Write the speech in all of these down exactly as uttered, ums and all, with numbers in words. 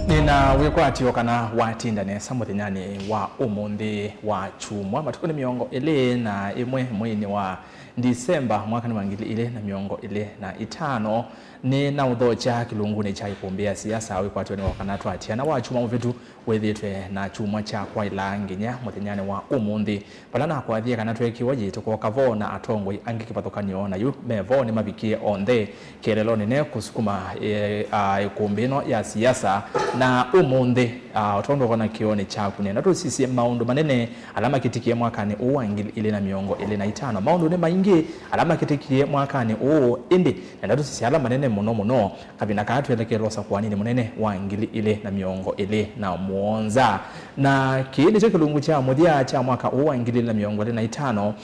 Nĩna wĩkwatyo kana watinda nesa mũthenyanĩ wa ũmũnthĩ wa kyumwa, matukũ nĩ mĩongo ĩlĩ na ĩmwe mweinĩ wa Ndisemba, mwaka nĩ wa ngili ilĩ na mĩongo ĩlĩ na itano. Nĩ na ũthokya kĩlungunĩ kya ikumbĩ ya siasa wĩkwatyo nĩ wa kana twatiana wa kyumwa mũvĩtu wĩthĩtwe na kyumwa kya kwaĩla nginya mũthenyanĩ wa ũmũnthĩ. Vala nakwathie kana twekiwa yĩ tũkoka vo na atongoi angĩ kĩvathũkanyo, na yu me vo nĩmavikie onthe kĩeleelonĩ ne kũsukuma, e, a, ĩkũmbĩ ĩno ya siasa. Na ũmũnthĩ, a, o tondũ ũkona kĩonĩ kyaku, nenda tũsisye maũndũ manene ala makĩtĩkie mwakanĩ ũũ wa ngili ilĩ na mĩongo ĩlĩ na itano. Maũndũ nĩ maingĩ ala makĩtĩkie mwakanĩ ũũ, ĩndĩ nenda tũsisye ala manene mũno mũno. Kavinda kaa twelekele ũsakũaninĩ mũnene wa ngili ilĩ na mĩongo ĩlĩ na mũonza. Na kĩĩ nĩkyo kĩlungu kya mũthya kya mwaka ũũ wa ngili ilĩ na mĩongo ĩlĩ na itano.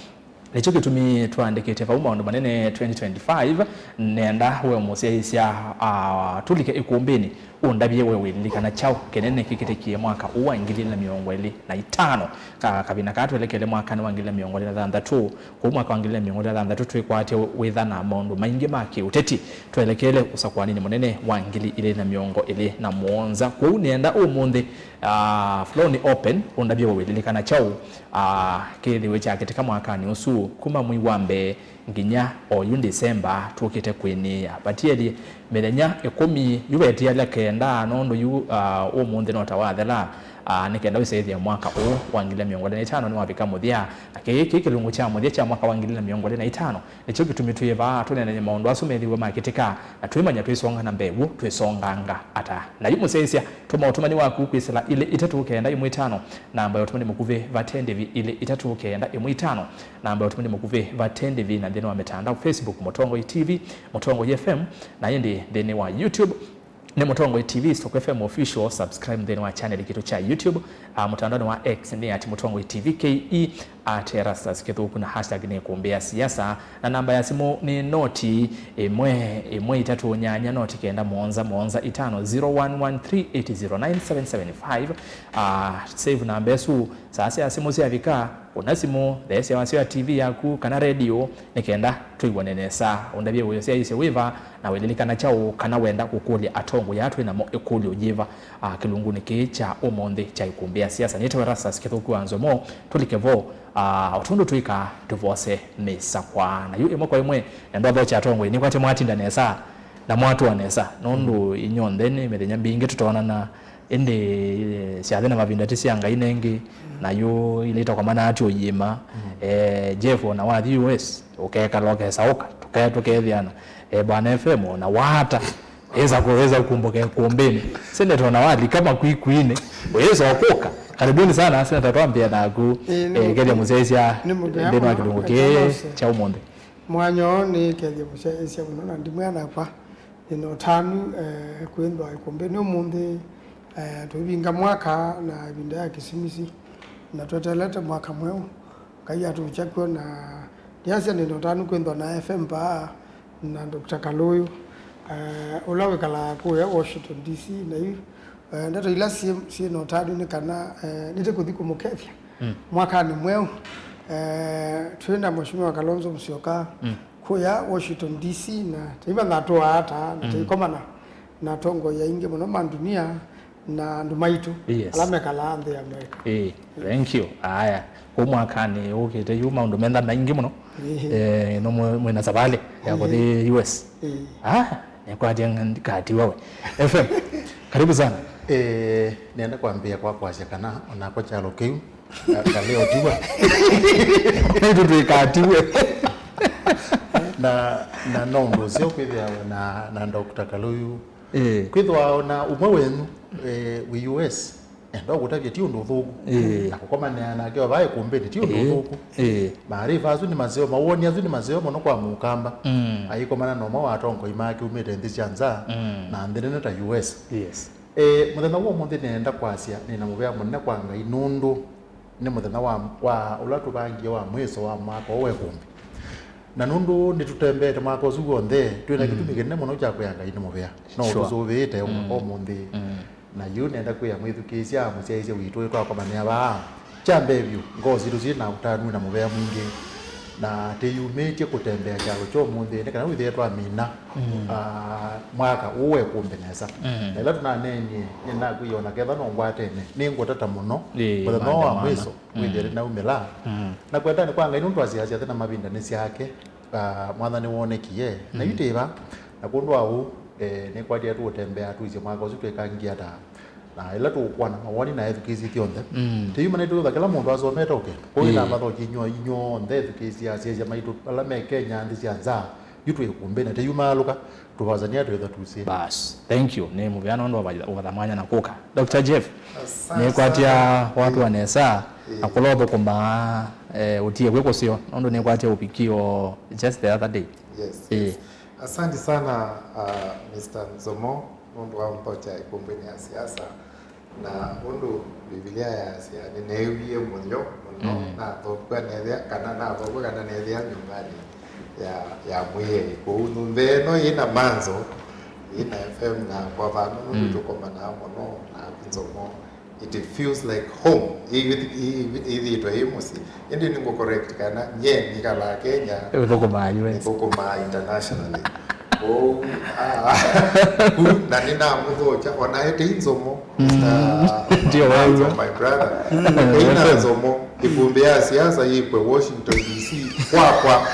Nĩkyo kĩtumi twaandĩkĩte vau maũndũ manene twenty twenty-five. Nenda we mũsyaĩĩsya, ah, tũlike ĩkũmbĩnĩ, ũndavye we wĩlilikana kyaũ kĩnene kĩkĩtĩkie mwaka ũũ wa ngili ilĩ na mĩongo ĩlĩ na itano. Ka, kavinda kaa twelekele mwakanĩ wa ngili ilĩ na mĩongo ĩlĩ na thanthatũ. Kũu mwaka wa ngili ilĩ na mĩongo ĩlĩ na thanthatũ twĩkwatya wĩtha na maũndũ maingĩ ma kĩũteti. Twelekele ũsakũaninĩ mũnene wa ngili ilĩ na mĩongo ĩlĩ na mũonza. Kũu nĩenda ũmũnthĩ, ah, floor nĩ open, ũndavye we wĩlilikana kyaũ, ah, kĩthĩwe kyakĩtĩka mwakanĩ ũsu kuma mwei wa mbee nginya oyu Ndisemba tũkĩte kwĩnĩĩa. Vatielye mĩthenya ĩkũmi, yu vetialya kenda, nũndũ yu, ah, ũmũnthĩ no ta wathela, ah, nĩ kenda wĩsĩthĩa mwaka ũũ wa ngili ilĩ na mĩongo ĩlĩ na itano nĩwavika mũthya. Na kĩĩ kĩ kĩlungu kya mũthya kya mwaka wa ngili ilĩ na mĩongo ĩlĩ na itano. Nĩkyo kĩtumi twĩ vaa tũneenany'e maũndũ asu methĩwe makĩtĩka, na twĩmanya twĩsonga na mbee w'o twĩsonganga ata. Na yu mũsyaĩĩsya, tũma ũtũmani waku kwĩsĩla ilĩ itatũ kenda ĩmwe itano, namba ya ũtũmani mũkuvĩ vate ndĩvi ilĩ itatũ kenda ĩmwe itano, namba ya ũtũmani mũkuvĩ vate ndĩvi, na nthĩnĩ wa mĩtandao, Facebook Mũtongoi T V, Mũtongoi F M, na ĩndĩ nthĩnĩ wa YouTube nĩ Mũtongoi T V, Stock F M Official, subscribe nthĩnĩ wa channel kitũ kya YouTube. Ah, mũtandaonĩ wa X nĩ at Mũtongoi T V K E, at Erastus Kĩthũku, na hashtag nĩ ĩkũmbĩ ya siasa, na namba ya simũ nĩ noti ĩmwe ĩmwe itatũ nyanya noti kenda mũonza mũonza itano, zero one one three eight zero nine seven seven five. Ah, save namba ĩsu, saa sya simũ syavika, kũna simũ, theesya wasyo ya T V yaku kana redio, nĩ kenda tũiw'ane nesa. Ũndavye wĩsyaĩĩsye wĩva, na wĩlilikana kyaũ kana wenda kũkũlya atongoi aa twĩ namo ĩkũlyo yĩva, ah, kĩlungunĩ kĩĩ kya ũmũnthĩ kya ĩkũmbĩ ya siasa. Nĩtawa Erastus Kĩthũku wa Nzomo, tũlike vo, ah, o tondũ twĩkaa tũvose mĩsakwa. Na yu ĩmwe kwa ĩmwe, nenda ũthokya atongoi, nĩkwatya mwatinda nesa na mwatũa nesa, nũndũ inyw'onthe nĩ mĩthenya mbingĩ tũtoonana. Ĩndĩ, eh, syathĩ na mavinda ti sya Ngai nengĩ, na yu ilĩ itakomanaa ti ũyĩma. Eh, Jeff, ona wathi U S, ũkekala ũkesaũka, tũke-, tũkeethĩana. Eh, Bwana F M, ona waata, wĩsa kũ-, wĩsa kumbũka ĩkũmbĩnĩ. Seneta ona walika makwikwiinĩ, wĩsa ũkũka. Karibuni sana, Seneta, twambĩe naku. Ĩĩ, nĩ eh, kethya mũsyaĩĩsya nĩ mũthenya nthĩnĩ wa mwega, kĩlungu kĩĩ kya ũmũnthĩ. Mwanya ũũ nĩ kethya mũsyaĩĩsya mũno, na ndimwĩa nakwa. Nĩ na ũtanu, eh, kwĩthwa ĩkũmbĩnĩ ũmũnthĩ, eh, tũivinga mwaka na ĩvinda ya Kĩsimisi, na tweteelete mwaka mweũ. Ngai atũkya kw'o, na ndiasya nĩ na ũtanu kwĩthwa na F M vaa na Doctor Kalũyũ, eh, ũla wĩkalaa kũya Washington D C, na yu, eh, ndeto ila syĩ, syĩ na ũtanu nĩ kana, eh, nĩtũkũthi kũmũkethya mwakanĩ mweũ. Eh, twĩ na Mheshimiwa Kalonzo Musyoka, kũya Washington D C, na taiva natũaa ata, na taikomana na atongoi aingĩ mũno ma ndunia na andũ maitũ, yes, ala mekalaa nthĩ ya Amerika. Eh, thank you. Aya, kũu mwakanĩ ũkĩte yu maũndũ menda maingĩ mũno. Eh, no mwe-, mwĩna savalĩ ya kũthi U S. Eh. Ah, nĩkwatya nga-, katiwa we. F M, karibu sana. Eh, nenda kwambia kwa kwasya kana onakwa kyalo kĩu Nga-, ngaleo tiwe. Nĩtũ twĩkaa tiwe. Na, na no ũndũ ũseo kwĩthĩawa na, na Doctor Kalũyũ. Eh. Kwĩthĩwa na ũmwe wenyu, eh, wĩ U S, enda ũkũtavya ti ũndũ ũthũku. Eh. Na kũkomanĩa nake o vaa ĩkũmbĩnĩ ti ũndũ, eh, ũthũku. Eh. Maarifa asu nĩ maseo, mawoni asu nĩ maseo mũno kwa Mũkamba. Mm. Aikomana na ũmwe wa atongoi make umĩte nthĩ sya nza, mm, na nthĩ nene ta U S. Yes. Eh, mũthenya wa ũmũnthĩ nĩenda kwasya nĩ na mũvea mũnene kwa Ngai nũndũ nĩ mũthenya wa, wa ũla tũvangie wa mwĩso wa mwaka ũũ wa ĩkũmbĩ. Na nũndũ nĩtũtembeete mwaka ũsu w'onthe, twĩ na, mm, kĩtumi kĩnene mũno kya kwĩa Ngai nĩ mũvea. No, sure, ũtũsũvĩĩte, mm, mwaka ũmũnthĩ. Mm. Na yu nenda kwĩa mwĩthukĩĩsya, mũsyaĩĩsya witũ, twakomanĩa vaa. Kya mbee vyũ, ngoo sitũ syĩ na ũtanu na mũvea mwingĩ. Na tĩyumĩtye kũtembea kyalo kya ũmũnthĩ nĩ kana wĩthĩe twamina, mm, ah, mwaka ũũ wa ĩkũmbĩ nesa. Mm. Na ĩla tũnaneenie, nĩnakwĩie ona ketha no ngwatene, nĩngũtata mũno, ĩĩ, mũthenya wa maandamano, mwĩso, mm, wĩthĩe nĩnaumĩla. Mm. Na kwendani kwa Ngai nũndũ twasyaasya thĩ na mavinda nĩ syake, ah, mwathani wonekie. Na, mm, yu tĩva, na kwondũ wa ũu, eh, nĩkwatie tũũtembea tũisye mwaka ũsu twĩkangie ata. Na ĩla tũũkwana mawoni na ethukĩĩsya ithyonthe, mm, tĩyuma nĩtũtha kĩla mũndũ asomete ũke. Kwoou, ĩĩ, nĩnamathokie inyw'ĩ, inyw'onthe ethukĩĩsya, asyaĩĩsya maitũ ala me Kenya, nthĩ sya nza, yu twĩ ĩkũmbĩnĩ, tĩyuma alũka, tũvasany'a twĩtha tusĩ. Bas, thank you. Nĩ mũvea nũndũ wa ũvatha mwanya na kũka. Doctor Jeff, asante, nĩkwatya sana. Watu, ĩĩ, wa nesa, ĩĩ, na kũla ũthũkũmaa, eh, ũtie kwĩ kũseo, nũndũ nĩkwatya ũvikio just the other day. Yes, ĩĩ, yes. Asante sana, uh, Mister Nzomo, nũndũ wa ũnthokya ĩkũmbĩnĩ ya siasa. Na ũndũ Mbivilia yaasya, nĩneewie mũyo mũno, mm, nathokw'a neethĩa, kana nathokw'a kana neethĩa nyũmbanĩ ya, ya Mwĩaĩi. Kwoou nyũmba ĩno yĩ na manzo, yĩ na F M na ngwavano, nũndũ, mm, tũkomanaa mũno na Nzomo. It feels like home. Ĩ-, ĩ-, ĩthĩĩtwe ĩ mũsyĩ. Ĩndĩ nĩngũ correct kana nyie nĩkalaa Kenya, ũthũkũmaa U S, nĩthũkũmaa internationally. Kwoou, ah, ku, na nĩnamũthokya, ona ete Nzomo, mm, Mister ndio Manzo, wewe, my brother. Mm. Ĩna Nzomo, ĩkũmbĩ ya siasa yĩkw'e Washington D C, kwakwa,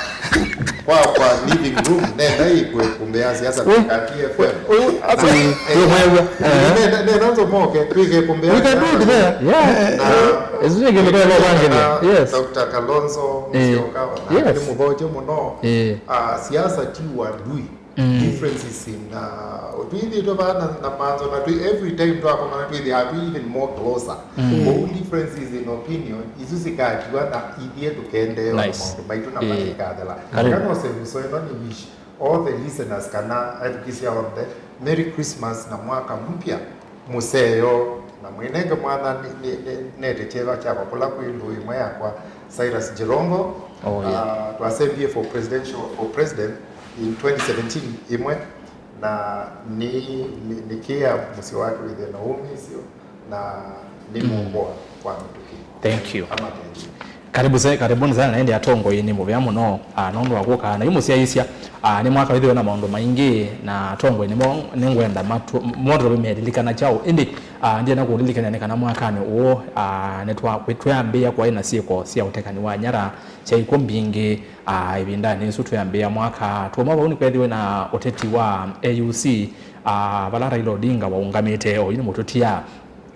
kwakwa living room, nenda yĩkw'e ĩkũmbĩ ya siasa, we, Kati F M. Ũyũ, asa, eh, ndio wewe. Eh. Nenda, nenda Nzomo oke, twĩke ĩkũmbĩ ya siasa. We can do it there. Yeah. Na, eh, ĩsu nĩ kĩndũ kĩla kũvangĩthya. Yes. Doctor Kalonzo, eh, Musyoka, ona, yes, nĩ mũthokye mũno. Eh. Ah, siasa ti ũadui. Mm. Differences in, uh, twĩthĩĩtwe vaa na, na manzo, na twĩ, every time twakomana twĩthĩaa twĩ even more closer. Mm. Kwoou differences in opinion, isu sikatiwa na ithyĩ tũkendeea na, nice, maũndũ maitũ na, eh, makikathela. Karibu. Kana ũseuso ĩno nĩ wish all the listeners kana ethukĩĩsya onthe, Merry Christmas na mwaka mpya. Mũseo na mwĩnenge mwathani nĩ, nĩ, nĩ, nete kyeva kyakwa kũla kwĩ ndũũ ĩmwe yakwa, Cyrus Jirongo. Oh, yeah. Ah, twasembie for presidential, for president in twenty seventeen ĩmwe, na nĩ, nĩ, nĩkĩa mũsyĩ wake wĩthĩe na ũmĩĩsyo, na nĩ, mm, mũmboa kwa mĩtũkĩ. Thank you. Ama thank you. Karibu se-, karibuni sana, na ĩndĩ atongoi nĩ mũvea mũno, ah, nũndũ wa kũka na yu mũsyaĩĩsya, ah, nĩ mwaka wĩthĩwe na maũndũ maingĩ, na atongoi nĩmo nĩngwenda matu-, monthe tũmelilikana kyaũ. Ĩndĩ, ah, ndienda kũlilikana nĩ kana mwakanĩ ũũ, ah, nĩtwa-, twĩambĩĩa kwaĩ na syĩko sya ũtekani wa nyara syaĩ kw'o mbingĩ, ah, ĩvindanĩ ĩsu twĩambĩĩa mwaka. Tũũma vau nĩkwethĩwe na ũteti wa A U C, ah, vala Raila Odinga waũngamĩte, oyu nĩ mũtũtia.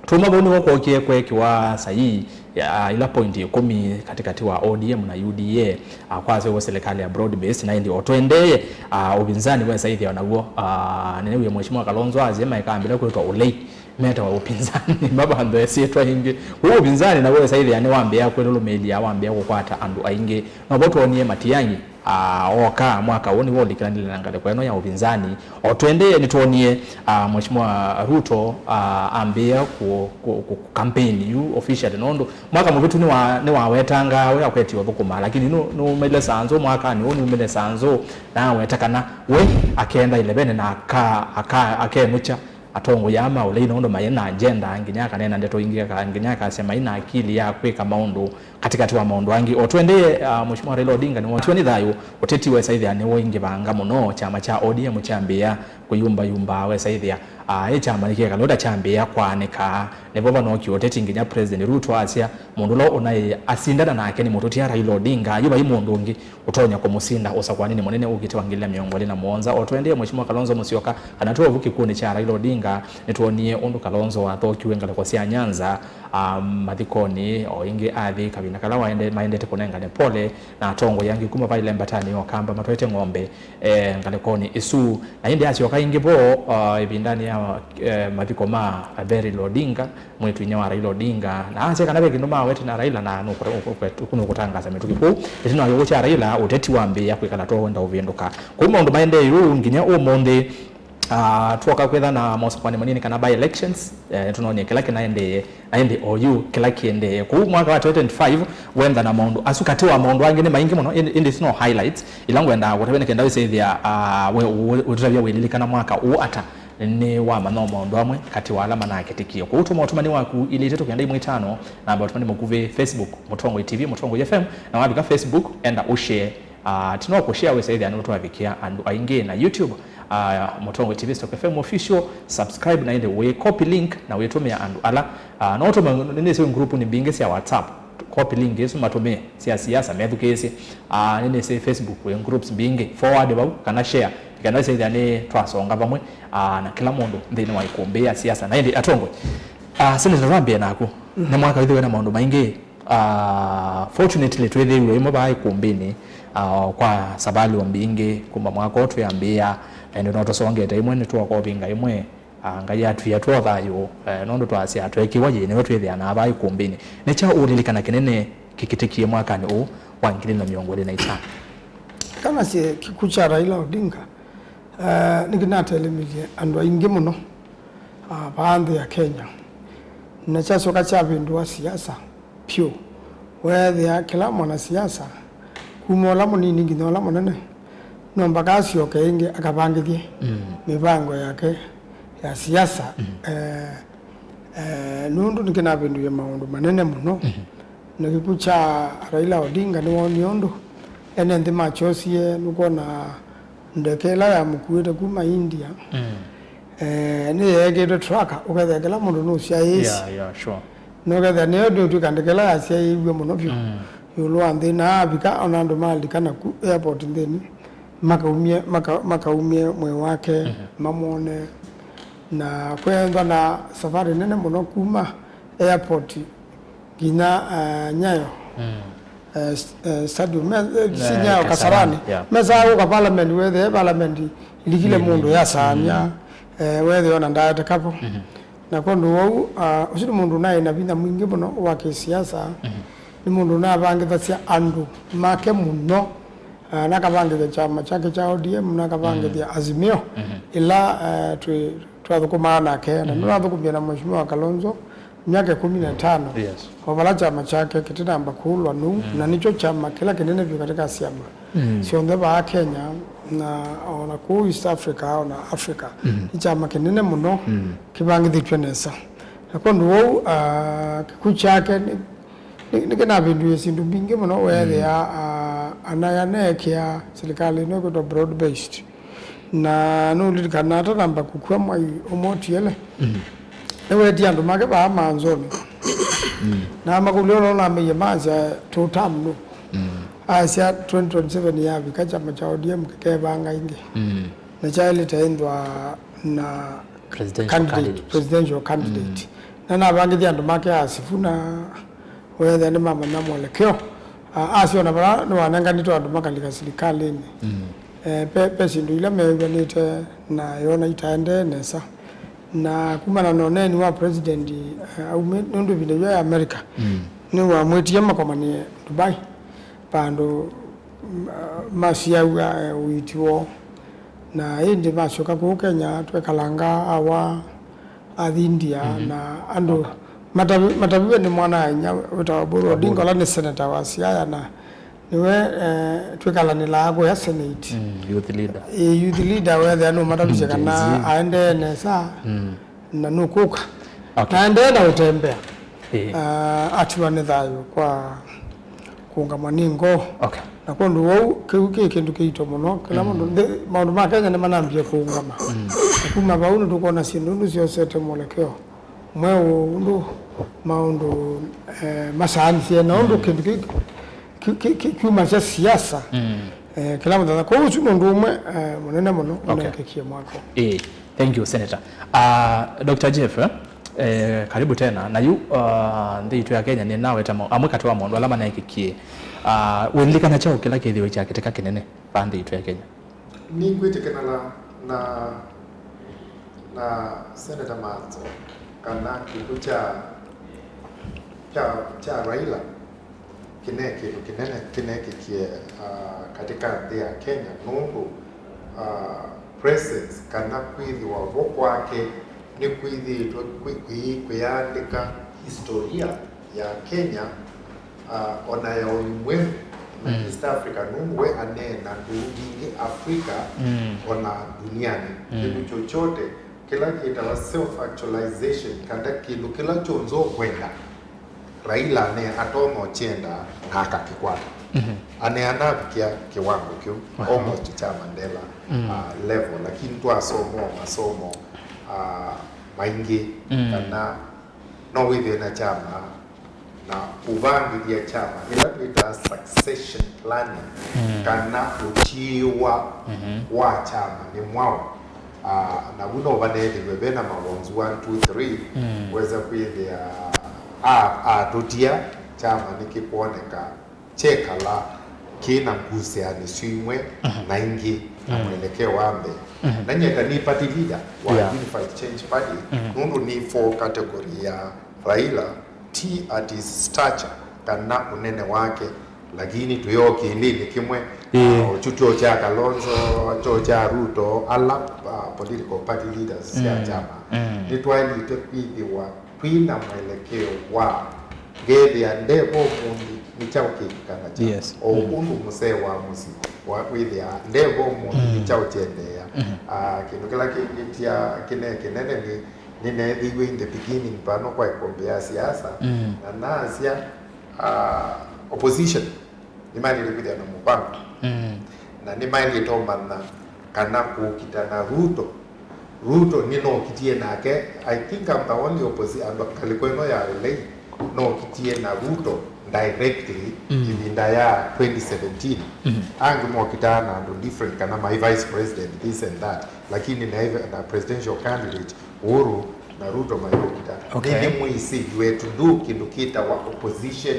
Tũũma vau nĩvo kwookie kweekĩwa saii ya ila pointi ĩkũmi katĩkatĩ wa O D M na U D A, ah, kwasyawa serikali ya broad based, na ĩndĩ o tũendee, ah, ũvinzani wesaĩthya o naw'o, ah, nĩnewie Mheshimiwa Kalonzo asye maikambĩla kwĩtwa ũlei, metawa ũpinzani, mavanthe syĩtwa ingĩ. Kwoou ũpinzani naw'o wesaĩthĩa nĩwambĩĩa kwĩlũlũmĩĩlya, wambĩĩa kũkwata andũ aingĩ. Novo twonie Matiang'i, ah, ooka mwaka ũũ nĩwolikanile na ngalĩko ĩno ya ũvinzani. O tũendee nĩtwonie, ah, Mheshimiwa Ruto, ah, ambĩĩa ku, ku, ku, ku campaign yu officially, nũndũ mwaka mũvĩtu nĩwa-, nĩwawetangaa we akwetie ũthũkũma, lakini nũ-, nũmĩle saa nzũ mwakanĩ ũũ, nũmĩle saa nzũ, na aweta kana we akeenda ĩlevene na aka-, aka-, akenũkya atongoi aa ma ũlei nũndũ maĩ na agenda, nginya akaneena ndeto ingĩ, aka-, nginya akasya maĩ na akili ya kwĩka maũndũ katĩkatĩ wa maũndũ angĩ. O tũendee, ah, Mheshimiwa Raila Odinga nĩwootiwe nĩ thayũ, ũteti wesaĩthĩa nĩwĩingĩvanga mũno, kyama kya O D M kyambĩĩa kwĩyumbayumba, wesaĩthĩa, ah, ĩ kyama nĩkĩekala ũta kyambĩĩa kwaanĩka. Nĩvo vanookie ũteti nginya President Ruto asya mũndũ ũla ũnaĩ asindana nake nĩ mũtũtia Raila Odinga, yu vai mũndũ ũngĩ ũtonya kũmũsinda ũsakũanĩnĩ mũnene ũkĩte wa ngili ya mĩongo ĩlĩ na mũonza. O tũendee Mheshimiwa Kalonzo Musyoka, kana twĩ ovu kĩkw'ũnĩ kya Raila Odinga, nĩtwonie ũndũ Kalonzo wathokiwe ngalĩko sya Nyanza, ah, mathikonĩ, o ĩngĩ athi kavinda kala waende-, maendete kũnengane pole, na atongoi angĩ kuma vaile mbatanĩ ya Ũkamba matwaĩte ng'ombe, eh, ngalĩkonĩ ĩsu. Na ĩndĩ asyoka ĩngĩ vo, ah, ĩvindanĩ ya, eh, mathiko ma Raila Odinga, mwĩĩtu-inyia wa Raila Odinga, na asya kana ve kĩndũ mawete na Raila na nũkũ-, nũkũ-, nũkũtangaasa mĩtũkĩ kũu. Ĩtina wa kĩkw'ũ kya Raila, ũteti wambĩĩa kwĩkala towenda ũvĩndũka. Kũu maũndũ maendee ũu nginya ũmũnthĩ, ah, twoka kwĩtha na mosakũanĩ manini kana by elections, eh, nĩtũnonie kĩla kĩnaendee, na ĩndĩ oyu kĩla kĩendee. Kũu mwaka wa twenty twenty-five, wenda na maũndũ asu katĩ wa maũndũ angĩ nĩ maingĩ mũno, ĩndĩ, ĩndĩ sino highlights ila ngwendaa kũtavya nĩ kenda wĩsĩthĩa, ah, we, we, ũtũtavya wĩlilikana mwaka ũũ ata. nĩwamanya o maũndũ amwe katĩ wa ala manakĩtĩkie. Kwoou tũma ũtũmani waku ilĩ itatũ kenda ĩmwe itano, namba ũtũmani mũkuvĩ Facebook, Mũtongoi T V, Mũtongoi F M, na wavika Facebook, enda ũshare. Ah, tino kũshare wĩsa ĩthĩa nĩũtwavikĩa andũ aingĩ, na YouTube, ah, Mũtongoi T V Stock F M Official, subscribe na ĩndĩ wĩ copy link na wĩtũmĩa andũ ala, ah, no ũtũme, nĩnĩsĩ group nĩ mbingĩ sya WhatsApp, copy link ĩsu matũmĩe sya siasa methukĩĩsye. Ah, nĩnĩsĩ Facebook wĩ groups mbingĩ, forward vau kana share, kana wĩsa ĩthĩa nĩ twasonga vamwe, ah, na kĩla mũndũ nthĩnĩ wa ikumbĩ ya siasa. Na ĩndĩ atongoi, ah, Senator, twambĩe naku. Nĩ mwaka wĩthĩwe na maũndũ maingĩ. Ah, fortunately, twĩthĩiwe ĩmwe vaa ikumbĩnĩ, ah, kwa savalĩ o mbingĩ kuma mwaka ũũ twĩambĩĩa, ĩndĩ no tũsongete ĩmwe nĩtwoka ũvinga ĩmwe, ah, Ngai atwia twa thayũ, eh, nũndũ twasya twekiwa yĩ nĩwe twĩthĩanaa vaa ikumbĩnĩ. Nĩ kyaũ ũlilikana kĩnene kĩkĩtĩkie mwakanĩ ũũ wa ngili na mĩongo ĩlĩ na itano? Kana syĩ kĩkw'ũ kya Raila Odinga, eh, nĩkĩnatelemilye andũ aingĩ mũno, ah, vaa nthĩ ya Kenya, na kyasyoka kyavĩndũa siasa vyũ. Weethĩa kĩla mwanasiasa, kuma ũla mũnini nginya ũla mũnene, no mpaka asyoke ĩngĩ akavangĩthye mĩvango yake ya siasa. Eh, eh, nũndũ nĩkĩnavĩndũie maũndũ manene mũno. Na kĩkw'ũ kya Raila Odinga nĩwoonie ũndũ ene nthĩ makyosie, nũkwona ndeke ĩla yamũkuĩte kuma India, eh, nĩyeekĩtwe tracker, ũkethĩa kĩla mũndũ nũsyaĩĩsye. Yeah, yeah, sure. Nũkethĩa nĩyo nĩũtw'ĩka ndeke ĩla yasyaĩĩw'e mũno vyũ ĩũlũ wa nthĩ, na avika ona andũ malika naku airport nthĩnĩ, makaumie, maka-, makaumie mwĩĩ wake, mamwone. Na kwethwa na safarĩ nene mũno kuma airport nginya, eh, Nyayo, eh, s-, eh, stadium, me-, eh, si Nyayo, Kasarani. Kasarani, yeah. Mesaa kũka parliament, wethĩa parliament ilikile mũndũ yasamya, eh, wethĩa ona ndaete kapo. Na kwondũ wou, ah, ũsu nĩ mũndũ ũnaĩ na vinya mwingĩ mũno wa kĩsiasa. Nĩ mũndũ ũnavangĩthasya andũ make mũno, ah, nakavangĩthya kyama kyake kya O D M, nakavangĩthya Azimio, ĩla, eh, twĩ twathũkũmaa nake, na nĩnathũkũmie na Mheshimiwa Kalonzo myaka ĩkũmi na ĩtano, yes, o vala kyama kyake kĩtinamba kũlwa nũu, na nĩkyo kyama kĩla kĩnene vyũ katika syama syonthe vaa Kenya, na ona kũu East Africa, ona Africa. Nĩ kyama kĩnene mũno, kĩvangĩthĩtw'e nesa. Na kwondũ wou, ah, kĩkw'ũ kyake nĩ, nĩ, nĩkĩnavĩndũie syĩndũ mbingĩ mũno, weethĩa, ah, anayaneekĩa silikalĩ ĩno ĩkwĩtwa broad based. Na nũlilikana atanamba kũkw'a mwai ũmwe ũtiele, nĩweetie andũ make vaa maanzonĩ. Na amakũlya ũla ũnameie, maasya, "Tũtam nũ?" Asya, "Twenty twenty-seven yavika, kyama kya O D M kĩkevanga ĩngĩ." Na kyaĩlĩte ĩnthwa na presidential candidate, candidate. Presidential candidate. Na navangĩthya andũ make a Sifuna, weethĩa nĩmamanya mwelekeo. A-, asyona vala nĩwanenganĩtwe andũ makalika silikalĩnĩ. Eh, pe, pe syĩndũ ila meew'anĩte na yona itaendee nesa. Na kumana na ũneeni wa president, eh, aumĩ, nũndũ ĩvinda yĩu ya America, nĩwamwĩtie makomanĩe Dubai, vandũ, mm, ah, masiaw'a, eh, ũiiti woo. Na ĩndĩ masyoka kũu Kenya, twekalanga awa athi India, na andũ matavi-, mataviwe nĩ mwana-a-inyia wĩtawa Oburu Odinga, ũla nĩ senator wa Siaya, na nĩwe, eh, twĩkalanĩlaa kũya Senate. Mm, youth leader. Ĩ, youth leader, weethĩa nũmatavisye kana aendee nesa, na nũkũka. Okay. Na aendee na ũtembea. Ĩ. Ah, atiwa nĩ thayũ kwa kũũngamwa nĩ ngoo. Okay. Na kwondũ wou, kĩu kĩ kĩndũ kĩito mũno. Kĩla mũndũ, nthĩ, maũndũ ma Kenya nĩmanambie kũũngama. Na kuma vau nĩtũkwona syĩndũ ũndũ syosete mwelekeo mweũ, ũndũ maũndũ, eh, masaanisye, na ũndũ kĩndũ kĩ, kĩ, kĩ, kĩ, kyumasya siasa. Eh, kĩla mũthenya. Kwoou ũsu nĩ ũndũ ũmwe, eh, mũnene mũno ũnekĩkie mwaka ũũ. Ĩĩ. Thank you, Senator. Ah, Doctor Jeff, eh, eh, karibu tena. Na yu, ah, nthĩ itũ ya Kenya nĩnaweta ma-, amwe katĩ wa maũndũ ala manekĩkie. Ah, wĩlilikana kyaũ kĩla kĩthĩwe kya kĩteka kĩnene va nthĩ itũ ya Kenya? Nĩngwĩtĩkana na, na, na Senator Manzo kana kĩkw'ũ kya, kya, kya Raila kĩne kĩndũ kĩnene kĩnekĩkie, ah, katika nthĩ ya Kenya, nũndũ, ah, presence kana kwĩthĩwa vo kwake nĩkwĩthĩĩtwe kwĩ-, kwĩ-, kwĩyandĩka historia ya Kenya, ah, ona ya ũlimwengu na East Africa, nũndũ we aneena ndũũ mbingĩ Africa, ona duniani. Kĩndũ chochote Kĩla kĩtawa self actualization, kana kĩndũ kĩla kyonthe ũkwenda, Raila ane atonya ũkyenda na akakĩkwata. Mhm. Ane anavikĩa kĩwango kĩu, aha, almost kya Mandela, mm, uh, level, lakini twasomoa masomo, uh, maingĩ, mm, kana no wĩthĩe na kyama na ũvangĩthya kyama, ĩla twĩtaa succession planning, mm, kana ũtiĩwa, mhm, wa kyama nĩ mwaũ. Ah, na vu no vaneethĩwe ve na mawonzu one, two, three, mm, wesa kwĩthĩa, ah, atũtia kyama nĩkĩkwoneka kyekala kĩ na ngusanĩsyo imwe, mhm, na ingĩ, na, mm, mwelekeo wa mbee. Mhm. Na nyie ta nĩ party leader wa, yeah, Unified Change Party, mhm, nũndũ nĩ fall category ya Raila, ti at his stature kana ũnene wake, lakini twĩ o kĩlĩnĩ kĩmwe. Ĩĩ. Ah, kyu tyo kya Kalonzo, kyo kya Ruto, ala, ah, political party leaders sya, mm, kyama. Mm. Nĩtwaĩlĩte kwĩthĩwa twĩ na mwelekeo wa ngethĩa ndevo ũmũnthĩ nĩ kyaũ kĩkĩkana kya, yes, o, mm, ũndũ mũsee wa mũsyĩ wa wĩthĩa ndevo ũmũnthĩ nĩ, mm, kyaũ kyendeea. Mm. Ah, kĩndũ kĩla kĩngĩ kya kĩne kĩnene nĩ, nĩneethĩiwe in the beginning vano kwa ĩkombe ya siasa, mm, na nasya, ah, opposition nĩmaĩlĩte kwĩthĩa na mũvango. Mm. Na nĩmaĩlĩte ũmanya kana kũkita na Ruto, Ruto nĩnokitie nake. I think I'm the only opposi-, andũ ngalĩko ĩno ya Ulei nokitie na Ruto directly, mm, ĩvinda ya twenty seventeen. Mm. Angĩ mokitaa na andũ different, kana my vice president, this and that, lakini na, na presidential candidate Uhuru na Ruto mayokita. Okay. Nĩndĩ mwĩsĩ you were to do kĩndũ kĩtawa opposition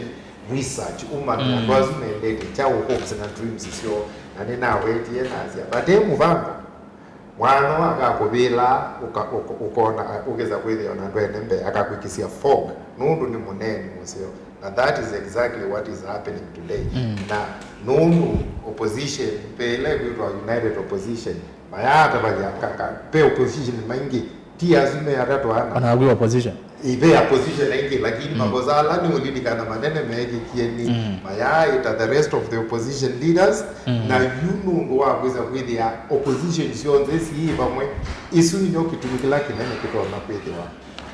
research, ũmanya, mm, andũ asu mendete kyaũ, hopes na dreams syoo, na nĩnawetie nasya vate mũvango mwana ũũ akakũvĩla, ũka-, ũka-, ũkona, ũkesa kwĩthĩa ona andũ ene mbee, akakwĩkĩsya fog nũndũ nĩ mũneeni mũseo. Na that is exactly what is happening today. Mm. Na nũndũ opposition, ve ĩla ĩkwĩtwa united opposition, mayaatavany'a ka-, ka-, ve opposition maingĩ, ti asu me atatũ ana. Ona kwĩ opposition. Ĩ, ve opposition aingĩ, lakini, mm, makosa ala nĩũlilikana manene meekĩkie nĩ, mm, mayaaĩta the rest of the opposition leaders, mm, na yu nũndũ wa kwĩsa kwĩthĩa opposition syonthe syĩ vamwe, isu nĩkyo kĩtumi kĩla kĩnene kĩtonya kwĩthĩwa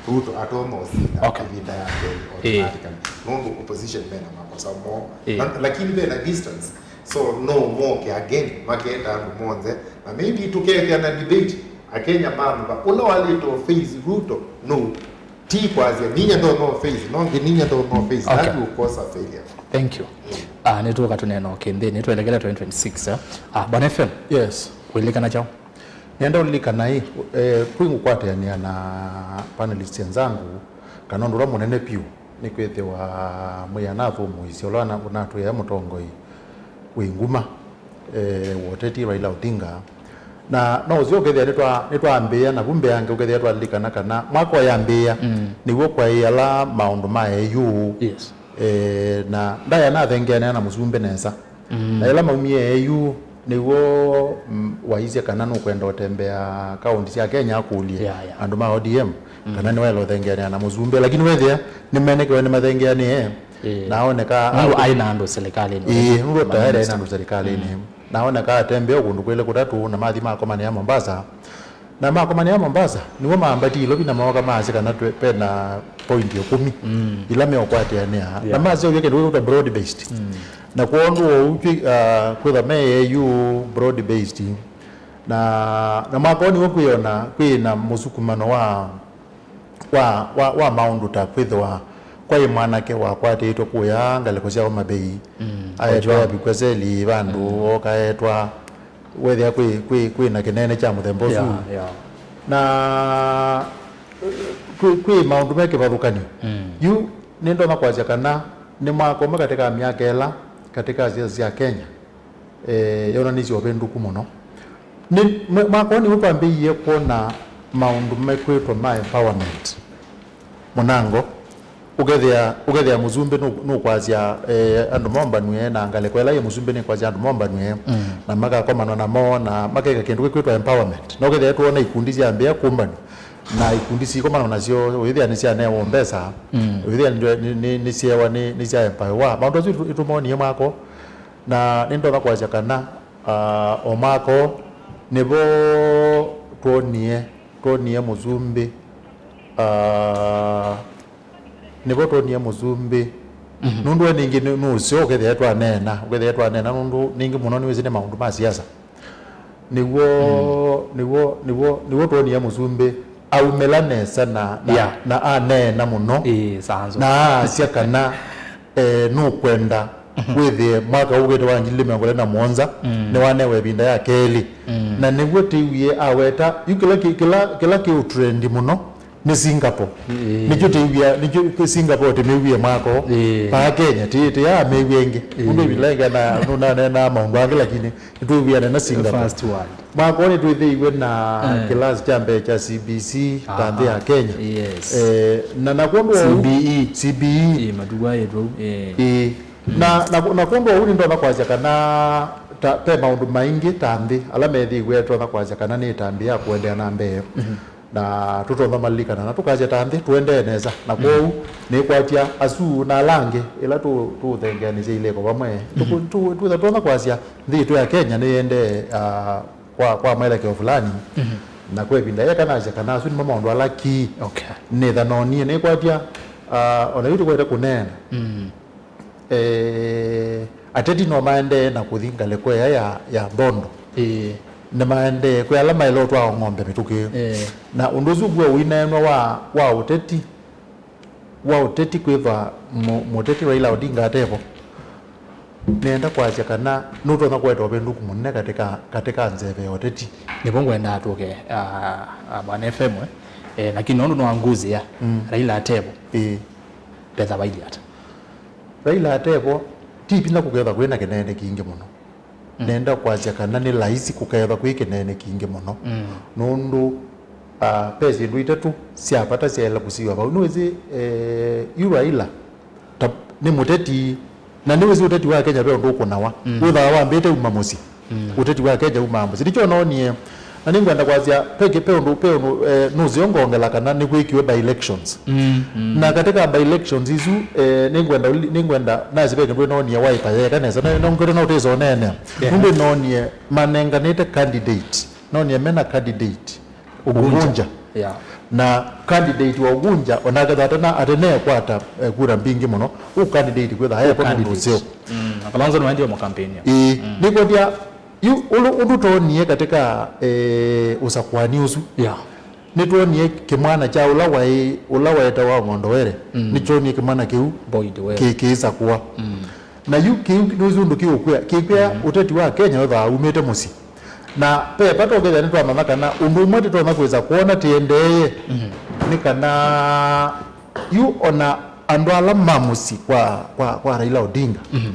Ruto atonya ũsinda, okay, ĩvinda ya kelĩ, ĩĩ, automatically. Nũndũ opposition mena makosa moo. Ĩĩ. Na, lakini ve na distance. So, no moke again, makenda andũ monthe. Na maybe tũkethĩa na debate, Akenya mamva, ũla walĩte ũface Ruto, no. Ti kwasya, ninya ndonya ũface, no ngi ninya ndonya ũface. Okay. That will cause a failure. Thank you. Mm. Ah, nĩtũka tũneena o kĩnthĩnĩ, twelekele twenty twenty-six, eh? Ah, Bwana F M. Yes. Wĩlikana kyaũ? Nenda ũlilikana ĩ, eh, kwĩ ngũkwatĩanĩa na panelists enzangu, kana ũndũ ũla mũnene vyũ nĩ kwĩthĩwa Mwĩai anathũmũisye ũla ũna-, ũnatwĩa mũtongoi wĩ nguma, eh, wa ũteti Raila Odinga. Na no ũseo ũkethĩa nĩtwa-, nĩtwambĩĩa, na vu mbee angĩ ũkethĩa twalilikana kana mwaka ũyambĩĩa, mm, nĩw'o kwaĩ ala maũndũ ma eyu. Yes. Eh, na ndaĩ anathengeanĩa na mũsumbĩ nesa. Mm. Na ĩla maumie eyu, nĩw'o, mm, waisye kana nũkwenda ũtembea kaũnti sya Kenya akũlye, yeah, yeah, andũ ma O D M, mm, kana nĩwaĩle ũthengeanĩa na mũsumbĩ, lakini wethĩa nĩmenekiwe nĩmathengeanĩe, ĩĩ, na aoneka nũndũ aĩ na andũ serikalĩnĩ. Ĩĩ, nũndũ tayari aĩ na andũ serikalĩnĩ. Mm. Na aoneka atembea o kũndũ kwĩlĩ kũtatũ, na mathi makomanĩa Mombasa. Na makomanĩa Mombasa, nĩw'o maambatie ilovi na mooka maasya kana twĩ, ve na point ĩkũmi, mm, ila meũkwatĩanĩa. Yeah. Na maseũvya kĩndũ kĩkwĩtwa broad based. Mm. Na kwondũ wa ũu twĩ, ah, kwĩtha me eyu broad based. Na, na mwaka ũũ nĩw'o kwĩona kwĩ na mũsukumano wa, wa, wa, wa maũndũ ta kwĩthĩwa kwaĩ mwanake wakwatĩtwe kũya ngalĩko sya Homa Bay. Mm. Aetwe avikwa seli vandũ, mm, okaetwa wethĩa kwĩ, kwĩ, kwĩ na kĩnene kya mũthemba ũsu. Yeah, yeah. Na kwĩ, kwĩ maũndũ me kĩvathũkanyo. Mm. Yu nĩndonya kwasya kana nĩ mwaka ũmwe katĩ ka myaka ĩla katĩ ka siasa sya Kenya, eh, yonanisye ũvĩndũku mũno. Nĩ mwa-, mwaka ũũ nĩw'o twambĩĩie kwona maũndũ mekwĩtwa ma empowerment. Mũnango, ũkethĩa, ũkethĩa mũsumbĩ nũ-, nũkwasya, eh, andũ mombanw'e, na ngalĩko ĩla yĩ mũsumbĩ nĩkwasya andũ mombanw'e, mm, na makakomanwa namo, na makeka kĩndũ kĩkwĩtwa empowerment. Na ũkethĩa twona ikundi syambĩĩa kũmbanw'a, na ikundi sikomanwa nasyo, ũyĩthĩa nĩsyanewa mbesa, mm, ũyĩthĩa nĩ, nĩ, nĩ, nĩsyewa nĩ, nĩsya empower. Maũndũ asu ĩtũ-, ĩtũmonie mwako, na nĩndonya kwasya kana, ah, o mwako nĩvo twonie Twonie mũsumbĩ, ah, nĩvo twonie mũsumbĩ. Mhm. Nũndũ we ningĩ nĩ- nũseo ũkethĩa twaneena, ũkethĩa twaneena nũndũ ningĩ mũno nĩwĩsĩ nĩ maũndũ ma siasa. Nĩw'o, mm, nĩw'o, nĩw'o, nĩw'o twonie mũsumbĩ aumĩla nesa na, na, yeah, na aneena mũno. Ĩĩ, sanzo. Na aasya kana eh, nũkwenda, mhm, wĩthĩe mwaka ũkĩte wa ngili ilĩ mĩongo ĩlĩ na mũonza, mm, nĩwanewe ĩvinda ya kelĩ. Mm. Na nĩw'o tĩwie aweta, yu kĩla kĩ- kĩla, kĩla kĩ ũtrendi mũno nĩ Singapore. Ĩĩ. Nĩkyo tĩwia, nĩkyo kĩ Singapore tĩmĩwie mwaka ũũ. Ĩĩ. Paa Kenya, tĩ- tĩyaamĩw'e ĩngĩ. Ĩĩ. Ũndũ ĩvinda ĩngĩ na- nũnaneenaa maũndũ angĩ, lakini nĩtwĩw'ĩane na Singapore. First world. Mwaka ũũ nĩtwĩthĩiwe na, eh, kĩlasi kya mbee kya C B C ta nthĩ ya Kenya. Yes. Eh, na, na kwondũ wa ũu, C B E. C B E. Ĩĩ, matukũ aa twau. Ĩĩ. Ĩĩ. Mm. Na, na, na kwondũ wa ũu nĩndonya kwasya kana ta, ve maũndũ maingĩ ta nthĩ ala methĩiwe tũtonya kwasya kana nĩ ĩtambya ya kũendeea na mbee. Mhm. Na tũtonya malilikana na tũkasya ta nthĩ tũendee nesa. Na, mhm, kwoou nĩkwatya asu na ala angĩ ĩla tũ- tũũthengeanĩsya ilĩko vamwe. Tũkũ- mhm, tũ- twĩtha tũtonya kwasya nthĩ yitũ ya Kenya nĩyendee, ah, kwa, kwa mwelekeo fulani. Mhm. Na kwa ĩvinda yeka nasya kana asu nĩmo maũndũ ala kii. Okay. Nĩtha noonie nĩkwatya, ah, ona yu tũkwete kũneena. Mm. Eh, ateti no maendee na kũthi ngalĩko ĩya ya, ya Bondo. Ĩĩ. Nĩmaendee kwĩ ala maĩle ũtwaa ng'ombe mĩtũkĩ. Ĩĩ. Na ũndũ ũsu ũkw'a ũineenwa wa, wa ũteti, wa ũteti kwĩthwa mũ- mũteti Raila Odinga atevo. Nĩenda kwasya kana nũtonya kũete ũvĩndũku mũnene katika, katika nzeve ya ũteti. Nĩvo ngwendaa tũke, ah, ah, Bwana F M, eh, lakini nũndũ nĩwanguzĩa, mm, Raila atevo. Ĩĩ. Vetha vailyĩ ata? Raila atevo, ti vinya kũkethwa kwĩ na kĩneene kingĩ mũno. Mm. Nenda kwasya kana nĩ laisi kũkethwa kwĩ kĩneene kingĩ mũno. Mm. Nũndũ, ah, ve syĩndũ itatũ sya vata syaĩle kũsiwa vau. Nĩwĩsĩ, eh, yu Raila ta, nĩ mũteti, na nĩwĩsĩ ũteti wa Kenya ve ũndũ ũkũnawa. Mm. Wĩthaa wambĩte uma mũsyĩ. Mm. Ũteti wa Kenya umaa mũsyĩ. Nĩkyo noonie, na nĩngwenda kwasya, ve kĩ- ve ũndũ, ve ũndũ, eh, nũseo ngongela kana nĩkwĩkiwe by elections. Mm, mm. Na katika by elections isu, eh, nĩngwenda ũli- nĩngwenda, nasi ve kĩndũ noonie Wiper yeka nesa. Na, na ngwenda no tĩsonene. Yeah. Nũndũ noonie manenganĩte candidate. Noonie mena candidate Ugunja. Ugunja. Yeah. Na candidate wa Ugunja, onake thata na ateneekwata, eh, kura mbingĩ mũno. Ũ candidate kwĩtha, eh, kwa mũndũ ũseo. Mm, na Kalonzo nĩwaendie mũkampeni. Ĩĩ, mm, nĩkwendya, yu, ũndũ, ũndũ twonie katika, eh, ũsakuani ũsu. Yeah. Nĩtwonie kĩmwana kya ũla waĩ, ũla waetawa Ng'ondo Were. Mm. Nĩtwonie kĩmwana kĩu Boyd Were. Kĩ- kĩisakũa. Mm. Na yu kĩu nĩwĩsĩ ũndũ kĩũkwĩa. Kĩkwĩa, mm, ũteti wa Kenya wĩthaa umĩte mũsyĩ. Na ve vata ũkethĩa nĩtwamanya kana ũndũ ũmwe tũtonya kwĩsa kwona tĩendeeye, mhm, nĩ kana yu ona andũ ala ma mũsyĩ kwa, kwa, kwa Raila Odinga, mhm,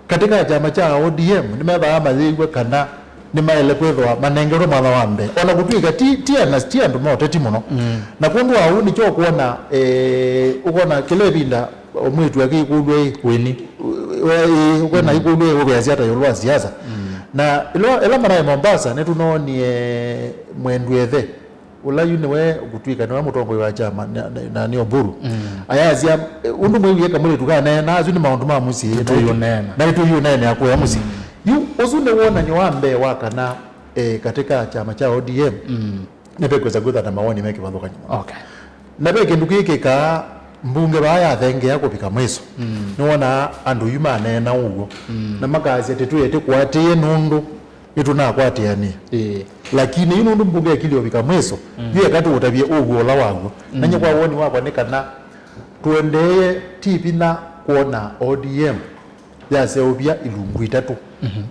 katika kyama kya O D M nĩmethaa mayĩw'a kana nĩmaĩle kwĩthĩwa manengerwe mwanya wa mbee, ona kũtw'ĩka ti, ti ana- ti andũ ma ũteti mũno. Mm. Na kwondũ wa ũu nĩkyo ũkwona, eh, ũkwona kĩla ĩvinda o mwĩĩtu akĩkũlw'a ĩ. Wĩni. Ĩ, ũkwona, mm, ikũlw'a ĩ, ũveasya ata ĩũlũ wa siasa. Mm. Na ĩla, ĩla maraĩ Mombasa, nĩtũnoonie Mwendwa Ethe, ũla yu nĩwe ũkũtw'ĩka nĩwe mũtongoi wa kyama, na, na, na nĩ Oburu. Mm. Ayasya, eh, ũndũ mwĩwie kamũlĩtu kaneena, asu nĩ maũndũ ma mũsyĩ. Nĩtũiũneena. Na nĩtũiũneena kũya mũsyĩ. Mm. Yu, ũsu nĩ wonany'o wa mbee wa kana, eh, katika kyama kya O D M. Mm. Nĩvekwĩsa kwĩthwa na mawoni me kĩvathũkany'o. Okay. Na ve kĩndũ kĩkĩkaa mbunge vaa yathengea kũvika mwĩso. Mm. Nĩwonaa andũ yu maneena ũw'o. Mm. Na makasya tĩtwĩe tĩkwatĩĩe nũndũ nĩtũnakwatĩanĩa. Ĩĩ. Lakini yu nũndũ mbunge ĩkilyĩ ũvika mwĩso, mm, yu eka tũũtavye ũw'o ũla waw'o. Mm. Nany'e kwa woni wakwa nĩ kana tũendeeye ti vinya kwona O D M yaseũvya ilungu itatũ. Mhm.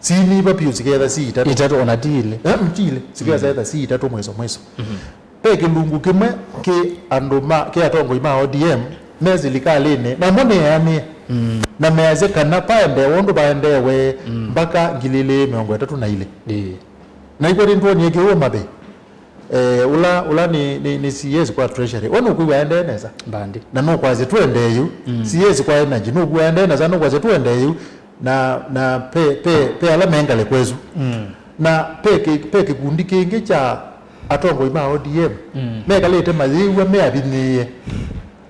Sinyiva vyũ, siketha si itatũ. Itatũ ona ti ilĩ. Eh, mm, ti ilĩ. Siketha, mm, etha si itatũ mwĩso mwĩso. Mhm. Ve kĩlungu kĩmwe kĩ andũ ma, kĩ atongoi ma O D M me silikalĩnĩ, namo nĩeanĩe. Mm. Na measya kana vaendee ũndũ vaendeewe, mm, mpaka ngili ilĩ mĩongo ĩtatũ na ilĩ. Ĩĩ. Na ikwetĩ nĩtwonie kĩu mavĩ. Eh, ũla, ũla nĩ, nĩ, nĩ C S kwa Treasury. We nũkwĩw'a aendee nesa? Mbandi. Na nũkwasya tũendee yu. Mm. C S kwa Energy, nũkwĩw'a aendee nesa, nũkwasya tũendee yu. Na, na pe, pe, pe ala me ngalĩko ĩsu. Mm. Na pe kĩ-, pe kĩkundi kĩngĩ kya atongoi ma O D M, mm, mekalĩte mayĩw'a me avinyĩĩe.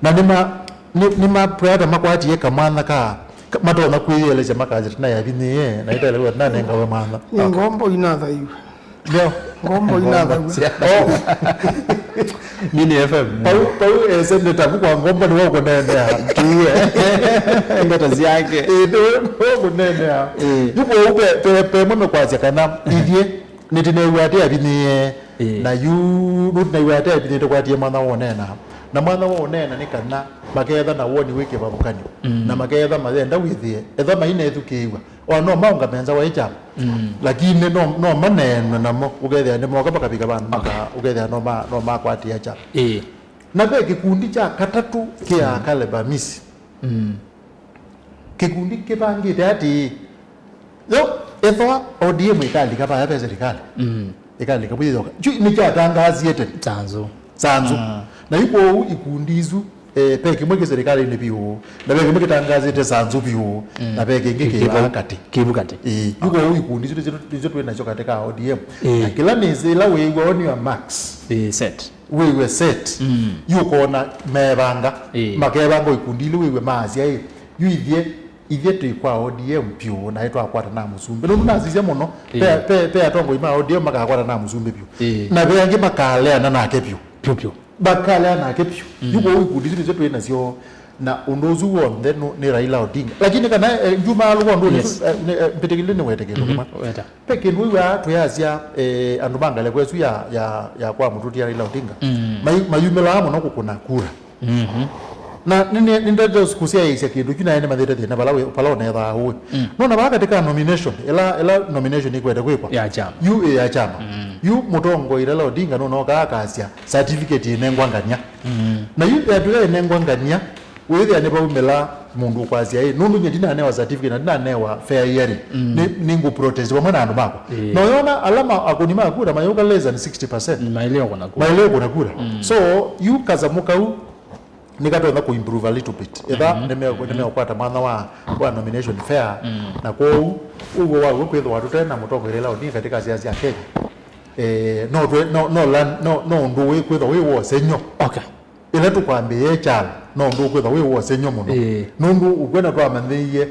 Na nĩma-, nĩ-, nĩmatweta makwatie kamwanya ka, ka, matonya kwĩyĩelesya makasya tũnaĩ avinyĩĩe, na ĩtaĩle kwĩw'a tũnanengawe mwanya. Nĩ ngombo inathaiwe. Ndio. Ngombo inathaw'a. Nini F M. Pau, pau, eh, seneta, kwa ngombo nĩ wa kũnenea. Tuwe. Ndeto ciake. Eh, nĩ wa kũnenea. Eh. Yu kwoou pe, pe, pe mwe mekwasya kana ithyĩ nĩtũnew'a atĩ avinyĩe. Eh. Na yu nũtũnew'a atĩ avinyĩe tũkwatie mwana wonena. Na mwana wonena nĩ kana maketha na woni wĩ kĩvathũkany'o. Mm. Na maketha mayenda wĩthĩe. Etha mainethukĩĩw'a. O no maũngame nza wa ĩ kyama. Mm. Lakini no, no maneenwe namo, ũkethĩa nĩmoka makavika vandũ maka, ũkethĩa no ma, no makwatĩa kyama. Ĩĩ. Na ve kĩkundi kya katatũ kĩa Caleb Amisi. Mm. Kĩkundi kĩvangĩte atĩĩ, yo, ethwa O D M ĩkalika vaya ve serikali. Mm. Ĩkalika vaya yoka. Kyu nĩkyatangaasie tene. Tanzu. Sanzu. Ah. Na yu kwoou ikundi isu, eh, ve kĩmwe kĩ serikalinĩ vyũ, na ve kĩmwe kĩtangazĩte sanzu vyũ, mm, na ve kĩngĩ kĩ vaa katĩ. Kĩvu katĩ. Ĩĩ. Yu kwoou ikundi isu nĩsyo, nĩsyo twĩ nasyo katĩ ka O D M. Ĩĩ. Na kĩla nĩsĩ ĩla wĩĩw'a on your marks. Ĩĩ, set. Wĩw'e set. Mm. Yu ũkona mevanga. Ĩĩ. Makevanga ikundi ili wĩw'e maasya, ĩ, yu ithyĩ Ithyĩ twĩ kwa O D M vyũ, na nĩtwakwata na mũsumbĩ. Nũndũ nasisya mũno, ĩĩ, ve, ve, ve atongoi ma O D M makakwata na mũsumbĩ vyũ. Ĩĩ. Na ve angĩ makaleana nake vyũ. Vyũ vyũ. Makaleana nake vyũ. Mm. Yu kwoou ikundi isu nĩsyo twĩ nasyo, na ũndũ ũsu w'onthe nũ-, nĩ Raila Odinga. Lakini kana, eh, ndyumaalũka ũndũ ũyũ, yes, eh, nĩ, eh, mbĩtĩkĩlile nĩwete kĩndũ kĩmwe. Mhm, weta. Ve kĩndũ wĩw'aa twĩasya, eh, andũ ma ngalĩko ĩsu ya, ya, ya kwa mũtũtia Raila Odinga, mm, mai-, mayumĩlaa mũno kũkũna kura. Mhm. Na nĩ, nĩ, nĩndete kũsyaĩĩsya kĩndũ kyu, naĩ nĩmanyĩte thĩna vala wĩ, vala ũneethaa ũĩ. Mm. Nona vaa katĩ ka nomination, ĩla, ĩla nomination ĩkwete kwĩkwa. Ya kyama. Yu ĩ ya kyama. Mm. Yu mũtongoi Raila Odinga nũnokaa akasya certificate ĩnengwa ngania. Mm. Na yu yatwĩka ĩnengwa ngania, wĩthĩa nĩvaumĩla mũndũ ũkwasya, "Ĩ, nũndũ nyie ndinanewa certificate na ndinanewa fair hearing, mm, nĩ, nĩngũ protest vamwe na andũ makwa." Ĩĩ. Na ũyona ala ma-, akũni ma kura mayũka less than sixty percent. Maĩle kũna kura. Maĩle kũna kura. Mm. So, yu kasamũ kau nĩkatonya kũ improve a little bit. Etha, mhm, nĩme-, nĩmeũkwata mwanya wa, wa nomination fair, mm, na kwoou ũw'o waw'o kwĩthĩwa tũte na mũtongorelela ũnini katika siasa ya Kenya. Eh, no twe-, no, no land, no, no ũndũ wĩ kwĩthwa wĩ wa ũsengy'o. Okay. Ĩla tũkwambĩĩa kyalo, no ũndũ ũkwĩthwa wĩ wa ũsengy'o mũno. Ĩĩ. Nũndũ ũkwona twamanyĩie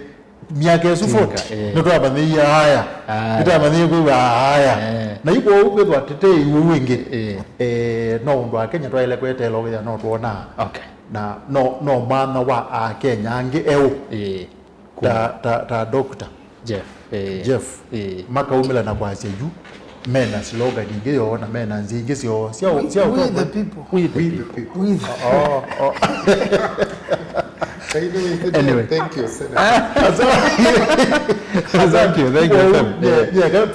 myaka ĩsu forty, ĩĩ, nĩtwamanyĩie aya. Aya. Nĩtwamanyĩie kwĩw'a aya. Ĩĩ. Na yu kwoou kwĩthwa tũte ĩw'ũ ĩngĩ. Ĩĩ. Eh, no ũndũ Akenya twaĩle kweteela ũkethĩa no twonaa. Okay. Na no, no mwanya wa Akenya angĩ eũ. Ĩĩ. Ta, ta, ta Doctor Jeff, eh, Jeff, eh, makaumĩla na kwasya yu mena slogan ingĩ yoo na mena nzĩa ingĩ syoo sya, sya, we the people. We the people. We the, oh, oh. Anyway. Thank you, Senator. Thank you, thank you, Sam. Yeah, yeah, eka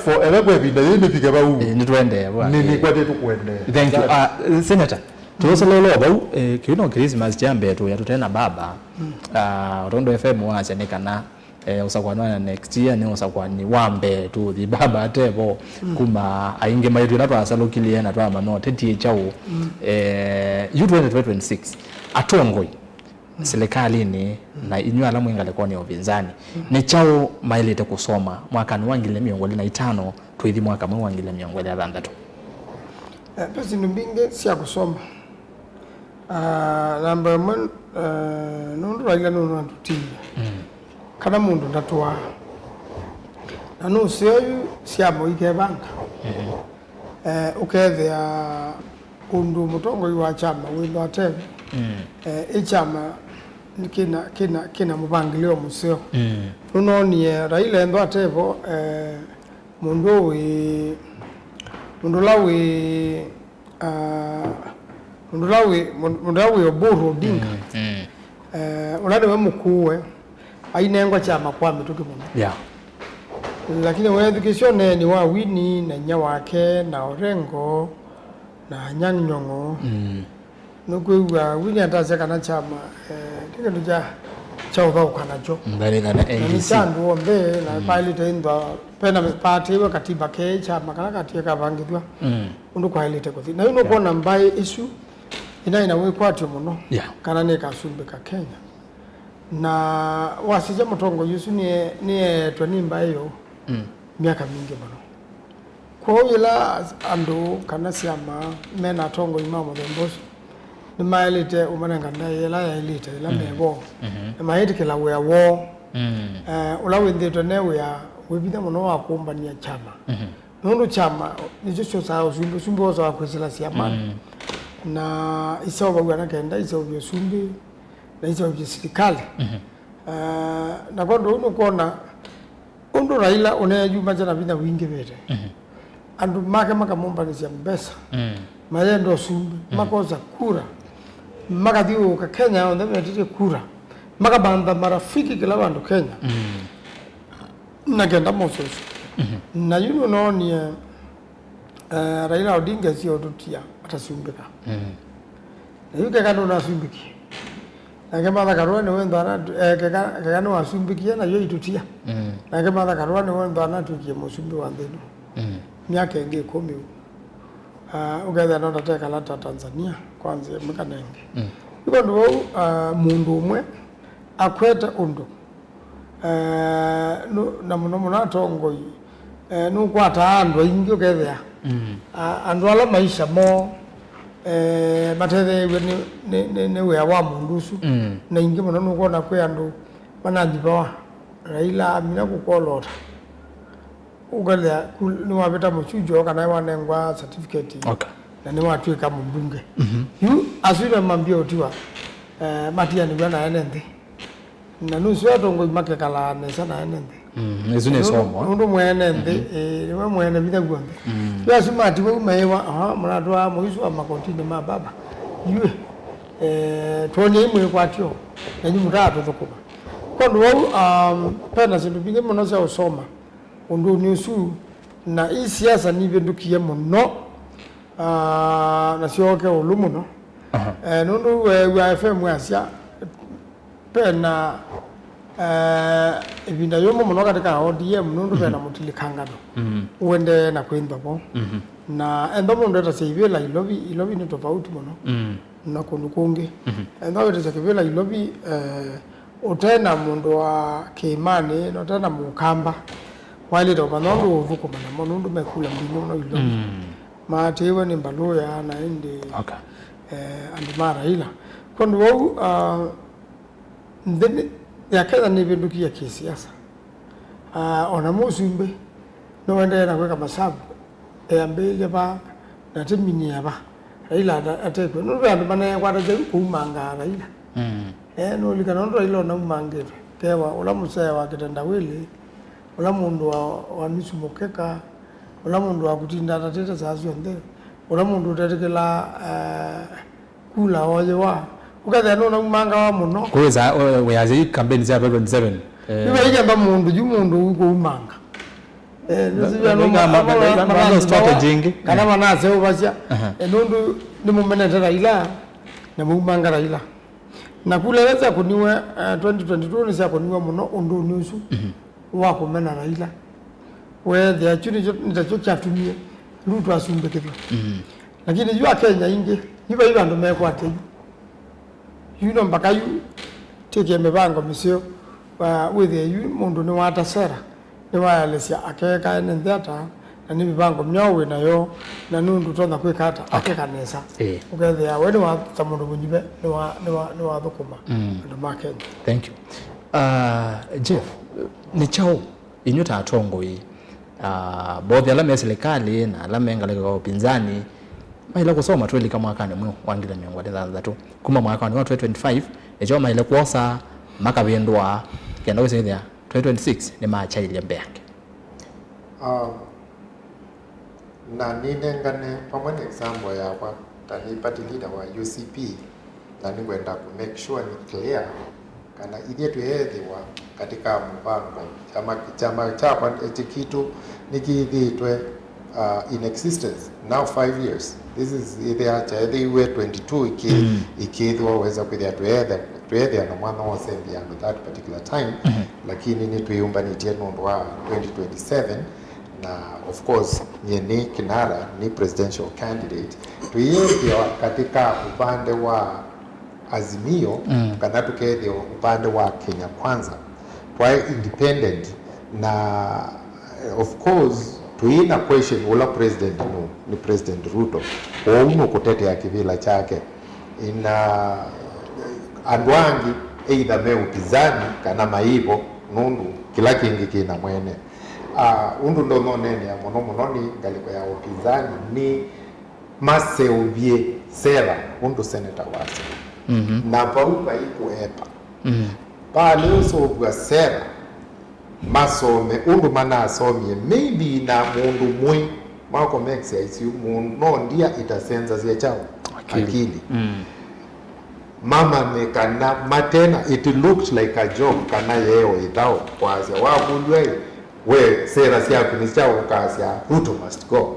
kwa ĩvinda yĩĩ nĩvike vau. Eh, nĩtũendee, bwana. Nĩ, nĩkwatĩtwe kũendee. Thank you. Ah, Senator, tũsololo vau, eh, kĩu no Christmas kya mbee tũya tũte na baba. Mm. Ah, Rondo F M wasya nĩ kana eh, ũsakwani wa next year nĩ ũsakwani wa mbee tũthi baba atevo, mm, kuma aingĩ maitũ ĩla twasalũkilie na twamanya ũteti ĩ kyaũ. Mm. Eh, yu twenty twenty-six, atongoi, mm, silikalĩnĩ, mm, na inyw'ĩ ala mwĩ ngalĩkonĩ ya ũvinzani, mm, nĩ kyaũ maĩlĩte kũsoma mwakanĩ wa ngili mĩongo ĩlĩ na itano tũithi mwaka mweũ wa ngili mĩongo ĩlĩ na thanthatũ? Eh, ve syĩndũ mbingĩ sya kũsoma. Ah, namba ĩmwe, eh, nũndũ Raila nũnatũtiie, mm, kana mũndũ ndatũaa. Na nũseo yu syama ikevanga. Mm-hmm. Eh, ũkethĩa ũndũ mũtongoi wa kyama wĩthwa atevo, mm, eh, ĩ kyama kĩna, kĩna, kĩna mũvangĩlĩo mũseo. Mm. Nũnoonie Raila ethwa atevo, eh, mũndũ wĩ, mũndũ ũla wĩ, ah, mũndũ ũla wĩ, mũndũ ũla wĩ Oburu Odinga, mm, mm, eh, ũla nĩwe mũkũũe, ainengwa kyama kwa mĩtũkĩ mũno. Yeah. Lakini weethukĩsya ũneeni wa Winnie na inyia wake na Orengo na Anyang' Nyong'o, mm. Nũkwĩw'a, Winnie atasya kana kyama, eh, ti kĩndũ kya, kya ũthaũka nakyo. Mm, na nĩ kana na nĩ N D C. Kya andũ onthe, na, mm, vaĩlĩte ĩnthwa, vena, vaatĩĩwe katiba ke kyama kala katie kavangĩthw'a, mm, ũndũ kwaĩlĩte kũthi. Na yu nũkwona, yeah, mbaĩ ĩsu ĩnaĩ na wĩkwatyo mũno, yeah, kana nĩkasumbĩka Kenya. Na wasisya mũtongoi ũsu nĩe-, nĩeetwe nĩ mbaĩ yoo, mm, myaka mingĩ mũno. Kwoou yĩla andũ kana syama me na atongoi ma mũthemba ũsu, nĩmaĩlĩte ũmanenga ndaĩa ĩla yaĩlĩte, ĩla, mm, me vo, mm-hmm, na mayĩtĩkĩla wĩa woo, mm, eh, ũla wĩthĩĩtwe ne wĩa wĩvitha mũno wa kũmbany'a kyama. Mm-hmm. Nũndũ kyama nĩkyo kyosaa ũsumbĩ, ũsumbĩ wosawa kwĩsĩla syama. Mm. Na iseũvaw'a na kenda iseũvye ũsumbĩ na iseũvye silikalĩ. Mhm. Ah, na kwondũ ũu nũkwona ũndũ Raila ũneeyumasya na vinya wingĩvĩte. Mhm. Andũ make makamũmbanĩsya mbesa. Mm. Mayenda ũsumbĩ, mm, makosa kura. Makathyũũka Kenya yonthe metĩtye kura. Makamantha marafiki kĩla vandũ Kenya. Mm. Na kenda mose ũsumbĩ. Mhm. Na yu nũnoonie, eh, Raila Odinga esi ũtũtia atasumbĩka. Mm. Na yu keka ndũnasumbĩkie. Nake Martha Karua nĩwe nthana, eh, keka, keka nĩwasumbĩkie na yu aitũtia. Mm. Nake Martha Karua nĩwe nthana atwĩkie mũsumbĩ wa nthĩ ĩno. Mm. Myaka ĩngĩ ĩkũmi ũu. Ah, ũkethĩa no ndatekala ta Tanzania kwa nzĩa ĩmwe kana ĩngĩ. Mm. Yu vandũ vau, ah, mũndũ ũmwe akwete ũndũ, eh, nũ-, na mũno mũno atongoi, eh, nũkwataa andũ aingĩ ũkethĩa, mm, a-, andũ ala maisha moo, eh, matetheew'e nĩ, nĩ, nĩ, nĩ wĩa wa mũndũ ũsu. Mm. Na ingĩ mũno nũkwona kwĩ andũ mananyivawa, Raila amina kũkwolota. Ũkethĩa ku-, nĩwavĩta mũchujo kana wanengwa certificate, okay, na nĩwatw'ĩka mũmbunge. Mhm. Yu asu nĩmambie ũtiwa, eh, matianĩw'a na ene nthĩ. Na nũseo atongoi makekalaa nesa na ene nthĩ. Mm, ĩsu nĩ somo. Nũndũ mwene nthĩ, mhm, eh, nĩwe mwene vinya w'onthe. Mm. Yu asu matiwa u meĩwa, aha, mũratwaa mũisu wa makotinĩ ma baba. Yu, eh, twonyei mwĩkwatyo, na nyu mũtaatũthũkũma. Kwondũ wau, um, pena syĩndũ mbingĩ mũno sya ũsoma ũndũnĩ ũsu, na ii siasa nivĩndũkie mũno, ah, na syooke ũlũ mũno. Aha. Eh, nũndũ weew'a F M asya, pena, eh, ĩvinda yũmũ mũno katĩ ka O D M, nũndũ, mhm, pena mũtilikangano, mm, ũendee na kwĩnthwa vo. Mhm. Na enda mũndũ etasya ivĩla Ilovi, Ilovi nĩ tofauti mũno. Mm. Na kũndũ kũngĩ. Mhm. Enda wĩtasya kĩvĩla Ilovi, eh, ũte na mũndũ wa kĩĩmanĩ, na ũte na mũkamba, waĩlĩte ũmanya ũndũ ũũthũkũma namo, nũndũ mekula mbingĩ mũno Ilovi. Mm. Maatĩĩwe nĩ mbalũya na ĩndĩ, okay, eh, andũ ma Raila. Kwondũ wau, ah, nthĩ nĩ, ya Kenya nĩvĩndũkie kĩsiasa. Ah, ona mũsumbĩ nĩwaendeee na kwĩka masavu, eambĩĩlya va na tĩminĩe va, Raila ata-, atekw'o. Nũndũ ve andũ maneekwatasya yu kũumangaa Raila. Mm. Eh, nũlikana ũndũ Raila ũnaumangĩtwe, kewa ũla mũsee wa kĩtendawĩlĩ, ũla mũndũ wa, wa nusu mũkeka, ũla mũndũ wa kũtinda atatĩte saa syonthe, ũla mũndũ ũtetĩkĩlaa, eh, kula oyĩwa. Ũkethĩa nũnaumangawa mũno. Kũwĩsa, eh, wĩasya yu campaign sya twenty twenty-seven, eh. Nĩvaikemba mũndũ yu mũndũ ũu kũumanga. Eh, nĩsivya no ma-, ma-, ma-, strategy ĩngĩ, kana manaseũvasya. Aha. Eh, nũndũ nĩmũmenete Raila, na mũumanga Raila. Na kula ila syakũniwe, eh, twenty twenty-two nĩsyakũniwe mũno ũndũnĩ ũsu. Mhm. Wa kũmena Raila. Weethĩa kyu nĩkyo, nĩtakyo kyatumie Ruto asumbĩkĩthw'a. Mm. Lakini yu Akenya aingĩ, yu vai vandũ mekwatya yu. Yu no mpaka yu twĩkĩe mĩvango mĩseo, wa, wĩthĩe yu mũndũ nĩwata sera, nĩwaelesya akeka ene nthĩ ata, na nĩ mĩvango myaũ wĩ nayo, na nũndũ ũtonya kwĩka ata, okay, akeka nesa. Ĩĩ. Ũkethĩa we nĩwa, ta mũndũ mũnyuve, nĩwa, nĩwa, nĩwathũkũma, mm, andũ ma Kenya. Thank you. Ah, Jeff, nĩ kyaũ inyw'ĩ ta atongoi, ah, both ala me silikalĩ na ala me ngalĩko ya upinzani, maĩle kũsoma twĩlika mwakanĩ mweũ wa ngili mĩongo ĩlĩ na thanthatũ? Kuma mwakanĩ wa twenty twenty-five, nĩkyo maĩle kwosa makavĩndũa, kenda kwĩsĩthĩa twenty twenty-six nĩmakyaĩlye mbeange. Um, Na nĩnengane vamwe na example yakwa ta nĩ party leader wa U C P, na nĩngwenda kũ make sure nĩ clear kana ithyĩ twĩethĩwa katika mũvango, kyama, kyama kyakwa, eh, kitũ nĩkĩthĩĩtwe, uh, in existence now five years. This is, ĩthĩa kyaethĩiwe twenty-two iki-, mm, ikĩthĩwa weza kwĩthĩa twĩethe-, twĩethĩa na mwana wa ũsembi andũ that particular time, mhm, lakini nĩtwĩyũmbanĩtye nũndũ wa twenty twenty-seven. Na of course, nyie nĩ kinara, nĩ presidential candidate. Twĩyĩthĩwa katika upande wa Azimio, mm, kana tũkethĩwa upande wa Kenya Kwanza. Twaĩ independent, na, eh, of course, tũi na question ũla president nũ, nĩ President Ruto. Kwoou nũkũtetea kĩvĩla kyake. Ina andũ angĩ either me upinzani kana maivo, nũndũ kĩla kĩngĩ kĩna mwene. Ah, ũndũ ndonya ũneenea mũno mũno nĩ ngalĩko ya ũpinzani nĩ maseũvye sera ũndũ seneta wasya. Mhm. Na vau vai kũepa. Mhm. Vaa nĩũseũvw'a sera, masome ũndũ manasomie, maybe na mũndũ mũĩ, Malcolm X aisye, "Mũndũ no ndia ĩtasenzasya kyaũ? Akili." Akili. Mm. Mamanye kana matena, it looked like a joke kana yeeo ĩtao kwasya. Wakũlw'a ĩ, we sera syaku nĩ sya ũkasya, "Ruto must go."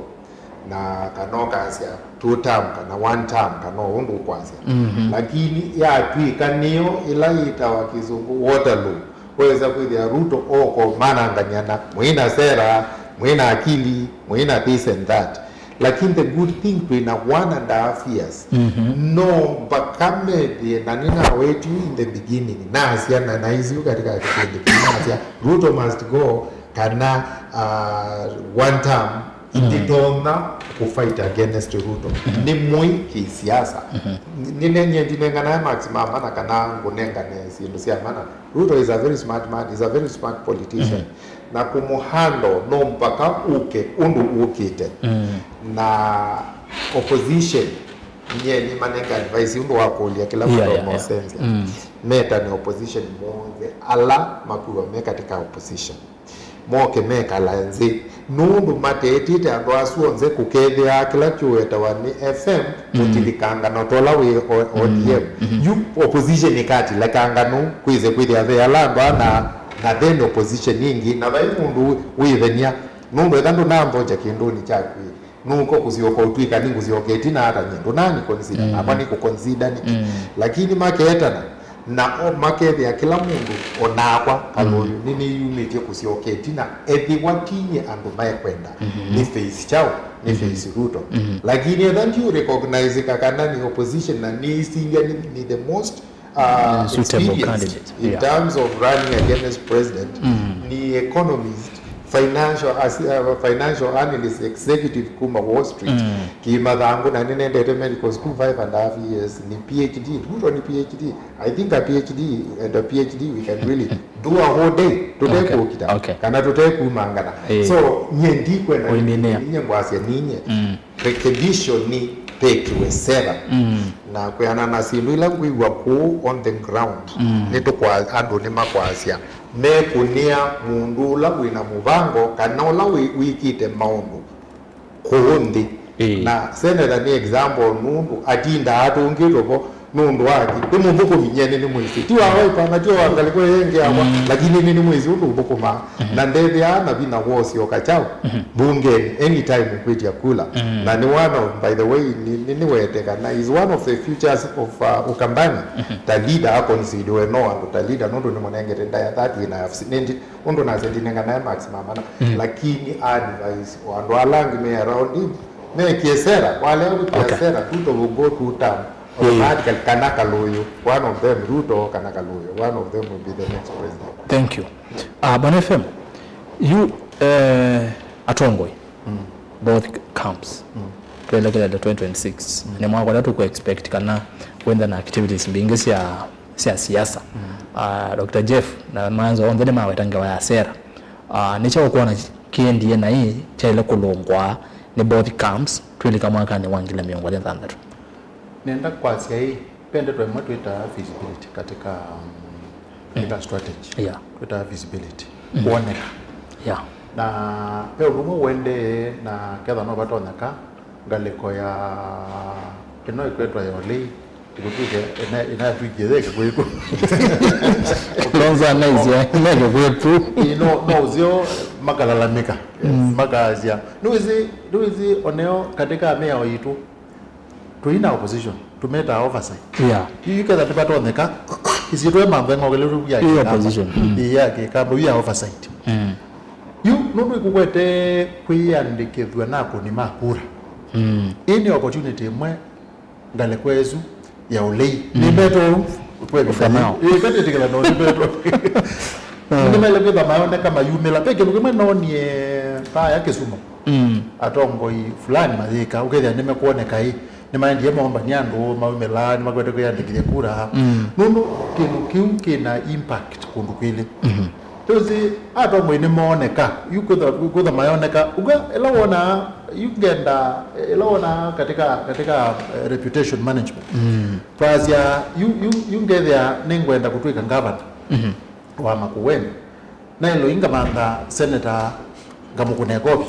Na kana ũkasya two term kana one term kana o ũndũ ũkwasya. Mhm. Lakini yatw'ĩka nĩyo ĩla yĩtawa kĩsũngũ Waterloo, wesa kwĩthĩa Ruto oko manangany'a na mwĩna sera, mwĩna akili, mwĩna this and that. Lakini the good thing twĩna one and a half years. Mhm. No mpaka methĩe, na nĩnawetie in the beginning, nasya na naisyu katika kipindi kĩu, nasya Ruto must go, kana, uh, one term, mhm, nditonya kũfight against Ruto. Mhm. Nĩ mũĩ kĩsiasa. Mhm. Nĩ- nĩ- nyie ndinenganae marks ma mana kana ngũnengane syĩndũ sya mana. Ruto is a very smart man, is a very smart politician. Mhm. Na kũmũhandle no mpaka ũke ũndũ ũkĩte. Mm. Na opposition, nyie nĩmanenge advice ũndũ wa kũlya kĩla, yeah, mũndũ, yeah, yeah, nonsense. Mm. Metane opposition monthe ala makwĩwa me katika opposition. Moke mekala nzĩ, nũndũ matetĩte andũ asu onthe kũkethĩa kĩla kĩũetawa nĩ F M, mm, mũtilĩkangano tola wĩ O- Mm. O D M. Mm-hmm. Yu opposition ĩkatilĩkangano kwĩse kwĩthĩa ve ala andũ ana, na then opposition ĩngĩ, na vai mũndũ wĩthenia, nũndũ etha ndũnamboja kĩndũnĩ kyaku, nũko kũsyoka ũtw'ĩka nĩngũsyoka ĩtina ata nyie ndũnani consider, mm, nakwa nĩkũconsider nĩkĩ? Mm. Lakini maketana, na o makethĩa kĩla mũndũ, o nakwa Kalũyũ, mm, nĩnĩyumĩtye kũsyoka ĩtina, ethĩwa ti nyie andũ maekwenda, mm-hmm, nĩ face kyaũ? Nĩ, mm-hmm, face Ruto. Mm-hmm. Lakini etha ndiũ recognize kana nĩ opposition na nĩisindya nĩ, nĩ the most uh, mm, suitable experienced candidate, in, yeah, terms of running against president, mm, ni economist, financial as- uh, financial analyst executive kuma Wall Street, mm, kĩmathangũ, na nĩnendete medical school five and a half years, ni P H D, Ruto ni P H D. I think a P H D and a P H D we can really do a whole day, okay, tutekũkita, okay, kana tutekumangana. Eh. So nyie ndikwenda, ũiminĩa, ninye ngwasya ninye, mm, rekebisho nĩ vekĩwe sera. Mm. Na kwĩanana na syĩndũ ila ngwĩw'a kũũ on the ground, mm, nĩtũkwa andũ nĩmakwasya mekũnĩa mũndũ ũla wĩna mũvango kana ũla wĩ- wĩkĩte maũndũ kũũ nthĩ. Ĩĩ. Na seneta nĩ example nũndũ atindaa atũngĩtwe vo nũndũ wake. Nĩ mũthũkũmi nyie nĩnĩmwĩsĩ. Ti wa Wiper na ti wa ngalĩko ĩngĩ yakwa, mm, lakini nĩnĩmwĩsĩ ũndũ ũthũkũmaa. Mhm. Na ndethĩaa na vinya wa ũsyoka kyaũ, mhm, mbungenĩ anytime ũkwĩtya kula. Mhm. Na nĩ one of, by the way, nĩ- nĩ- nĩwete kana is one of the futures of uh, Ukambani. Mhm. Ta leader aconsidewe no andũ ta leader nũndũ nĩmũnengete ndaya that wĩna F C. Nĩndi ũndũ nasya ndinenganae marks ma mana. Mhm. Lakini advice o andũ ala angĩ me around him, mekie sera, walea kũkia, okay, sera, Ruto will go two term. Ĩĩ. Automatically, kana Kalũyũ, one of them, Ruto kana Kalũyũ, one of them will be the next president. Thank you. Uh, Bwana F M, you, eh, atongoi, mm, both camps, mm, twelekele twenty twenty-six, mm, nĩ mwaka ũla tũkũ expect kana wenda na activities mbingĩ sya, sya siasa. Mm. Uh, Doctor Jeff na Manzo onthe nĩ maweta ngewa ya sera. Uh, nĩ kyaũ ũkwona kĩendie na ĩ kyaĩle kũlũngwa nĩ both camps twĩlika mwakanĩ wa ngili mĩongo ĩlĩ na thanthatũ? Nenda kwasya ĩ, ve ndeto ĩmwe twĩtaa feasibility katika, um, katika, mm, strategy. Yeah. Twĩtaa feasibility. Mm. Kwoneka. Yeah. Na ve ũndũ ũmwe ũendee na ketha no vatonyeka ngalĩko ya ĩno ĩkwĩtwa ya ũlei, ĩkũtw'ĩke, ĩna- ĩnatw'ĩkie yeke kwĩku. Lonza naisya, neke kwĩku. Ĩ, no, no ũseo makalalamĩka. Yes. Mm. Makasya. Nĩwĩsĩ, nĩwĩsĩ oneo katika mĩao yitũ, tũi na opposition, tũmetaa oversight. Yeah. Yu ketha nĩvatonyeka, isyĩtwe manthe ng'okelelu ya, ĩ, Kĩkamba. Opposition, mm. Ĩ, ya Kĩkamba, yu ya oversight. Mm. Yu nũndũ ĩkũkwete kwĩyandĩkĩthw'a na akũni ma kura. Mm. Ĩ nĩ opportunity ĩmwe ngalĩko ĩsu ya ũlei. Mm. Nĩmetwa ũu, kwevika nao. Ĩ, katĩtĩkĩla nao nĩmetwa. Ah. Nĩmaĩle kwĩtha mayoneka mayumĩla. Ve kĩndũ kĩmwe noonie vaya Kĩsumo. Mm. Atongoi fulani mayĩka, ũkethĩa nĩmekwoneka ĩ, nĩmaendie maũmbany'a andũ, maumĩla, nĩmakwete kwĩyandĩkĩthya kura. Mm. Nũndũ kĩndũ kĩu kĩna impact kũndũ kwĩlĩ. Mhm. Ndũsĩ atongoi nĩmooneka, yu kwĩtha, kwĩtha mayoneka. Ũka, ĩla wonaa, yu ngenda, ĩla wonaa katika, katika, eh, reputation management. Mm. Twasya, yu, yu, yu ngethĩa nĩngwenda kũtw'ĩka ngavana wa Makueni. Na ĩlo ingamantha seneta ngamũkũna ĩkovi.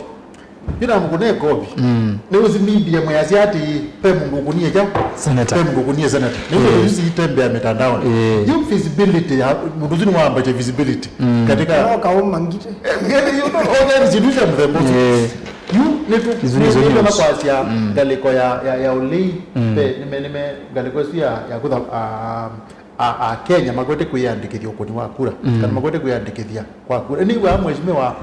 Yu namũkũna ĩkovi. Mm. Nĩũsimindie mwĩasya atĩ ve mũndũ ũkũnie kyaũ? Senator. Ve mũndũ ũkũnie seneta. Nĩw'o, eh, yu sitembea mitandaoni. Eh. Yu visibility ya mũndũ ũsu nĩwambatie visibility. Mm. Katika no kauma ngite. Eh, eh, yu no, okay, sindu sya mũthemba ũsu. Eh. Yu nĩtu, isu nĩ, nĩsu nĩtwona news. Kwasya, mm, ngalĩko ya, ya, ya ũlei. Mm. Ve, nĩme, nĩme, ngalĩko ĩsu ya, ya kũtha, ah, a, a Kenya makwete kwĩyandĩkĩthya ũkũni wa kura, mm, kana makwete kwĩyandĩkĩthya kwa kura. Nĩw'aa mheshimiwa,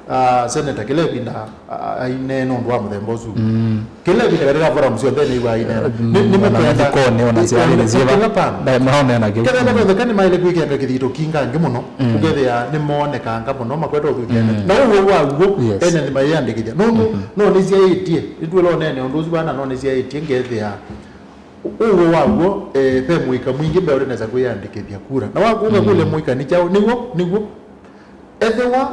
ah, senator kĩla ĩvinda, ah, aineena ũndũ wa mũthemba ũsu. Mm. Kĩla ĩvinda katika forum syonthe nĩw'aa aineena. Mm, nĩ, nĩ ona mũkwenda mathikonĩ, ona i-, sialĩnĩ syĩva, kĩla pam. Nda-, maonena kĩu. Kethĩa, mm, matwethe kana maĩle kwĩkĩanga kĩthito kinga angĩ mũno, mm, ũkethĩa nĩmoonekanga mũno, makwete ũthũkĩane. Mm. Na ũw'o wa w'o, yes, ene nĩmayĩandĩkĩthya. Nũndũ, mm-hmm, no nĩsyaĩtye, nĩtwĩla ũnene ũndũ ũsu vana, no nĩsyaĩtye ngethĩa Ũ-, ũw'o wa w'o, eh, ve mũika mwingĩ mbeũte nesa kwĩyandĩkĩthya kura. Na wakũka, mm, kũlya mũika nĩ kyaũ? Nĩw'o, nĩw'o. Ethĩwa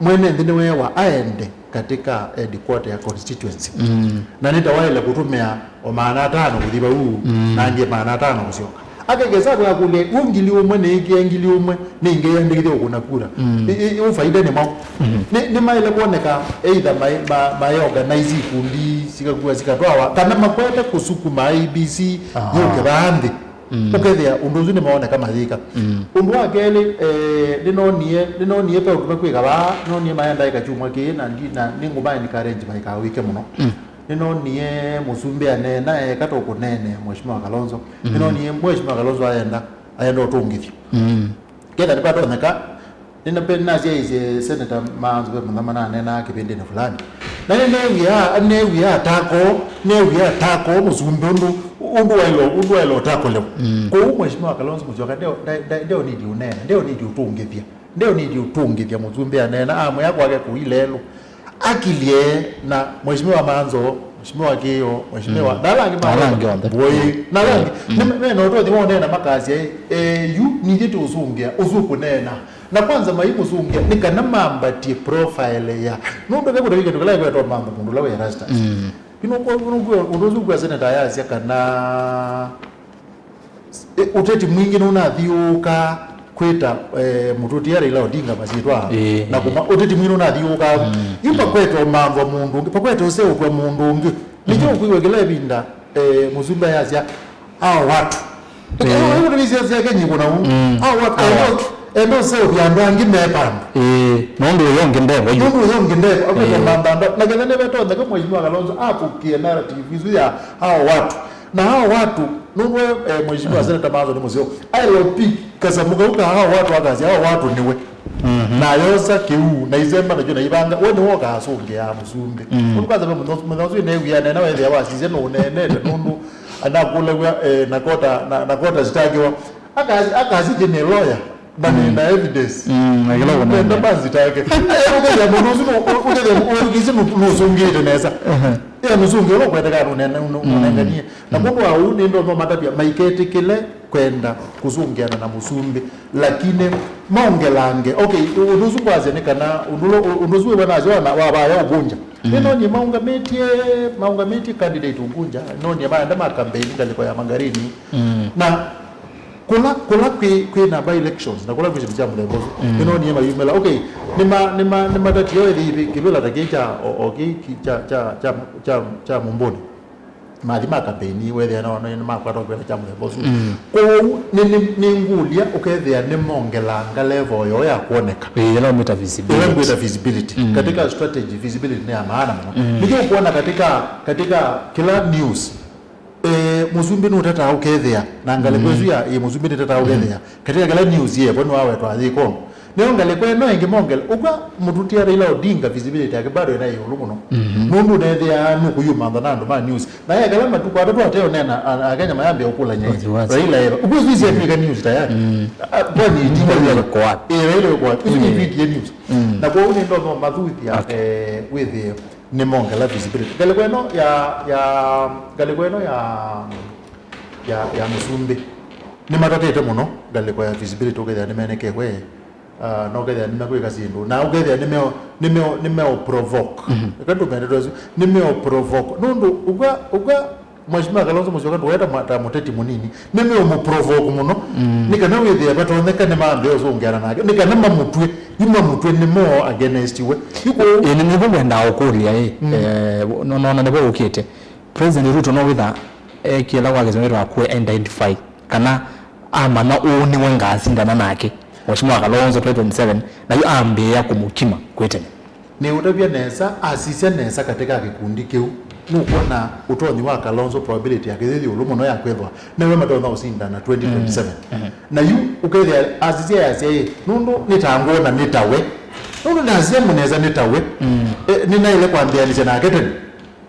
mwene nthĩ nĩweewa aende katika headquarter ya constituency. Mm. Na nĩtawaĩle kũtũmĩa o maana atano kũthi vau, mm, na angĩ maana atano kũsyoka. Akekesa kwakũlya, "Ũ ngili ũmwe nĩĩkĩe ngili ũmwe, nĩingĩyandĩkĩthya ũkũna kura." Mm. Ĩ, ĩ, ũ faida nĩ mwaũ? Mhm. Nĩ, nĩmaĩle kwoneka either ma, ma, maĩ organize ikundi sikakua sikatwawa, kana makwete kũsukuma I E B C, aha, yũke vaa nthĩ. Mm. Ũkethĩa ũndũ ũsu nĩmaoneka mayĩka. Mm. Ũndũ wa kelĩ, eh, nĩnonie, nĩnonie ve ũndũ mekwĩka vaa, nonie maenda ĩka kyumwa kĩĩ, na ndi, na nĩngũma encourage maikawĩke mũno. Mm. Nĩnonie mũsumbĩ aneena, eka tũkũneenea Mheshimiwa Kalonzo. Mm. Nĩnonie Mheshimiwa Kalonzo aenda, aenda ũtũngĩthyo. Mm. Ketha nĩvatonyeka, nĩnape-, nasyaĩĩsye Senator Maanzo ve mũthama naneenaa kĩvĩndĩnĩ fulani. Na nĩneew'aa, neew'aa atako, neew'aa atako mũsumbĩ ũndũ, ũndũ waĩlo, ũndũ waĩlo ũtakolewa. Mm. Kwoou Mheshimiwa Kalonzo Musyoka ndeo, nde-, nde-, ndeo nĩndĩ ũneena, ndeo nĩndĩ ũtũngĩthya, ndeo nĩndĩ ũtũngĩthya mũsumbĩ aneena, amwĩa kwake kũi lelũ. Akilye na Mheshimiwa Maanzo, Mheshimiwa Kĩo, Mheshimiwa, mm, na ala angĩ ma-, ala angĩ onthe. Boy, na ala angĩ. Mm. Nĩ me-, mena ũtonyi wa ũneena makasya, eh, yu nithyĩ tũũsũngĩa, ũsu ũkũneena. Na kwanza maimũsũngĩa, nĩ kana mambatie profile ya. Nũndũ ve kũtavika kĩndũ kĩla ĩkwetwa mantha mũndũ ũla wĩ Erastus. Mm. Ino kwa, ino kwa, ũndũ ũsu kwa senator ayasya kana E, ũteti mwingĩ nũnathiũũka kwĩta, eh, mũtũtia Raila Odinga masyĩtwa, ĩĩ, na kuma ũteti mwingĩ nũnathiũũka. Mm. Yu pakwetwa mantha mũndũ ũngĩ, pakwetwa ũseũvw'a mũndũ ũngĩ. Nĩkyo, mm-hmm, ũkwĩw'a kĩla ĩvinda, eh, mũsumbĩ ayasya, "Hao watu." Ĩĩ. Ũkũtavĩsya syake nyiko na ũ. Mm. "Hao watu." Hao watu. Enda ũseũvya andũ angĩ me vandũ. Ĩĩ, nũndũ ũyũ ũngĩ ndevo yu. Nũndũ ũyũ ũngĩ ndevo, akwetwa, ĩĩ, mantha andũ. Na ketha nĩvetonyeka Mheshimiwa Kalonzo apũkie narrative isu ya "hao watu." Na hao watu, nũndũ we, eh, Mheshimiwa, mm, Senator Maanzo nĩ mũseo, aĩle ũpick kasamũ kau ka hao watu akasya, "Hao watu nĩwe." Mhm. Na ayosa kĩu, na isemba nakyo na ivanga, we nĩwe ũkasũngĩa mũsumbĩ. Mm. Nũndũ kwanza ve mũthenya ũsu neew'aa nena wethĩa wasisya nũneenete, nũndũ anakũlaw'a, eh, na kota, na, na kota sitakiwa. Akasi-, akasya, "Nĩ lawyer." Na nĩ, mm, na evidence. Mm, na kĩla ũkũnena. Nenda manzi take. Eh, ũkethĩa mũndũ ũsu nũ-, ũkethĩa ũkĩsĩ nũ-, nũsũngĩte nesa. Ehe. Ĩla nũsũngĩ ũla ũkwendeka nũnene-, nũ-, mm, nũnenganie. Na, mm, kũndũ wa ũu nĩ ndono matavya maiketĩkĩle kwenda kũsũngĩana na mũsumbĩ. Lakini maongelange. Okay, ũndũ ũsu ngwasya nĩ kana ũndũ ũla, ũndũ ũsu wĩwa nasyo wa, wa vaya ũvũngya. Mm. Nĩnonie maũngamĩtye, maũngamĩtye candidate Ugunja, nĩnonie maenda ma campaign ngalĩko ya Magarini. Mm. Na kũla, kũla kwĩ, kwĩ na by elections, na kũla kwĩ syĩndũ sya mũthemba ũsu, mm, nĩnonie mayumĩla. Okay, nĩma, nĩma, nĩmatatie ĩthi kĩvĩla ta kĩĩ kya, o, o kĩĩ kya, kya, kya, kya, kya mũmbũnĩ. Mathi ma campaign, wethĩa no, no, nĩmakwata kĩvĩla kya mũthemba ũsu. Mm. Kwoou, nĩ, nĩ, nĩngũlya, ũkethĩa nĩmongelanga level yoo ya kwoneka. Ĩĩ, ĩla ũmĩta visibility. Ĩla ngwĩta visibility. Mm. Katika strategy, visibility nĩ ya maana mũno. Mm. Nĩkyo ũkwona katika, katika kĩla news, eh, mũsumbĩ nũtataa ũkethĩa, na ngalĩko, mm, ĩsu ya, ĩ, mũsumbĩ nĩtataa, mm, ũkethĩa. Katika kĩla news yevo nĩwawetwa ayĩko. Nĩyo ngalĩko ĩno ĩngĩ mongele. Ũkw'a mũtũtia Raila Odinga visibility yake bado ĩna ĩũlũ mũno. Mhm. Nũndũ nethĩaa nũkũyumantha na andũ ma news. Na yekala matukũ atatũ ateũneena, a, Akenya mayambĩa ũkũlany'a. Wazi, wazi. Raila eva. Ũkwĩsĩ isi atwĩka news tayari. Mm. A, kwani, mm, itinda Raila yĩva? Iko wapi? Eh, Raila iko wapi? Isu, mm, nĩ video news. Mm. Na kwoou nĩ ndono mathũthya, aha, eh, wĩthĩe nĩmongela visibility. Ngalĩko ĩno ya, ya, ngalĩko ĩno ya, ya, ya mũsumbĩ. Nĩmatokete mũno ngalĩko ya visibility ũkethĩa nĩmenekewe. Ah, no ũkethĩa nĩmekwĩka syĩndũ. Na ũkethĩa nĩmeo, nĩmeo, nĩmeo provoke. Eka ndũmende twasyo, nĩmeo provoke. Nũndũ, ũka, ũka, Mheshimiwa Kalonzo Musyoka ndũweta mwa-, ta mũteti mũnini. Nĩmeo mũprovoke mũno. Nĩ kana wĩthĩe vatonyeka nĩmambĩa ũsũngĩana nake. Nĩ kana mamũtw'e, yu mamũtw'e nĩ more against we. Yu kũu. Ĩĩ, nĩ, nĩvo ngwendaa ũkũlya ĩ. Eh, no, no, na nĩvo ũkĩte. President Ruto no wĩtha ekĩla kwa kĩsemo kĩtwa kũ identify kana amanya ũũ nĩwe ngasindana nake, Mheshimiwa Kalonzo twenty twenty-seven, na yu ambĩĩa kũmũkima kwĩ tene. Nĩũtavya nesa, asisya nesa katĩ ka kĩkundi kĩu, nũkwona ũtonyi wa Kalonzo, probability yake yĩ ĩũlũ mũno ya kwĩthwa nĩwe matonya ũsindana twenty twenty-seven. Na yu ũkethĩa asisya yasya ĩ, nũndũ nĩtangwona nĩ tawe, nũndũ ndasisya mũnesa nĩ tawe, e, nĩnaĩle kwambĩanĩsya nake tene.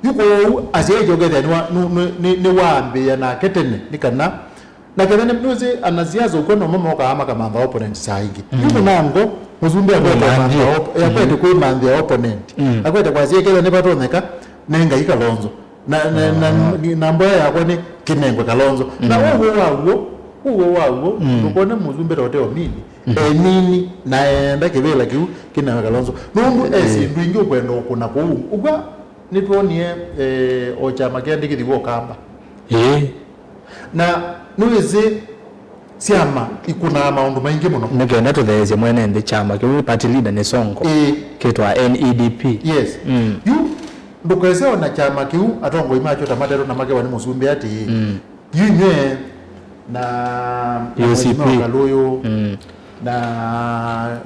Yu kwoou asyaĩtye ũkethĩa nĩwa-, nũ-, nũ-, nĩ-, nĩwaambĩĩa nake tene, nĩ kana, na ketha nĩ-, nĩwĩsĩ anasiasa ũkw'a nomo mokaa makamantha opponent saa ingĩ. Yu mũnango, mũsumbĩ akwete Mũmanthie. Kwĩmantha op-, akwete kwĩmanthĩa opponent. Akwete kwasya ketha nĩvatonyeka, nengai Kalonzo. Na, na, na, na mboya yakwa nĩ kĩnengwe Kalonzo. Na ũw'o wa w'o, ũw'o wa w'o, ndũkone mũsumbĩ ta ũteo mini. Enini, na enda kĩvĩla kĩu kĩnengwe Kalonzo. Nũndũ e syĩndũ ingĩ ũkwenda ũkũna kũu. Ũkw'a Nĩtwonie, eh, o kyama kĩandĩkĩthw'e Ũkamba. Ĩĩ. Na nĩwĩsĩ syama ikũnaa maũndũ maingĩ mũno. Nĩ kenda tũtheesye mwene nthĩ kyama kĩu, party leader nĩ Sonko. Ĩĩ. Kĩtwa N E D P. Yes. Mm. Yu ndũkese ona kyama kĩu atongoi makyo ta matetwe na makewa nĩ mũsumbĩ atĩĩ, yu inyw'ĩ na, na U C P. Mheshimiwa Kalũyũ, na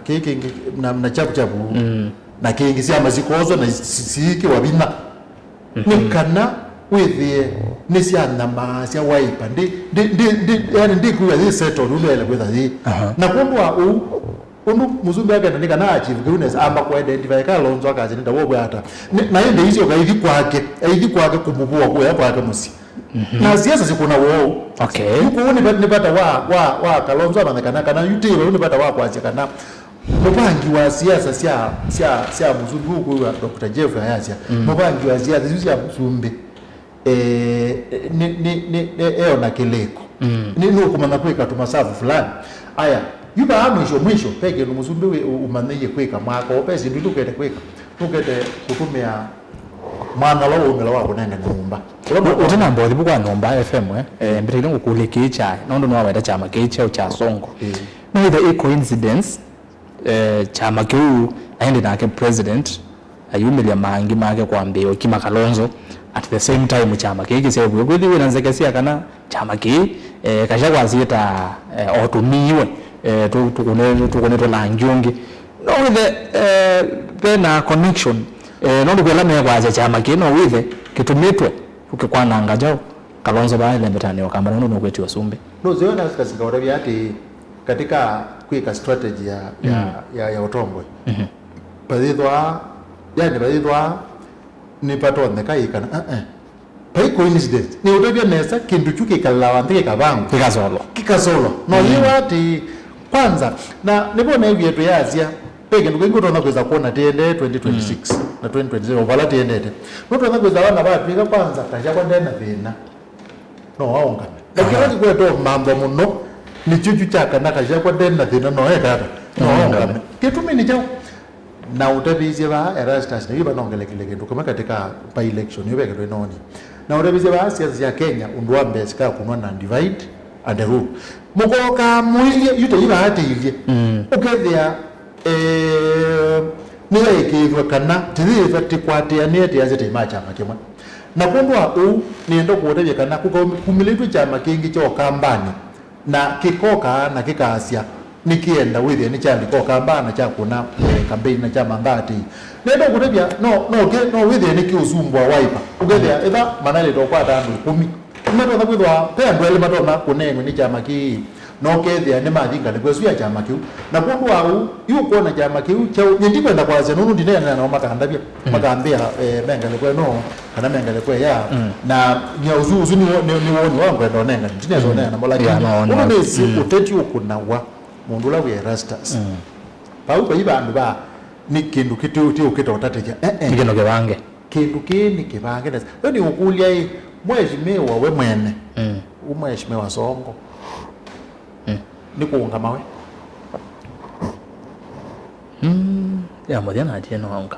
kĩĩ kĩngĩ, na, na Chapu Chapu, na kĩngĩ syama sikoswa na si-, siikĩwa vinya. Nĩ kana wĩthĩe nĩsyanyamaasya Wiper. Ndi, ndi, ndi, ndi, yani ndikwĩw'a yĩ settled ũndũ yaĩle kwĩtha yĩ. Aha. Na kwondũ wa ũu, ũndũ mũsumbĩ akenda nĩ kana achieve kĩu nesa, amba kũ identify Kalonzo akasya nĩ ta wovwe ata. Nĩ, na ĩndĩ isyoka aithi kwake, aithi kwake kũmũvũa kũya kwake mũsyĩ. Na siasa sikũna woo. Okay. Yu kũu nĩ va-, nĩ vata wa, wa, wa Kalonzo amanye kana, kana yu tĩva yu nĩ vata wa kwasya kana mũvangi wa siasa sya, sya, sya mũsumbĩ ũkwĩw'a Doctor Jeff ayasya, mũvangi wa siasa isu sya mũsumbĩ, eh, nĩ, nĩ, nĩ, nĩ, eona kĩlĩko. Nĩ, nũkũmanya kwĩka tũmasavu fulani. Aya, yu vaa mwisho, mwisho, ve kĩndũ mũsumbĩ wĩ, ũ-, ũmanyĩie kwĩka mwaka ũũ, ve syĩndũ ndũkete kwĩka, ndũkete kũtũmĩa mwana ũla waumĩla wa kũnengane nyũmba. Ũla mwana ũte na mbothi kwa nyũmba F M, eh? Eh, mbĩta ĩla ngũkũlya kĩĩ kya, nũndũ nĩwaweta kyama kĩĩ kyeũ kya Sonko. Ĩĩ. No either ĩ coincidence, eh, kyama kĩu, na ĩndĩ nake president, ayumĩlya maangi make kwambĩĩa ũkima Kalonzo, at the same time kyama kĩĩ kĩseũvw'e. Kwĩthĩwa wĩna nzeke sya kana kyama kĩĩ, eh, kasya kwasya ta, eh, o tũmiiwe, eh, tũ-, tũkũne-, tũkũnĩtwe langi ũngĩ. No wĩthe, eh, ve na connection, eh, nũndũ kwĩla mekwasya kyama kĩĩ no wĩthe kĩtũmĩtwe ũkĩkwananga kyaũ Kalonzo vaa ĩlembetanĩ Ũkamba nũndũ nũkwĩtiwa sumbĩ. Nũzeo na kasika ũtavya atĩ katika kwĩka strategy ya, ya, ya, ya ũtongoi. Vayĩthwa, yani vayĩthwa nĩvatonyeka ĩ kana, eh, eh. Vai coincidence. Nĩ ũtavya nesa, kĩndũ kyu kĩkalaa nthĩ kĩkavangwa. Kĩkasolwa. Kĩkasolwa. No yĩwa atĩ, kwanza, na nĩvo neewie tũyasya, ve kĩndũ kĩngĩ ũtonya kwĩsa kwona tĩendee twenty twenty-six na twenty twenty-seven, vala tĩendete. Nũtonya kwĩsa wana vatw'ĩka kwanza, Kachagwa ndena thĩna. No aũngame. Na kĩla kĩkwetwa mantho mũno, nĩkyo kyu kya kana Kachagwa ndena thĩna, no eka ata? No aũngame. Kĩtumi nĩ kyaũ? Na ũtavĩsye vaa Erastus, na yu vanongelekile kĩndũ kĩmwe katika by-election yu ve kĩndũ ĩnonie. Na ũtavĩsye vaa siasa sya Kenya, ũndũ wa mbee sikakunwa na divide and rule. Mũkokaa mũilye, yu ta yu vaatĩilye. Ũkethĩa, eh, nĩyaĩkĩĩthw'a kana tĩyĩthwa tĩkwatĩanĩe tĩasya tĩ ma kyama kĩmwe. Na kwondũ wa ũu, nĩenda kũũtavya kana kũkaumĩlĩtw'e kyama kĩngĩ kya Ũkambanĩ, na kĩkoka na kĩkasya nĩkĩenda wĩthĩe nĩkyalika Ũkamba na kyakũna, eh, campaign na kyamantha atĩĩ. Nenda kũtavya, no, no, kĩ, no wĩthĩe nĩkĩũsumbũa Wiper. Ũkethĩa, ĩtha manalĩte ũkwata andũ ĩkũmi. Nĩmatonya kwĩthwa, ve andũ elĩ matonya kũneenw'a nĩ kyama kĩĩ, na ũkethĩa nĩmathi ngalĩko ĩsu ya kyama kĩu. Na kwondũ wa ũu, yu ũkwona kyama kĩu kyaũ, nyie ndikwenda kwasya nũndũ ndineenana nao makandavya, makambĩa, eh, me ngalĩko ĩno, kana me ngalĩko ĩya. Na nyie ũsu, ũsu nĩ wo-, nĩ, nĩ woni wa ngwenda ũnengane, ndinesa ũneena namo, lakini yeah, no, no, ũndũ nĩsĩ ũteti ũkũnawa mũndũ ũla wĩ Erastus. Vau vai vandũ va, nĩ kĩndũ kĩtĩ-, kĩtĩũkĩte ũtatĩkya. Eh, eh. Nĩ kĩndũ kĩvange. Kĩndũ kĩĩ nĩ kĩvange nesa. Yo nĩ ũkũlya ĩ, mheshimiwa we mwene, u mheshimiwa Sonko, nĩ kũũngama we? Mm, ya mũthya na atie no aũnga.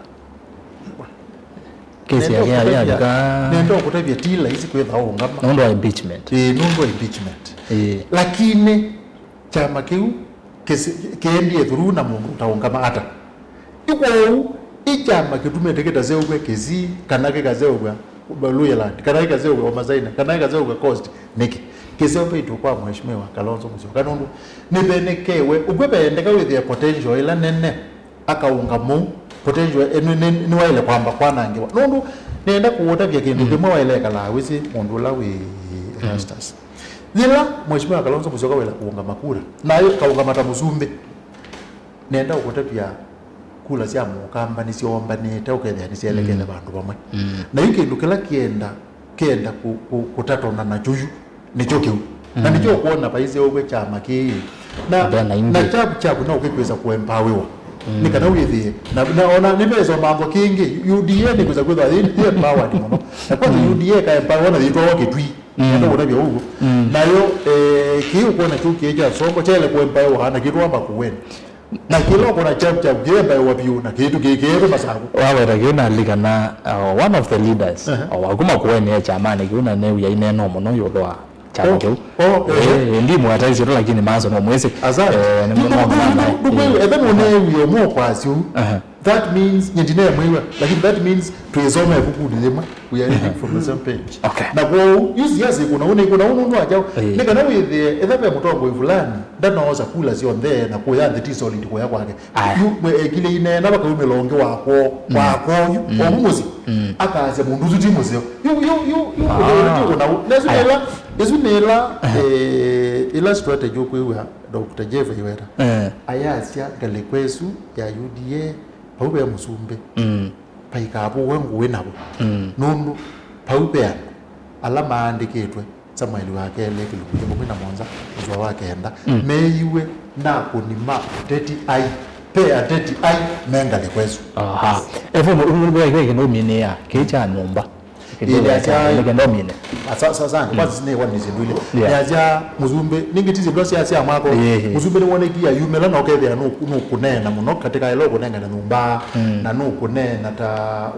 Kesi yake ya- yavika. Nenda ũkũtavya ti laisi kwĩtha ũngama. Nũndũ wa impeachment. Ĩĩ, nũndũ wa impeachment. Ĩĩ. Lakini kyama kĩu kĩsi- kĩendie through na mũndũ ũtaũngama ata. Ĩ kwoou, ĩ kyama kĩtumĩte kĩtaseũvw'a Kisii, kana kĩkaseũvw'a Luhyaland, kana kĩkaseũvw'a Umasaini, kana kĩkaseũvw'a Coast, nĩkĩ? Kĩseũvĩtw'e kwa Mheshimiwa Kalonzo Musyoka, nũndũ nĩvenekewe, ũkw'e veendeka wĩthĩe potential ĩla nene, akaũnga mũu, potential, eh, nĩ- nĩ- nĩwaĩle kwamba kwanangĩwa. Nũndũ nĩenda kũũtavya kĩndũ kĩmwe, waĩle ĩkalaa wĩsĩ mũndũ ũla wĩ Erastus. Yĩla Mheshimiwa Kalonzo Musyoka waĩle kũũngama kura, na yu kaũngama ta mũsumbĩ, nenda ũkũtavya kula sya mũkamba nĩsyoombanĩte, ũkethĩa nĩsyelekele vandũ vamwe. Mm. Na yu kĩndũ kĩla kĩenda, kĩenda kũ- kũ- kũtatona nakyo yu, nĩkyo kĩu. Na nĩkyo ũkwona vaiseũvw'e kyama kĩĩ. Na, na kyavu kyavu no kĩkwĩsa kũempawiwa. Nĩ kana wĩthĩe. Na, na ona nĩvesa mango kĩngĩ, U D A nĩkwĩsa kwĩthwa yĩ empowered mũno. Na kwanza U D A ka empowered na yĩtwawa Kĩtui. Nenda kũtavya ũguo. Nayo, eh, kĩĩ ũkwona kĩu kĩĩ kya Sonko, kyaĩle kũempawiwa na kĩtwawa Makueni. Na kĩla ũkona chap chap kĩembaĩwa vyũ na kĩtu kĩkĩetwe Masaku. Waweta kĩu nalikana, uh, one of the leaders, uh, wa kuma Makueni e kyamanĩ kĩu, na newia ineno mũno ĩũlũ wa kyama kĩu. Oh, eh, eh, ndi mwataisye tu, lakini maso no mwĩsĩ. Asante. Eh, nĩ- no- no- no- no- no- etha nũneewia ũmwe kwasyu. Aha. That means nye ndineemwĩw'a, lakini that means twĩsoma ĩvukunĩ yĩmwe. We are reading from the same page. Okay. Na kwoou, yu siasa ĩkũna ũnĩ ĩkũna ũnĩ ũndũ wa kyaũ. Eh. Nĩ kana wĩthĩe, etha ve mũtongoi fulani, ndanoosa kula syonthe na kũya nthĩ ti solid kũya kwake. Aya. Yu, mwe ekile ineena vakaumĩla ũngĩ wa kwoo, wa kwoo yu, omu mũsyĩ. Akasya mũndũ ũsu ti mũseo. Yu, yu, yu, yu, ũndũ ũrĩa ti ũkũna ũ. Na ĩsu nĩ ĩla, ĩsu nĩ ĩla, eh, ĩla strategy ũkwĩw'a Doctor Jeff aiweta. Eh. Ayasya ngalĩko ĩsu ya U D A, vau ve mũsumbĩ. Mm. Vaikavũwe ngũĩ navo. Mm. Nũndũ vau ve andũ ala maandĩkĩtwe Samueli wa kelĩ kĩlungu kya ĩkũmi na mũonza mũsoa wa kenda, mm, meeiwe na akũni ma ũteti ai, ve ateti ai me ngalĩko ĩsu. Aha. F M, we, we, we, kĩndũ ũminĩaa, kĩĩ kya nyũmba. Ĩĩ, nĩasya, nĩ kĩndũ ũmine. Asa- sa- sa- kwanza sinĩwa nĩ syĩndũ ilĩ. Yeah. Nĩasya mũsumbĩ, nĩngĩ ti syĩndũ sya- sya mwako. Ĩĩ. Mũsumbĩ nĩwonekie ayumĩla na ũkethĩa nũ- nũkũneena mũno katika ĩla ũkũnengane nyũmba, mm, na nũkũneena ta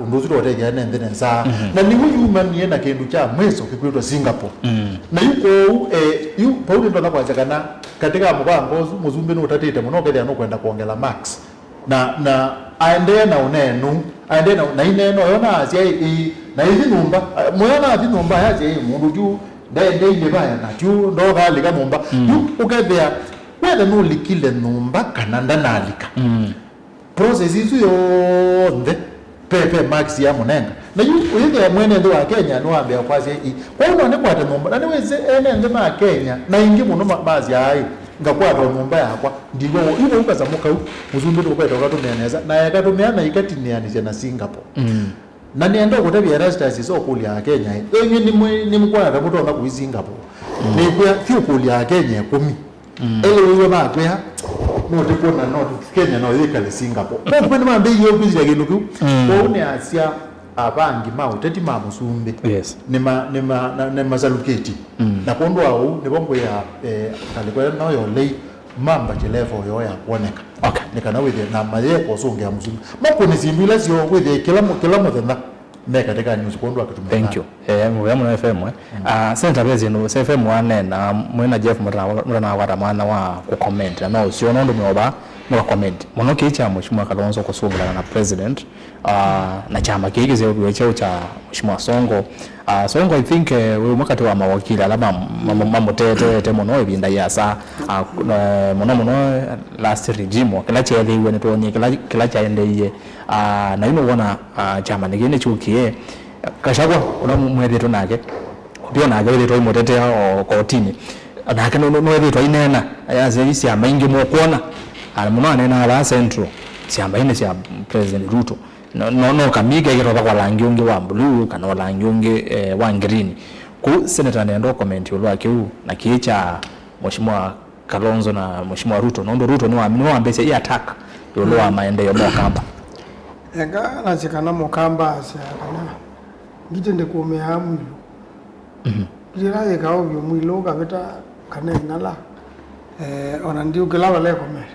ũndũ ũsu tũũtethya ne nthĩ nesa. Mhm. Na nĩw'o yumanie na kĩndũ kya mwĩso kĩkwĩtwa Singapore. Mm. Na yu kwoou, eh, yu vau nĩndonya kwasya kana katika mũvango ũsu mũsumbĩ nũtatĩte mũno ũkethĩa nũkwenda kwongela marks. Na, na aendee na ũneenu, aendee na, na ineeno yo na asya ĩ, ĩ, na ithi nyũmba, a, mũyo na athi nyũmba, ayasya ĩ, mũndũ tyu ndaendeie vaya na tyu ndookalika nyũmba. Mm. Yu ũkethĩa, wethe nũlikile nyũmba kana ndanalika. Mm. Process isu yonthe, ve, ve marks ya mũnenga. Na yu ũyĩthĩa mwene nthĩ wa Kenya nĩwambĩa kwasya ĩ, kwoou no nĩkwate nyũmba, na nĩwĩsĩ ene nthĩ ma Kenya, na aingĩ mũno ma- masyaa ĩ, ngakwata o nyũmba yakwa, ndiw'a woo. Yu vau kasamũ kau, mũsumbĩ tũkwete ũkatũmĩa nesa, na ekatũmĩa na ikatinĩanĩsya na Singapore. Mm. Na nĩenda ũkũtavya Erastus, ĩsa ũkũlya Akenya ĩ, ĩnywe nĩmwĩ- nĩmũkwona ta mũtonya kũi Singapore? Mm. Nĩkwĩa, thiĩ ũkũlya Akenya ĩkũmi. Mm. Ĩla wĩw'a makwĩa, no tĩkwona, no Kenya no yĩkale Singapore. Kwa kwĩ nĩmambĩĩie kwĩsĩla kĩndũ kĩu. Mm. Kwoou nĩasya avangi ma ũteti ma mũsumbĩ. Yes. Nĩma- nĩma- na- nĩmasalukĩtye. Mm. Na kwondũ wa ũu, nĩvo ngwĩa, eh, ngalĩko ĩla no yolei, mamba kĩlevo yoo ya kwoneka. Okay. Nĩ kana wĩthĩe na mayeka ũsũngĩa mũsumbĩ. Makũne syĩndũ ila syoo, wĩthĩe kĩla mũ- kĩla mũthenya me katika news kwondũ wa kĩtumi. Thank you. Eh, mũvea mũno F M, eh. Mm. Ah, Senator, ve syĩndũ F M waneena, mwĩ na Jeff mũtana- mũtanakwata mwanya wa kũcomment, na no ũseo nũndũ mwĩ o vaa mũkacomment. Mũno kĩĩ kya Mheshimiwa Kalonzo kũsũngĩlana na president, ah, na kyama kĩĩ kĩseũvĩwe kyeũ kya Mheshimiwa Sonko. Ah, Sonko, I think, eh, wĩ ũmwe katĩ wa mawakili ala ma- ma- ma- mamũteteete mũno ĩvinda yĩasa, ah, eh, mũno mũno, eh, last regime, o kĩla kyeethĩiwe nĩtwonie kĩla kĩla kyaendeeie. Ah, na yu nũwona, ah, kyama nĩ kĩĩ nĩkyũkie. Gachagua, ũla mwethĩtwe nake, pia nake wĩthĩtwe imũtetea o kotini. Nake nũ- nũ- nũethĩtwe aineena, ayasya, "Ĩ syama ingĩ mũkwona." Ah, mũno aneenaa vaa Central, syama inĩ sya President Ruto. No, no, no kamike kĩtoka kwa langi ũngĩ wa blue, kana o langi ũngĩ, eh, wa green. Kũu Senator nenda comment ĩũlũ wa kĩu, na kĩĩ kya Mheshimiwa Kalonzo na Mheshimiwa Ruto, nũndũ Ruto nĩwa- nĩwambĩĩsya ĩ attack ĩũlũ wa maendeeo ma Ũkamba. Eka nasye kana Mũkamba asya kana ngitĩ ndĩkũmĩaa mwilũ. Mhm. Ngitĩ ĩla yĩkaa ũvyũ mwilũ ũkavĩta kana ĩng'ala, eh, ona ndiũkĩla vala ĩkomete.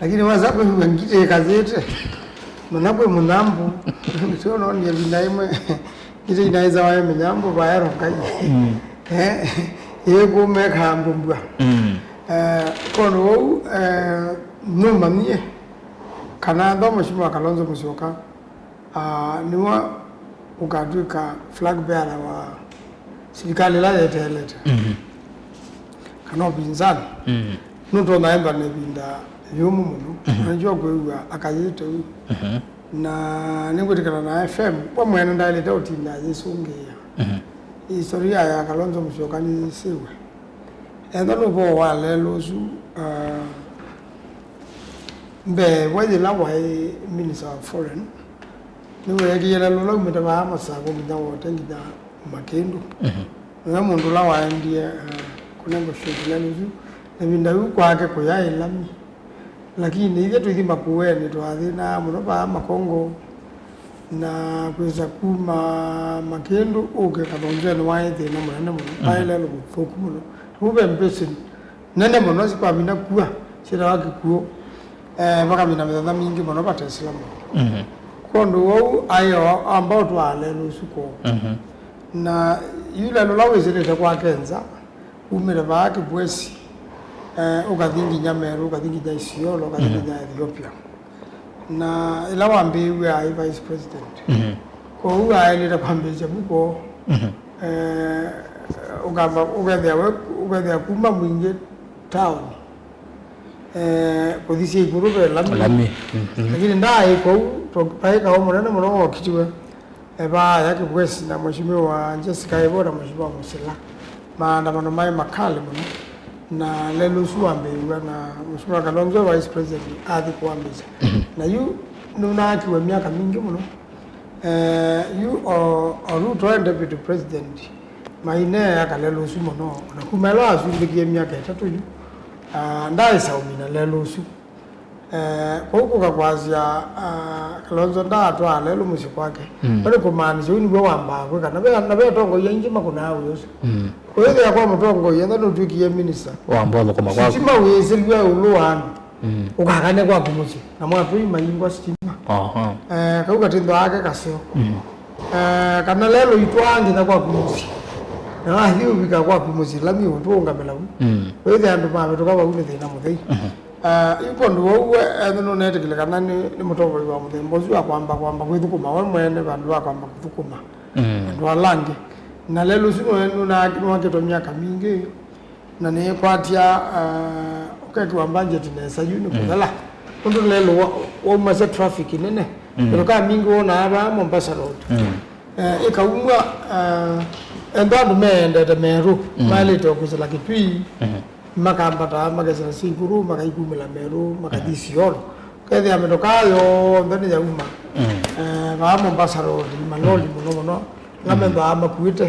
Lakini wasa kwĩw'a ngitĩ ĩkasĩte, mũna kwĩ mũnyambũ, nĩsyo nonie ĩvinda ĩmwe, ngitĩ inaĩsawa ĩ mĩnyambũ vaero Ngai. Mm. Eh, ĩkũmeka mbũmbwa. Mm. Eh, kũndũ ũu, eh, nũmanyie kana thomo Mheshimiwa Kalonzo Musyoka, ah, nĩwe ũkatw'ĩka flag bearer wa silikalĩ ĩla yeteelete. Mhm. Kana ũpinzani. Mhm. Nũtonya ethwa na ĩvinda yũmũ mũno. Mhm. Na nĩkyo kwĩw'a akayĩte ũu. Mhm. Na nĩngwĩtĩkana na F M, we mwene ndaĩlĩte ũtinda ayĩsũngĩĩa. Mhm. Historia ya Kalonzo Musyoka nĩyĩsĩwe. Ethwa nũvoo wa lelũ ũsu, ah, mbee wa yĩla waĩ Minister of Foreign, nĩweekĩie lelũ ũla umĩte vaa Masakũ nginya Wote nginya Makĩndũ. Mhm. Nĩwe mũndũ ũla waendie, eh, kũnegotiate lelũ ũsu. Na ĩvinda yĩu kwake kũyaĩ lami. Lakini ithyĩ tũithi Makueni twathĩnaa mũno vaa Makongo, na kwĩsa kuma Makĩndũ ũke Kathonzeni waĩ thĩna mũnene mũno. Mhm. Vaĩ lelũ mũthũku mũno. Vau ve mbĩsĩ nene mũno sikwamina kua, syĩtawa Kĩkuũ. Eh, vakamina mĩthenya mingĩ mũno vate sila mũno. Mhm. Kwondũ wou aĩ o amba ũtwaa lelũ ũsu kwoo. Mhm. Na yu lelũ ũla wĩsĩlĩte kwake nza, umĩle vaa Kĩbwesi, eh, ũkathi nginya Meru, ũkathi nginya Isiolo, ũkathi, mhm, nginya Ethiopia. Na ĩla wambĩĩw'e aĩ vice president. Mhm. Kwoou aĩlĩte kwambĩĩsya vu kwoo. Mhm. Eh, ũkamba, ũkethĩa we, ũkethĩa kuma Mwingĩ town, eh, kũthi Syaikũlũ ve lami. Lami. Mhm. Lakini ndaaĩ kwoou, to-, vaĩ kaũ mũnene mũno wookitiwe. Evaaya Kĩbwesi na Mheshimiwa Jessica Evo na Mheshimiwa Musila. Maandamano maĩ makali mũno, na lelũ ũsu wambĩĩw'a na Mheshimiwa Kalonzo, Vice President, athi kũambĩĩsya. Mhm. Na yu nũnaakiwe myaka mingĩ mũno. Eh, yu o, o Ruto e Deputy President, maineea kalelũ ũsu mũno. Na kuma ĩla wasumbĩkie myaka ĩtatũ yu, ah, ndaaĩsa ũmina lelũ ũsu. Eh, kwoou kũka kwasya, ah, Kalonzo ndaatwaa lelũ mũsyĩ kwake. Mm. Ĩndĩ kũmaanisya ũu nĩw'o wambaa kwĩka. Na ve, na ve atongoi aingĩ makũnaa wĩa ũsu. Mm. Ũyĩthĩa kwa mũtongoi, ethwa nũtw'ĩkie minista, wamba ũthũkũma kwaku. Sitima wĩsĩlw'a ĩũlũ wa andũ. Mm. Ũkakane kwaku mũsyĩ. Na mwatũi mayingwa sitima. Aha. Eh, kau katĩnthwa ake kaseo. Mm. Eh, kana lelũ itwaa nginya kwaku mũsyĩ. Na wathi ũvika kwaku mũsyĩ, lami ũtũũngamĩla vu. Mm. Wĩthĩa andũ mavĩtũka vau nĩ thĩna mũthei. Mhm. Ah, yu kwondũ wou we, ethĩ nũneetĩkĩle kana nĩ, nĩ mũtongoi wa mũthemba ũsu wa kwamba, kwamba kwĩthũkũma we mwene vandũ va kwamba kũthũkũma, mm, andũ ala angĩ. Na lelũ ũsu nũe-, nũna-, nũnakĩtwe myaka mingĩ, na nĩkwatya, ah, ũkekĩwa mbanjeti nesa yu nĩ, mm, kũthela. Nũndũ lelũ wa-, waumasya traffic nene. Mm. Mĩtũkaa mingĩ wonaa vaa Mombasa Road. Mm. Eh, ĩkaumw'a, ah, ethwa andũ meendete Meru, mm, maĩlĩte o kwĩsĩla Kitui. Mhm. Makambata, makesĩla Syaikũlũ, makaikumĩla Meru, makathi, mhm, Isiolo. Ũkethĩa mĩtũkaa yonthe nĩyauma. Mm. Eh, vaa Mombasa Road, maloli, mm, mũno mũno, ala, mm, methĩawa makuĩte,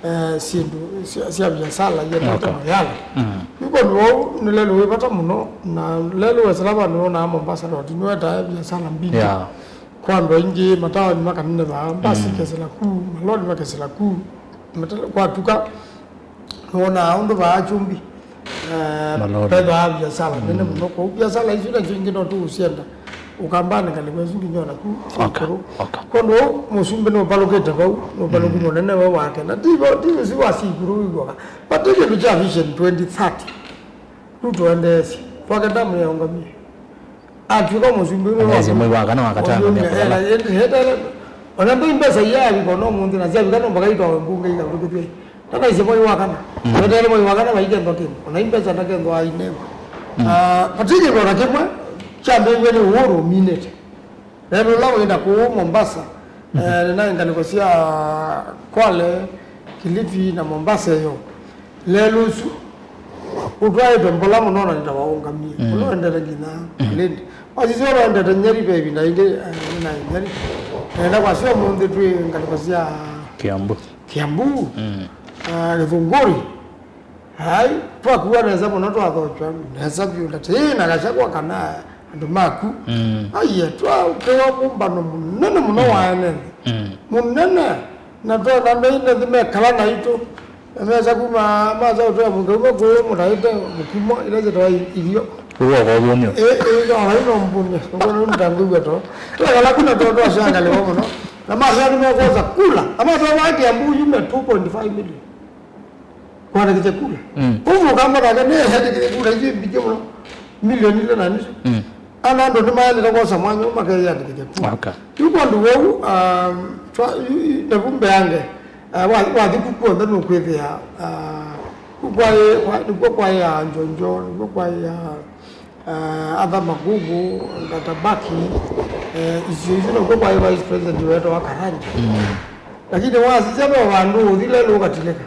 eh, syĩndũ sya, sya viasala iendete, okay, Moyale. Mm. Yu kwondũ wou nĩ lelũ wĩ vata mũno, na lelũ wesĩla vandũ wonaa Mombasa Road, nĩwetaa viasala mbingĩ. Yeah. Kwa andũ aingĩ, mataoni makanenevaa, mbasi, mm, ikesĩla ku, maloli makesĩla ku, mata-, kwatuka, nĩwonaa ũndũ vaa Kyumbi, eh, maloli, vethĩawa viasala nene, mm, mũno. Kwoou viasala isu nasyo ingĩ no tũũsyenda Ũkambanĩ ngalĩko ĩsu nginya o naku, okay, Syaikũlũ. Okay. Kwondũ ũu, mũsumbĩ nũvalũkĩte vau, nũvalũku, mm, mũnene we wake. Na ti vo, ti ũsu wa Syaikũlũ wĩw'aga. Vate kĩndũ kya Vision twenty thirty. Ruto endeesye. Twake ndamu yaũngamie. Atw'ĩka mũsumbĩ ũyũ. Anaisye mwei wa kana wa katano, mũsumbĩ, mĩaka ĩla, ĩla, ĩla, ĩla, ona ndĩ mbesa iyaavika ona ũmũnthĩ, na syavika no mpaka itwawe mbunge ikathũkĩthw'e. Tanaisye mwei wa kana. Mm. Weteele mwei wa kana vaikethwa kĩndũ. Ona i mbesa ndakethwa ainengwa. Mm. Ah, vati kĩndũ ona kĩmwe kyambĩĩw'e nĩ Uhuru ũminĩte. Lelũ ũla wĩ na kũũ Mombasa, mhm, eh, nĩ na ngalĩko sya Kwale, Kilifi na Mombasa ĩyo. Lelũ ũsu ũtwaĩtwe mbola mũno na nĩtawaũngamie. Mm. Ũla ũendete nginya, mhm, Malindi. Wasisya ũla ũendete Nyeri ve ĩvinda yĩngĩ, eh, nĩ na Nyeri. Nenda kwasya ũmũnthĩ twĩ ngalĩko sya Kiambu. Kiambu. Mm. Ah, Gĩthũngũri. Ai, twakua nesa mũno, twathokya nesa vyũ, ndati na Gachagua kana andũ maku. Mm. Aiye, twaũkĩwa mũmbano mũnene mũno, mm, wa ene nthĩ. Mm. Mũnene. Na twona andũ aingĩ nthĩ mekala naitũ. Na mesa kuma, masa ũtwea mũkauma kũũ mũtaĩte mũkimo, ila syĩtawa i-, irio. Ũu woko ũvũnyo. Ĩ, ĩ, no, vai no mbunye. Nũkwona nũndangũiwa to. Twekala kuna to twashangalĩwa mũno. Na maswali mekosa kula. Ama to wa Kiambu yume two point five million. Kwandĩkĩthya kula. Mm. Ũmwe ũkamba nake nĩyandĩkĩthya kula isu mbingĩ mũno. Milioni ile na nusu. Mm. Ana andũ nĩmaendete kwosa mwanya ũmwe makeyandĩkĩthya kula. Okay. Yu kwondũ weu, um, twa, yu, yu, navu mbeange, uh, wa, wathi ku kw'onthe nũkwĩthĩa, uh, ku kwaĩ, kwa, nĩkw'o kwaĩ ya Njonjo, nĩkw'o kwaĩ ya, uh, Arthur Magugu, Gatabaki, uh, isio isu nakw'o kwaĩ vice president wetawa Karanja. Mm. Lakini wasisya ve vandũ ũthi lelũ ũkatilĩka.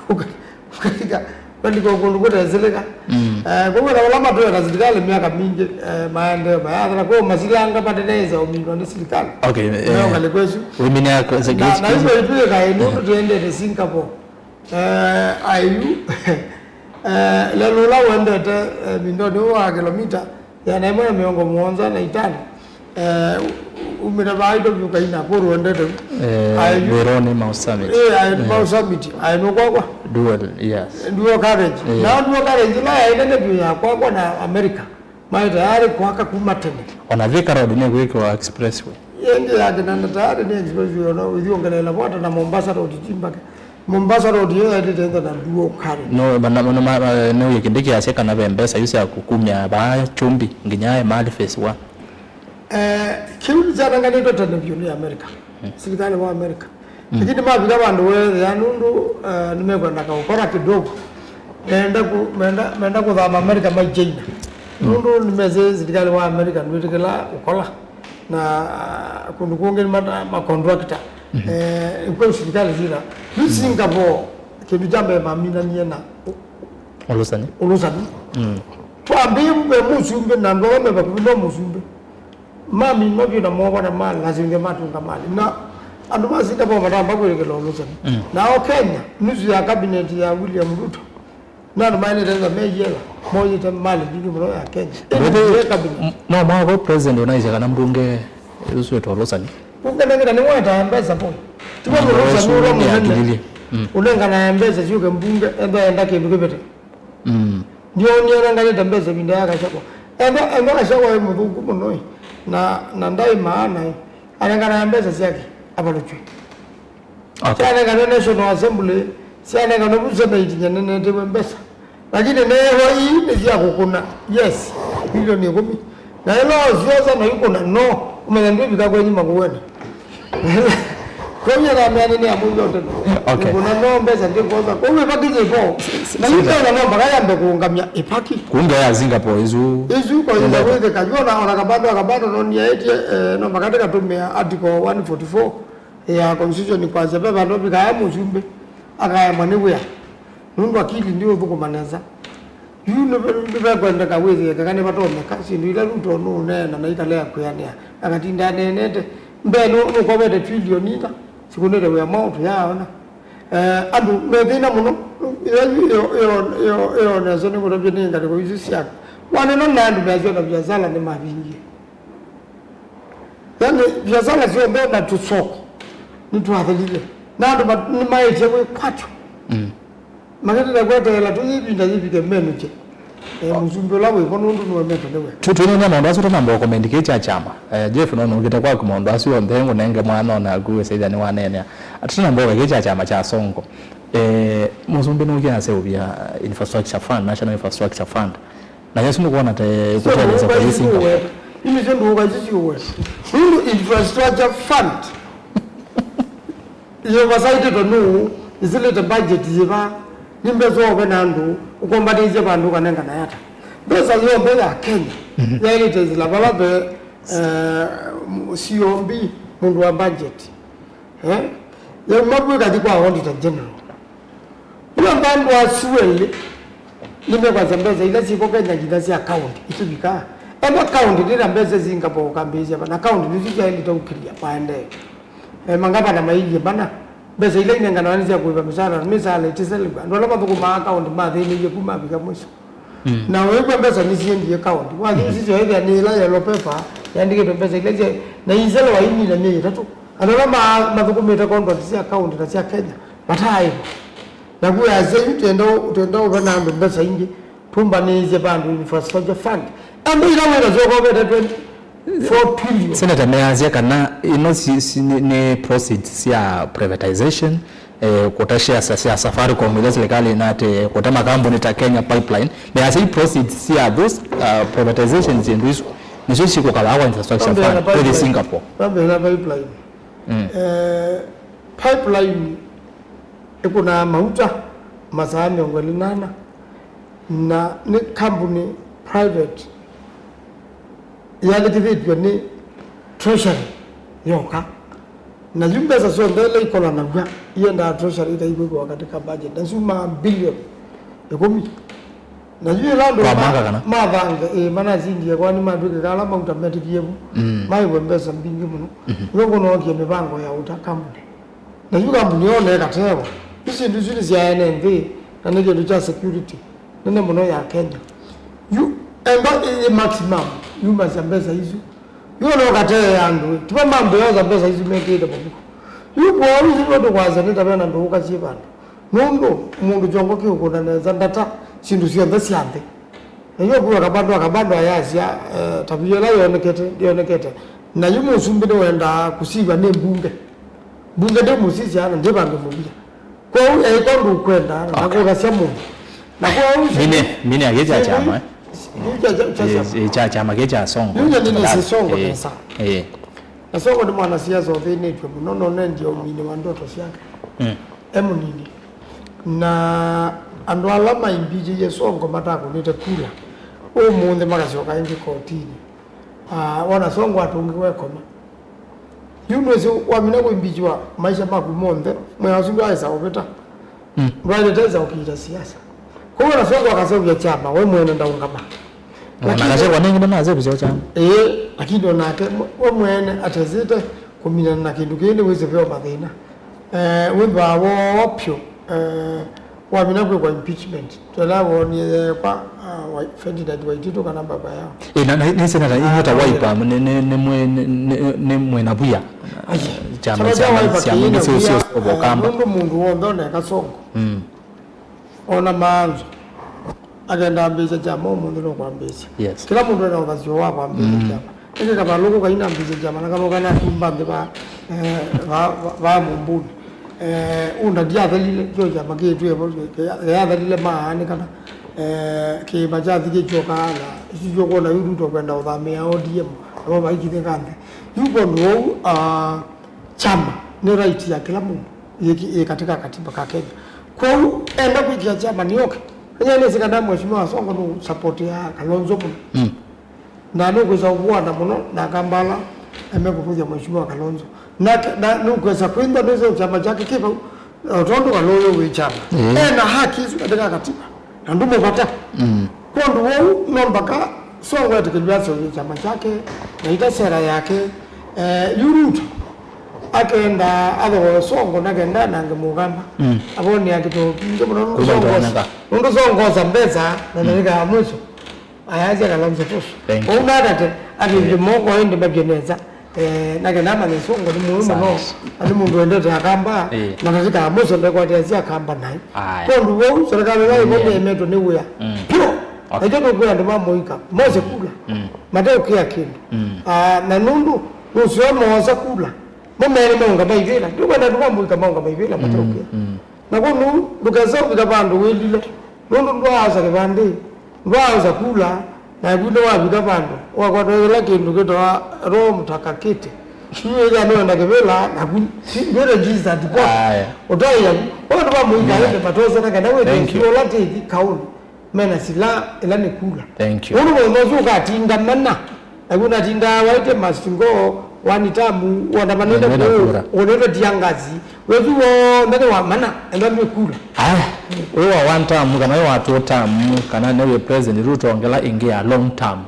Ũkatilĩka, ũkatilĩka kũndũ kũtesilĩka. Mm. Eh, kwoou na vala matũete silikalĩ myaka mingĩ, eh, maendeeo mayathela, kwoou masilanga mateneenza ũminwa nĩ silikalĩ. Okay, eh, ngalĩko ĩsu. Wĩmine ya ko-, se-, na, na hivyo itwĩka ĩnũndũ tũendete Singapore. Eh, ayu, eh, lelũ ũla ũendete, eh, mindonĩ ũũ wa kilomita ĩana ĩmwe na mĩongo mũonza na itano, eh, u-, umĩte vaa ito vyũ kaina kũrũ ũendete. Eh, ayu, Wĩronĩ Mau Summit. Eh, ayu, eh, Mau Summit, ayu nũkwakwa. Dual, yes. Dual carriage. Eh. Na dual carriage ĩla yaĩ nene vyũ ya kwakwa na America. Maĩ tayarĩ kwaka kuma tene. Ona Thika Road nĩkwĩkĩwa expressway. Ĩngĩ ya Kinanda tayarĩ nĩ expressway, ona ũthiĩ ũngeleela vota na Mombasa Road timbake. Mombasa Road yo yaendete ntha na dual carriage. No, mana, mana, ma, ma, nĩ wĩkĩndĩ kĩasya kana ve mbesa yu sya kũkumya vaa Kyumbi nginya Emali phase one. Eh, kĩu nĩkyanenganĩtwe tene vyũ nĩ America. Mm. Silikalĩ wa America. Mm. Lakini mavika vandũ weethĩa nũndũ, eh, nĩmekwenda kaũkora kidogo. Menda ku-, menda, menda kũthama America mai China. Mm. Nũndũ nĩmesĩ silikalĩ wa America ndwĩtĩkĩla ũkola. Na, ah, kũndũ kũngĩ nĩ mata-, macontractor. Mhm. Eh, kwĩ silikalĩ sila. Yu Singapore, kĩndũ kya mbee maminanie na ũ-, Ũlũsani. Ũlũsani. Mm. Twambĩĩe ve mũsumbĩ na andũ ala me vakuvĩ no mũsumbĩ. Maminwa vyũ na movana malasimithya matunga mali. Na andũ ma Singapore matamba kwĩtĩkĩla ũlũsani. Mm. Nao Kenya, nusu ya cabinet ya William Ruto, na andũ maendete nza meyĩela, moyĩte mali mbingĩ mũno ya Kenya. Ĩndĩ Mbũthĩ, ye cabinet. M-, no mwaka president ũnaisye kana mbunge ĩsu ĩtwa ũlũsani? Mbunge nengĩta nĩwetaa mbesa po. Tiwa mũlũsani ũla mũnene. Mm. Ũnenganae mbesa syũke mbunge, ethwa enda kĩndũ kĩvĩte. Mm. Ndio nĩenenganĩte mbesa ĩvinda ya Gachagua. Enda, enda Gachagua e mũthũku mũno ĩ. Na, na ndaĩ maana ĩ. Anenganae mbesa syake, avalũkywe. Okay. Syanenganwe National Assembly, syanenganwe vu Senate nyanenetiwe mbesa. Lakini neewa ii nĩ sya kũkũna. Yes, milioni ĩkũmi. Na ĩla ũsyosa na ikũna, no, ũmanya ndwĩvika kwenyu makũwene. Kwoou yathamĩanĩ nĩ amwe yote. Okay. Ikũna no mbesa ndĩkwosa. Kwoou ĩvaki yĩvo. Na yu Kenya no mpaka yambe kũũngamya ĩvaki. Kunga ya Singapore ĩsu. Ĩsu kwa ĩla kwĩthĩka. Yu ona, ona kabando, kabando no niaĩtye, eh, no mpaka ndĩkatũmĩa article one forty-four ya constitution kwasya ve vandũ vikaa mũsumbĩ akaemwa nĩ wĩa. Nũndũ akili ndiũthũkũma nesa. Yu nĩve-, nĩvekwendeka wĩthĩe kana nĩvatonyeka syĩndũ ila Ruto nũũneena na ikalea kwĩanĩa, akatinda aneenete. Mbee nũ-, nũkovete trilioni ina sikũnĩte wĩa mwaũ tũyaaona. Eh, andũ me thĩna mũno. Ĩyo yu ĩyo, ĩyo, ĩyo, ĩyo nesa nĩkũtavya nĩ ngalĩko isu sya waneno na andũ measya na viasala nĩmavingie. Yani, viasala syonthe na tũsoko nĩtwathelile. Na andũ ma-, nĩmaĩtye wĩkwatyo. Mm. Makĩtĩte kweteela tu ĩvinda yĩvike menũkye. Eh, mũsumbĩ ũla wĩvo nũndũ nĩwemetwe nĩwe. Tu-, twĩneenea maũndũ asu tũnamba ũkomendi kĩĩ kya kyama. Eh, Jeff, no nũkĩte kwaku maũndũ asu onthe ngũnenge mwana naku wĩsĩthya nĩwaneenea. Tũnamba ũka kĩĩ kya kyama kya Sonko. Eh, mũsumbĩ nũkĩaseũvya infrastructure fund, National Infrastructure Fund. Na Yesu nĩkwona ta kũteelesya kwa Singapore. Ĩmwe syo ndũũka isu syũwe. Nũndũ infrastructure fund yovasaitĩtwe nũũ, ĩsilĩte budget yĩva, nĩ mbesa ove na andũ, ũkombanĩisye vandũ ũkanengana yata. Mbesa yonthe ya Kenya, mhm, yaĩlĩte ĩsila vala ve, eh, C O B, mũndũ wa budget. Eh? Yauma vu ĩkathi kwa Auditor General. Yu andũ asu elĩ nĩmekwasya mbesa ila syĩko Kenya nginya sya kaũnti itĩvikaa. Ethwa kaũnti ndĩna mbesa Singapore ũkambĩĩsya va, na kaũnti nĩsyo syaĩlĩte ũkĩlya maendeeo. E, mangavana mailyĩ mana, mbesa ila inenganawa nĩ sya kũĩva mĩsaala, na mĩsaala ĩtĩselewa. Andũ ala mathũkũmaa kaũnti mathĩnĩie kuma mavika mwiso. Mm. Na ũĩkw'a mbesa nĩsiendie kaũnti. Wathi, mm-hmm, ũsisya ĩthĩa nĩ ĩla yellow paper yaandĩkĩtwe mbesa ila sya, na iselewa imina myei ĩtatũ. Andũ ala ma-, mathũkũmĩte contract sya kaũnti na sya Kenya mataaĩva. Na kuasya yu twenda, twenda ũve na andũ mbesa ingĩ. Tũmbanĩĩsye vandũ infrastructure fund. Andũ ila wĩ nasyo ũkovete twenty-four trillion. Senator, measya kana ino si, si, nĩ, nĩ proceeds sya privatization, eh, kũta shares sya Safaricom ila serikali ĩnate, kũta makambuni ta Kenya Pipeline. Measya i proceeds sya those, uh, privatizations syĩndũ isu nĩsyo sikũkavaa kwa infrastructure fund kũthi Singapore. Twambĩe na pipeline. Mm. Eh, pipeline ĩkũnaa mauta masaa mĩongo ĩlĩ na ana, na nĩ kambuni private yĩathĩkĩthĩtw'e nĩ treasury yoka. Na yu mbesa syonthe ila ikolanaw'a iendaa treasury ikaikwĩkĩwa katika budget, na syumaa bilioni ĩkũmi. Na yu ĩla andũ kwa ma- mwaka kana? Mathange, ĩĩ, manasindie kwa nĩmatw'ĩkĩka ala mauta metĩkie vu. Mm. Maiwe mbesa mbingĩ mũno. Mhm. Nĩw'o kũnookie mĩvango ya ũta kambuni. Na yu kambuni yoona ĩkatewa. Yu syĩndũ isu nĩ sya ene nthĩ, na nĩ kĩndũ kya security nene mũno ya Kenya. Yu enda ĩ maximum yumasya mbesa isu. Yu ona ũkateea andũ, tivo mambo yosa mbesa isu mekĩte mavuko. Yu kwoou isu ndio tũkwasya nĩ ta vena ndũũka syĩ vandũ. Nũndũ mũndũ kyongo kĩũkũna nesa ndata syĩndũ syonthe sya nthĩ. Na yu kwĩwa Kabando, Kabando ayasya, eh, ta via ĩla yonekete, ndĩonekete. Na yu mũsumbĩ nĩwendaa kũsiw'a nĩ mbunge. Mbunge ndĩmũsisya na ndĩ vandũ mũvia. Kwoou eĩko ndũkwenda, okay, ndakũthasya mũndũ. Na kwoou mine, mine akĩkya syĩndũ kyama, eh? Yu kya, kya, kya, eh, syama. Eh, kya kyama kĩkya Sonko. Yu nyandĩ nĩ sisongo eh, pesa. Eh. Na Sonko nĩ mwanasiasa ũthĩnĩtw'e mũno, na ũnendie ũmini wa ndoto syake. Mm. E mũnini. Na andũ ala maimbĩtĩie Sonko matakũnĩte kula, ũmũnthĩ makasyoka ĩngĩ kotinĩ. Ah, wona Sonko atũngiwe koma. Yu nĩwĩsĩ wamina kũimbĩtĩwa maisha maku monthe, mwĩa ũsu ndwaĩsa ũvĩta. Mm. Ndwaĩlĩte ĩsa ũkiita siasa. Kwoou wona Sonko akaseũvya kyama, we mwene ndaũngama. Ona lakini Gachagua nĩngĩ nĩmaseũvisye kyama. Ĩĩ, lakini onake mwe-, we mwene atesĩte kũminana na kĩndũ kĩĩ nĩwĩsĩ veo mathĩna. Eh, wĩthĩwa woo pyũ, eh, wamina kwĩkwa impeachment. Twela wonie yekwa, ah, Wai-, Ferdinand Waititu kana baba yao. Ĩ, na, na, nĩ senata, inyuĩ ta Wiper, nĩ, nĩ, nĩ mwĩ-, nĩ, nĩ, nĩ mwĩna vuya. Ai, kyama kya Wiper kĩna vuya, sio, sio, eh, Ũkamba. Nũndũ mũndũ w'onthe oneka Sonko. Mm. Ona maanzo. Akenda ambĩĩsya kyama ũmũnthĩ nũkwambĩĩsya. Yes. Kĩla mũndũ ena ũthasyo wa kwambĩĩsya kyama. Ĩngĩ kavalũku kaina ambĩĩsya kyama na kanoka nakumba nthĩ va, eh, va, va, va mũmbunĩ. Eh, unda ndiathelile, kyo kyama kĩtwĩe vo, kĩyathelile maanĩ kana, eh, kĩĩma kyathi kĩkyoka na isu kyokwona yu Ruto kwenda ũthamĩa O D M, namo vaikithĩka nthĩ. Yu kwondũ wou, ah, kyama nĩ right ya kĩla mũndũ yĩ, yĩ katika katiba ka Kenya. Kwoou enda kwĩkĩa kyama nĩ okay. Kenya nĩsĩ kana Mheshimiwa Sonko nũ support ya Kalonzo mũno. Mm. Na nũkwĩsa ũvuana mũno na Akamba ala emekũvũthya Mheshimiwa Kalonzo. Na, na nũkwĩsa kwĩthwa nĩsĩ kyama kyake kĩ vau, o tondũ Kalonzo wĩ kyama. Mm. Ena haki isu katika katiba. Na ndũmũvata. Mm. Kwondũ wou no mpaka Sonko etĩkĩlw'a aseũvye kyama kyake, na ita sera yake. Eh, yu Ruto akenda athoe Sonko na kenda nange Mũkamba. Mm. Avonea kĩtoo kingĩ mũno nũndũ kuma Sonko itaoneka. Nũndũ Sonko osa mbesa na mm. Ndarĩka ya mwiso. Ayasya Kalonzo Tosh. Thank you. Ũu natate, atĩthye moko ĩndĩ mavye nesa. Eh, na kenda amanye Sonko nĩ mũĩ mũno. Asante. Na nĩ mũndũ wendete Akamba, eh. Na ndatĩka mũsyo ndekwateasya Akamba naĩ. Aya. Kwondũ wou, serikali ĩla ĩvo nĩemetwe nĩ wĩa. Mm. Pio! Okay. Nakyo tũkwĩa andũ ma mũika, mose kula. Mm. Mateũkĩa kĩndũ. Mm. Ah, na nũndũ, nũseo moosa kula. Mo mene maũngama ivĩla. Ndiũkwenda andũ ma mũika maũngama ivĩla, mm, mateũkĩa. Mm. Na kwoou ndũkesa ũvika vandũ wĩlile, nũndũ ndwaaosa kĩvandĩ, ndwaaosa kula, naku nĩwavika vandũ wakwatwa kĩla kĩndũ kĩtawa Roho Mtakatifu. Yu ĩthĩa nĩwenda kĩvĩla, naku ndwĩ registered voter. Aya. Ũtaĩa, vandũ va mũika ĩndĩ matosana kana wĩtĩsio ũla tĩthi kaũnĩ. Mena silaha ĩla nĩ kula. Thank you. Ũndũ mũthenya ũsu ũkatinda mana. Naku natindaa waĩtye mastingo, wani tamu, wona manene kũũ, ũnĩtwe tiangasi. Wesu wonthe nĩ wa mana, enda nĩ kula. Aya, wĩ wa one term, kana wĩ wa two term, kana nĩ wĩ President Ruto ongela ĩngĩ ya long term.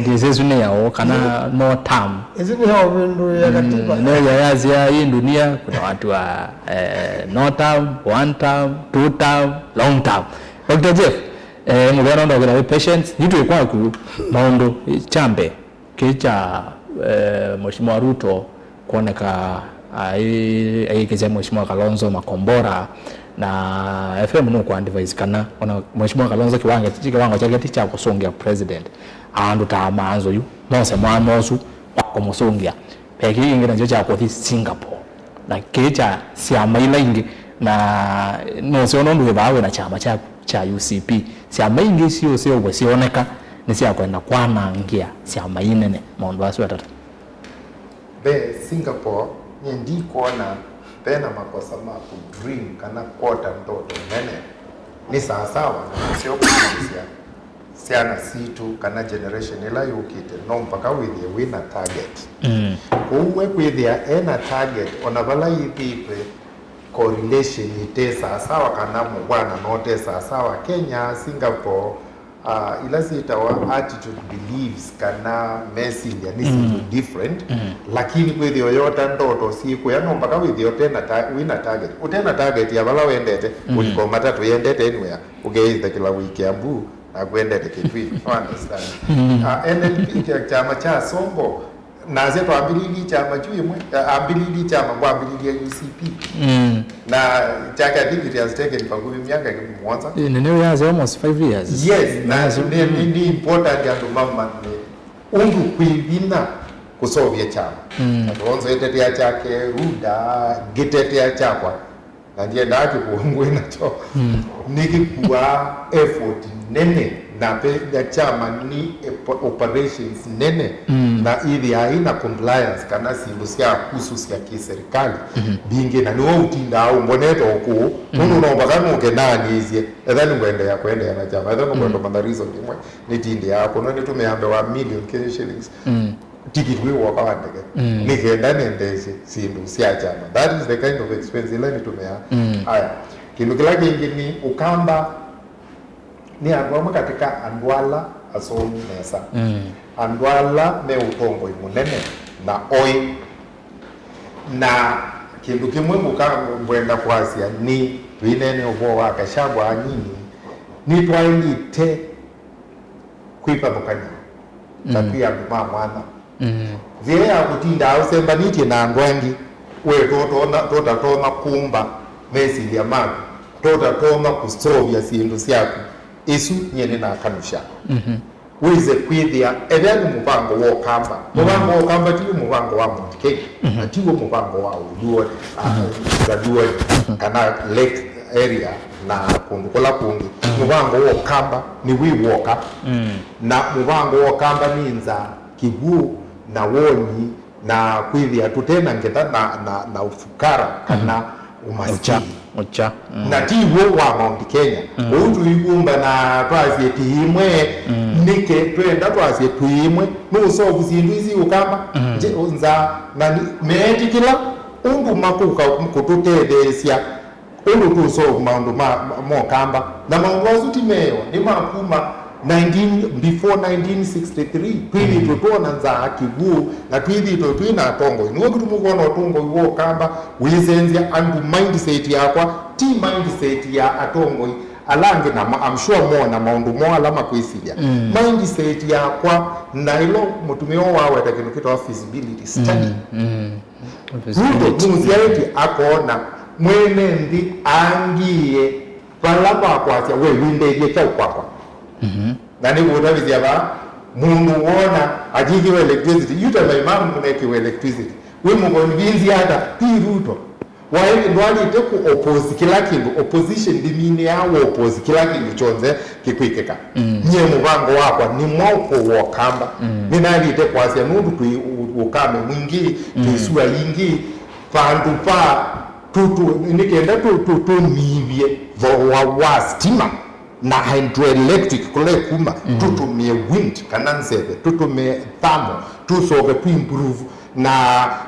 Ndiĩsĩ ĩsu nĩ yaũ, kana no term. Ĩsu nĩ ya ũvĩndũĩa katiba. Mm, nĩ ya yasya hii dunia, kuna watu wa, eh, no term, one term, two term, long term. Doctor Jeff, eh, mũvea nonda ũkĩta wĩ patience, yu twĩ kwaku maũndũ kyambe kĩ kya, eh, Mheshimiwa Ruto kwoneka ai-, ayĩkĩsya Mheshimiwa Kalonzo makombora, Na F M nũkũ advise kana ona Mheshimiwa Kalonzo kiwango, kiwango kyake ti kya kũsũngĩa president. Andũ ta Maanzo yu, mose mwana ũsu wa kũmũsũngĩa. Ve kĩĩ kĩngĩ nakyo kya kũthi Singapore. Na kĩĩ kya syama ila ingĩ, na nũseo nũndũ wĩ vaa wĩ na kyama kyaku kya U C P. Syama ingĩ siũseũvw'a syoneka nĩ sya kwenda kwanangĩa syama ii nene maũndũ asu atata. Ve Singapore, nyie ndikwona vena makosa ma kũ dream kana kwota ndoto nene. Nĩ sawasawa na nĩseo kũsisya syana sitũ kana generation ĩla yũkĩte, no mpaka wĩthĩe wĩ na target. Mm. Kwoou we kwĩthĩa e na target, ona vala yĩthĩĩtwe correlation ĩte sawasawa kana mũvw'anano ũte sawasawa, Kenya, Singapore, uh, ila syĩtawa attitude beliefs kana mesilya nĩ syĩndũ mm. different mm. Lakini kwĩthĩa ũyota ndoto syĩkũya, no mpaka wĩthĩe ũte na ta, wĩ na target. Ũte na target ya vala wendete mm. Ũliko matatũ yendete anywhere, ũkeĩthĩkĩla wĩ Kiambu na kwendete Kitui. No understand. Mm. Uh, N L P kya, kyama kya Songo, nasya twambĩlĩlye kyama kyu ĩmwe, ambĩlĩlye kyama, ngwambĩlĩlye U C P. Mm. Na kyake, I think it has taken vakuvĩ myaka ĩkũmi mũonza. Ĩ, nene we has almost five years. Yes, na Yes. nĩ, nĩ, nĩ important andũ mamanye ũndũ kwĩ vinya kũseũvya kyama. Mm. Na Kalonzo etetea kyake, Ruda ngĩtetea kyakwa. Na ndiendaa kĩkũngwĩ nakyo. Mm. Nĩkĩkuaa effort nene na ve na kyama nĩ epo- operations nene Mm. na ĩthĩaa ĩna compliance kana syĩndũ sya kususya kĩserikali mbingĩ, na nĩwe ũtindaa ũmbonete ũkũũ nũndũ no mpaka nũke naanĩisye etha nĩngwendeea kwendeea na kyama, etha nũkwenda ũmanya reason ĩmwe nĩtindaa kũnwa nĩtũmĩaa mbee wa million Kenya shillings. Mm. Tikiti wĩ woka wa ndege mm. Nĩ kenda nendeesye syĩndũ sya kyama. That is the kind of expense ila nĩtũmĩaa. Mm. Aya, kĩndũ kĩla kĩngĩ nĩ Ũkamba nĩ andũ amwe katĩ ka andũ ala asomi nesa mm. Andũ ala me ũtongoi mũnene na oĩ. Na kĩndũ kĩmwe ngũka ngwenda kwasya nĩ twĩneene ũvoo wa Gachagua anini, nĩtwaĩlĩte kwĩvathũkany'a ta mm. Twĩ andũ ma mwanya. Mm. Nzĩa ya kũtindaa ũsembanĩtye na andũ angĩ we tũtona- tũtatonya kũmba mesilya maku, tũtatonya kũseũvya syĩndũ syaku, ĩsu nyie nĩnakanusya. Mm-hmm. Wĩse kwĩthĩa ethĩa nĩ mũvango wa Ũkamba. Mũvango wa Ũkamba ti mũvango wa Mount Kenya, mm-hmm. Na tiw'o mũvango wa Uluoni, ah, mm-hmm. Jaluoni, mm-hmm. Kana Lake area na kũndũ kũla kũngĩ. Mũvango wa Ũkamba nĩ wĩ woka. Mm. Na mũvango wa Ũkamba nĩ nza, kĩw'ũ, na woni, na kwĩthĩa tũte na ngetha na, na, na ũfukara kana ũmasikini. Ũkya, ũkya, mm. Na ti w'o wa Mount Kenya. Mm. Ũu tũiw'ũmba na twasye tĩ ĩmwe, mm. Nĩke twenda twasye twĩ ĩmwe. Nũũsovu syĩndũ isi Ũkamba, mm. Nje, nza, na nĩ- meetĩkĩla ũndũ makũka kũtũtetheesya. Ũndũ tũũsolve maũndũ ma, ma, ma Ũkamba. Na maũndũ asu ti meeo, nĩ ma kuma nineteen, before nineteen sixty-three, twĩthĩtwe mm. Twona nzaa kĩw'ũ, na twĩthĩtwe twĩ na atongoi. Nĩw'o kĩtumi ũkwona ũtongoi wa Ũkamba wĩsenzya andũ mindset yakwa, ti mindset ya atongoi ala angĩ, na ma- I'm sure mona maũndũ moo ala makwĩsilya. Mm. Mindset yakwa, na ĩla mũtumĩa ũũ waweta kĩndũ kĩtawa feasibility study. Mm, mm. Ruto nũsyaĩtye akoona mwene nthĩ aangĩĩe vala va kwasya, we wĩndethye kyaũ kwakwa? Mhm. Na nĩkũũtavĩsya vaa, mũndũ woona akĩkĩwa electricity, you tell my mom nĩkĩwa electricity. Wĩ mũconvince ata? Ti Ruto. Waĩ ndwalĩte kũ oppose kĩla kĩndũ, opposition ndĩminĩaa wa oppose kĩla kĩndũ kyonthe kĩkwĩkĩka. Mm. Nyie mũvango wakwa nĩ mwaũ kũũ wa Ũkamba? Mm. Nĩnaĩlĩte kwasya nũndũ twĩ ũ- ũkame mwingĩ, twĩ mm. Sua ingĩ, vandũ va tũ- tũ- nĩ kenda tũ- tũ- tũnyivye thooa wa stima na hydroelectric kũla ĩkuma, mm. Tũtũmĩe wind kana nzeve, tũtũmĩe thermal, tũsoke tũ improve na,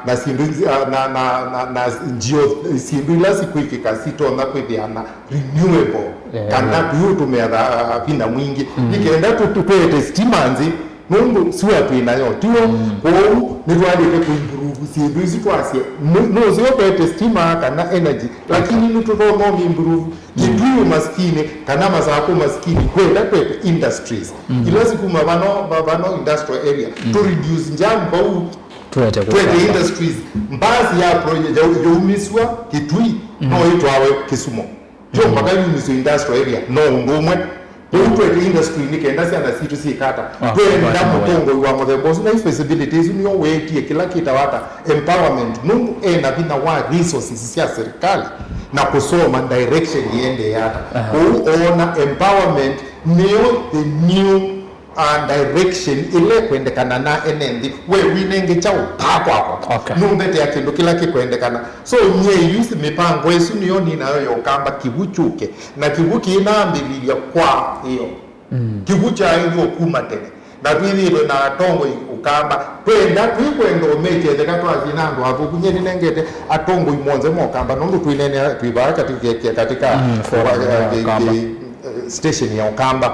na syĩndũ isi- ah, na, na, na, na njio, syĩndũ ila sikwĩkĩka sitonya kwĩthĩa na renewable, yeah, kana tũiũtũmĩa tha- vinya mwingĩ. Mm. Nĩ kenda tũ- tũ- twete stima nzĩ, nũndũ sua twĩ nayo tiw'o. Mm. Kwoou nĩtwaĩlĩte kũimprove syĩndũ isu twasye nũ- nũseo twete stima kana energy, lakini nĩtũtonya ũimprove Kitui ũmasikini kana Masakũ ũmasikini, kwenda twete industries. Mm. Ila sikuma vano, va- vano industrial area, mm, to reduce jam vau, twete industries. Mbasi ya project ya- yaumĩswa Kitui, mm, no itwawe Kisumu. Yo mpaka yumiswe industrial area, no ũndũ ũmwe. Kũu twete industry nĩ kenda syana sitũ syĩkata. Ah, twenda mũtongoi wa mũthemba ũsu, na feasibility isu nĩyo wetie kĩla kĩtawa ata empowerment, nũndũ ena vinya wa resources sya serikali na kũsoma direction yĩendee ata. Aha. Kũu oona empowerment nĩyo the new uh, direction ĩla ĩkwendekana na ene nthĩ. We winenge kyaũ? Paa kwakwa. Okay. Nũmbetea kĩndũ kĩla kĩkwendekana. So nyie use mĩpango ĩsu nĩyo ninayo ya Ũkamba kĩw'ũ kyũke, na kĩw'ũ kĩinaambĩlĩlya kwa ĩyo. Mm. Kĩw'ũ kyaĩlwe kuma tene. Na twĩthĩĩtwe na atongoi Ũkamba. Twenda, twikwenda ũmĩtye, etheka twathiĩ na andũ athũku. Nyie nĩnengete atongoi monthe ma Ũkamba, nũndũ twĩneenea twĩ vaa katika, katika, mm, forum ya eh, Ũkamba. Eh, station ya Ũkamba.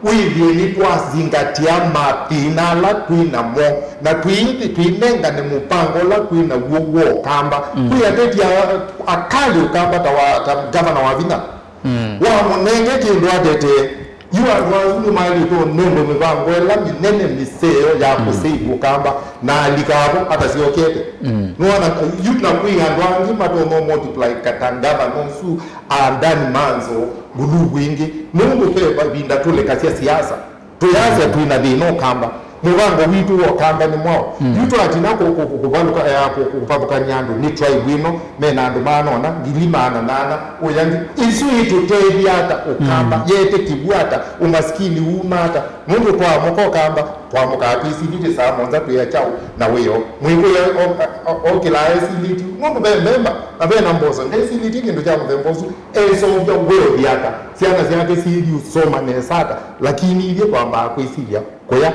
Wĩthĩe nĩtwazingatia mathĩna ala twĩ namo, na twĩ-, twĩnengane mũpango ũla twĩ naw'o wa Ũkamba. Mm. Kwĩ ateti a-, akali Ũkamba ta wa, ta gavana wa vinya. Mm. Wamũnenge kĩndũ atetee. Yu andũ asu nĩmaĩlĩtwe ũnengwe mĩvango ĩla mĩnene mĩseo ya, mm, kũsave Ũkamba, na alika avo atasyokete. Mm. Nĩwona, yu na kwĩ andũ angĩ matonya multiply kata gavana ũsu, a Dan Manzo, nguluvu ingĩ, nũndũ ve mavinda tũlekasya siasa. Twĩasya twĩ na thĩna Ũkamba. Mũvango witũ wa Ũkamba nĩ mwaũ? Mm. Yu twatina kũ-, kũ-, kũ-, kũvalũka-, eh, kũ-, kũ-, kũvathũkany'a andũ nĩ tribe ĩno, mena andũ maana ũna, ngili maana nana, ũya ngĩ. Isu itũtethya ata Ũkamba? Mm. Yete kĩw'ũ ata? Ũmasikini uma ata? Nũndũ twaamoka Ũkamba, twamũkaa twĩsilĩtye saa mũonza twĩa kyaũ na wĩoo. Mwĩkũyũ o-, o-, o-, okĩlaa esilĩtye. Nũndũ ve mbemba, na ve na mboso, ndesilĩtye kĩndũ kya mũthemba ũsu. Eseũvya wealth ata? Syana syake syĩthi ũsoma nesa ata? Lakini ithyĩ twambaa kwĩsilya kũya.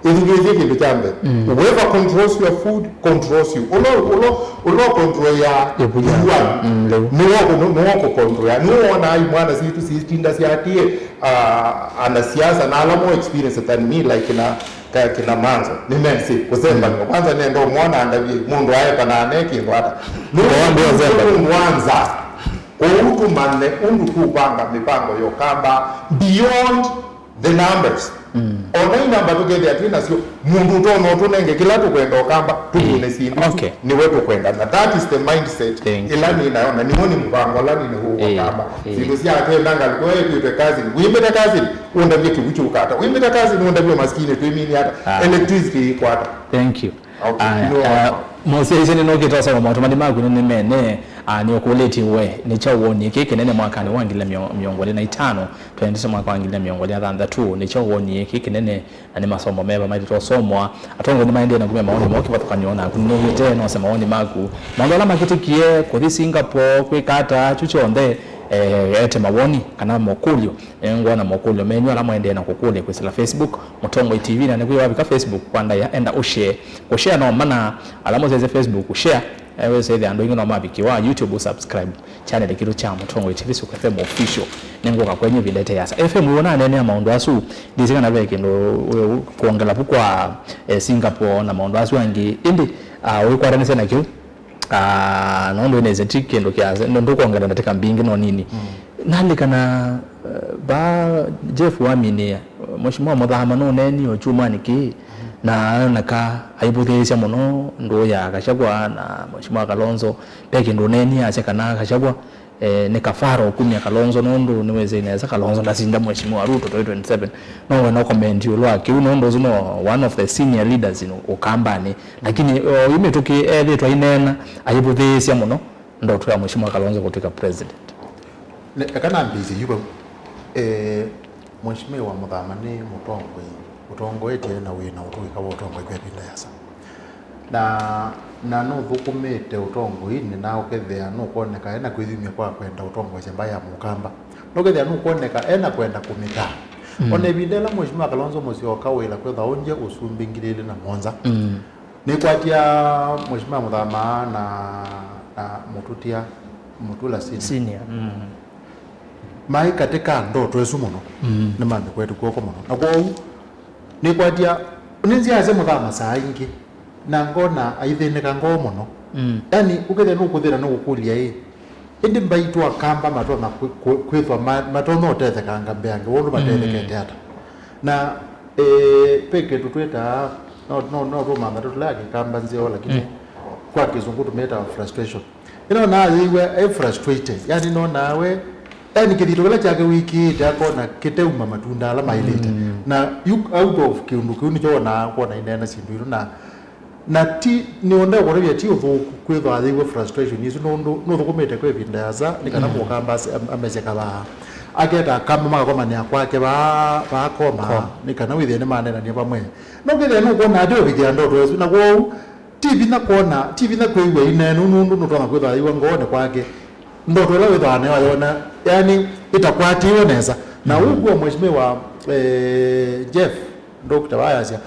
Ĩthukĩĩsye kĩndũ kya mbee. Mm. Whoever controls your food controls you. Ũla, ũla, ũla control ya ĩvu yaku, mm, lĩu. Nĩwe ũkũ-, nĩwe ũkũcontrol. Nĩwona ai mwana sitũ sitinda syatĩe, ah, anasiasa na ala more experience than me, like kina, ka-, kina Manzo. Nĩmesĩ kũsembany'a. Mm. Kwanza nenda ũmwona andavye mũndũ aekanaa ne kĩndũ ata. Nũndũ wa nza. Kwoou tũmanye ũndũ tũkũvanga mĩvango ya Ũkamba beyond the numbers. Mm. Ona inamba tũkethĩa twĩ nasyo, mũndũ ũtonya ũtũnenge kĩla tũkwenda Ũkamba, tũtune syĩndũ isu, okay, nĩwe tũkwenda. Na that is the mindset ĩla nĩ nayo, na nĩw'o nĩ mũvango ũla nĩ naguo wa Ũkamba. Syĩndũ sya kenda ngalĩko ĩtwĩtwe cousin. Wĩmbĩte cousin, ũndavye kĩw'ũ kyũkata. Wĩmbĩte cousin, ũndavye masikini twĩmini ata. Ah. Electricity ĩkwata. Thank you. Okay. Aya, uh, Mose, ĩsĩ nĩnũkĩte ũsoma maũtũmani maku nĩnĩmene, uh, nĩũkũlĩtye we, nĩ kyaũ wonie kĩ kĩnene mwakanĩ wa ngili mĩongo ĩlĩ na itano, twaendete mwaka wa ngili mĩongo ĩlĩ na thanthatũ, nĩ kyaũ wonie kĩ kĩnene, na nĩ masomo meva maĩlĩte ũsomwa? Atongoi nĩmaendee na kumya maoni moo kĩvathũkany'o naku, nĩnũkĩte nose maoni maku. Maũndũ ala makĩtĩkie, kũthi Singapore, kwĩka ata, kyu kyonthe, eh, ete mawoni kana mokũlyo. Nĩngwona mokũlyo menyu ala mwaendee na kũkũlya kwĩsĩla Facebook, Mũtongoi T V, na nĩkwĩ wavika Facebook, kwa ndaĩa enda ũshare. Kũshare no mana, ala mũsyaĩĩsye Facebook, share, eh, wĩsĩthya andũ aingĩ no mavikĩwa. YouTube, subscribe channel kitũ kya Mũtongoi T V, Sukũ F M Official. Nĩngũka kwenyu ĩvinda ĩte yasa. F M, wĩwona aneenea maũndũ asu, ndĩsĩ kana ve kĩndũ wĩ kwongela vu kwa, eh, Singapore na maũndũ asu angĩ. Ĩndĩ, ah, ũikwatanĩsya na kĩu? Ah, nũndũ nĩsĩ ti kĩndũ kĩasa, ndũkwongela ndatĩka mbingĩ no nini. Mm. Nalikana, eh, va Jeff waminĩa, Mheshimiwa Mũthama nũneenie o kyumwanĩ kĩĩ, mm, na oneka aivũthĩĩsya mũno ndũũ ya Gachagua na Mheshimiwa Kalonzo. Ve kĩndũ ũneenie asya kana Gachagua, eh, nĩ kafara ũkumya Kalonzo, nũndũ nĩwĩsĩ nesa Kalonzo ndasinda Mheshimiwa Ruto twenty twenty-seven. No wenda ũkomenti ĩũlũ wa kĩu, nũndũ ũsu no one of the senior leaders in Ũkambanĩ. Lakini, o, yu mĩtũkĩ ethĩtwe aineena, aivũthĩĩsya mũno ndoto ya Mheshimiwa Kalonzo kũtw'ĩka president. Ne-, eka nambĩĩsye yu vau. Eh, Mheshimiwa Mũthama nĩ mũtongoi, ũtongoetye na wĩ na ũtũĩka wa ũtongoi kwa ĩvinda yasa. Na, na nũthũkũmĩte ũtongoinĩ na ũkethĩa nũkwoneka ena kwĩyumya kwa kwenda ũtongoesya mbaĩ ya Mũkamba. Nũkethĩa nũkwoneka ena kwenda kũmĩtaa. Mm. Ona ĩvinda ĩla Mheshimiwa Kalonzo Musyoka wĩla kwĩthwa ũngye ũsumbĩ ngili ilĩ na mũonza. Mm. Nĩkwatya Mheshimiwa Mũthama na, na Mũtũtia, Mũtula Senior. Senior, mm. Maĩ katĩ ka ndoto ĩsu mũno. Mm. Nĩmamĩkwete kw'oko mũno. Na kwoou, nĩkwatya, nĩnzyaasya Mũthama saa ingĩ, na ngona aithĩnĩka ngoo mũno. Mm. Yani, ũkethĩa nũkũthĩna nũkũkũlya ĩ, ĩndĩ mbaitũ Akamba matonya kwĩ-, kwĩ-, kwĩthwa ma-, matonya ũtethekanga mbeange, wondũ matethekete ata? Na, eh, ve kĩndũ twĩtaa, no, no, no tũmantha tũtũlea Kĩkamba nzeo, lakini kwa Kĩsũngũ tũmĩtaa frustration. Ĩno nayĩw'a e frustrated. Yani, nonaa we, Yani kĩthito kĩla kyake wĩkĩĩte akona kĩteuma matunda ala maĩlĩte. Mm. Na you, out of kĩũndũ kĩu nĩkyo wonaa kwona ineena syĩndũ isu na Na ti, nĩũenda ũkũtavya ti ũthũku kwĩthwa ayĩw'a frustration ĩsu, nũndũ nũthũkũmĩte kwa ĩvinda yasa, nĩ kana mũkamba ase-, am-, amesye kavaa. Aketa akamba makakomanĩa kwake vaa, vaa Koma, nĩ kana wĩthĩe nĩmaneenania vamwe. No kethĩa nũkwona ate ũvikĩa ndoto ĩsu, na kwoou ti vinya kwona, ti vinya kwĩw'a ineenu, nũndũ nũtonya kwĩthwa ayĩw'a ngoonĩ kwake. Ndoto ĩla wĩthwaa nayo ayona, yani, ĩtakwatĩiwe nesa. Na ũu kwa Mheshimiwa, eh, Jeff, Doctor wayasya,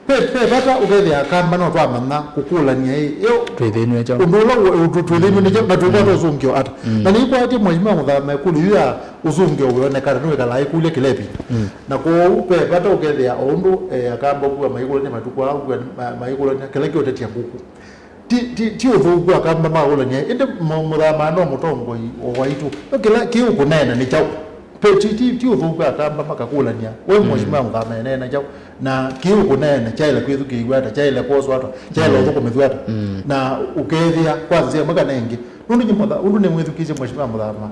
Ve, ve vata ũkethĩa akamba no twamanya kũkũlany'a ĩ, yo, twĩthĩnw'e kyaũ? Ũndũ ũla ũ-, ũ-, tũ-, twĩthĩnw'e nĩ kyaũ, na twĩkwata ũsũngĩo ata? Na nĩikwatĩe Mheshimiwa Mũthama ĩkũlyo yu ya ũsũngĩo wĩonekana nĩwĩkalaa ĩkũlya kĩla ĩvinda. Na kwoou ve vata ũkethĩa o ũndũ, eh, akamba ũkua maikũlany'a matukũ aa, ũkua ma-, maikũlany'a kĩla kĩũtetya ngũkũ. Ti, ti, ti ũthũku akamba makũlany'a, ĩndĩ Mũ-, Mũthama no mũtongoi waitũ. Yo kĩla kĩũkũneena nĩ kyaũ? Pe, ti, ti, ti ũthũku akamba makakũlany'a, we Mheshimiwa Mũthama eneena kyaũ? Na kĩu kũneena kyaĩle kwĩthukĩĩw'a ata, kyaĩle kwoswa ata, kyaĩle ũthũkũmĩthw'a ata? Na ũkethĩa kwa nzĩa ĩmwe kana ĩngĩ. Nũndũ nyie Mũtha-, ũndũ nĩmwĩthukĩĩsye Mheshimiwa Mũthama,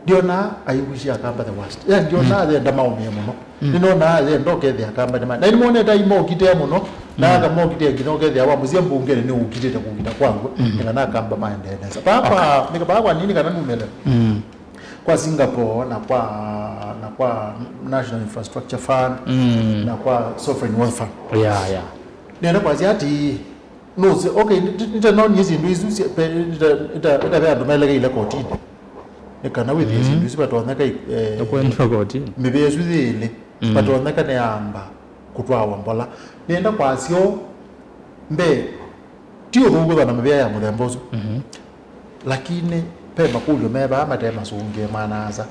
ndionaa aiwishie akamba the worst. Yani ndionaa yenda maũmĩe mũno. Nĩnonaa yenda ũkethĩa akamba nĩma. Na nĩmonete aimokitĩa mũno, na akamokitĩa nginya ũkethĩa wamũsia mbungenĩ nĩũkitĩte kũkita kwaw'o, nĩ kana akamba maendee nesa. Papa, nĩ papa nini kana numele. Kwa Singapore na kwa, na kwa National Infrastructure Fund, na kwa Sovereign Wealth Fund. Yeah, yeah. Nenda kwasya ati, nũsĩ, okay, nĩ-, nĩ-, nĩtanonie syĩndũ isu sya-, pe-, nĩta-, nĩta-, nĩtave andũ melekeile kotinĩ. Nĩ kana wĩthĩe syĩndũ isu vatonyeka i-, eh, Nĩkwendwa koti. Mĩvĩa ĩsu yĩlĩ, vatonyeka nĩyamba kũtwawa mbola. Nĩenda kwasya ũũ, mbee, ti ũthũku kwĩthwa na mĩvĩa ya mũthemba ũsu. Lakini ve makũlyo me vaa mate masũngĩe mwana-a-asa.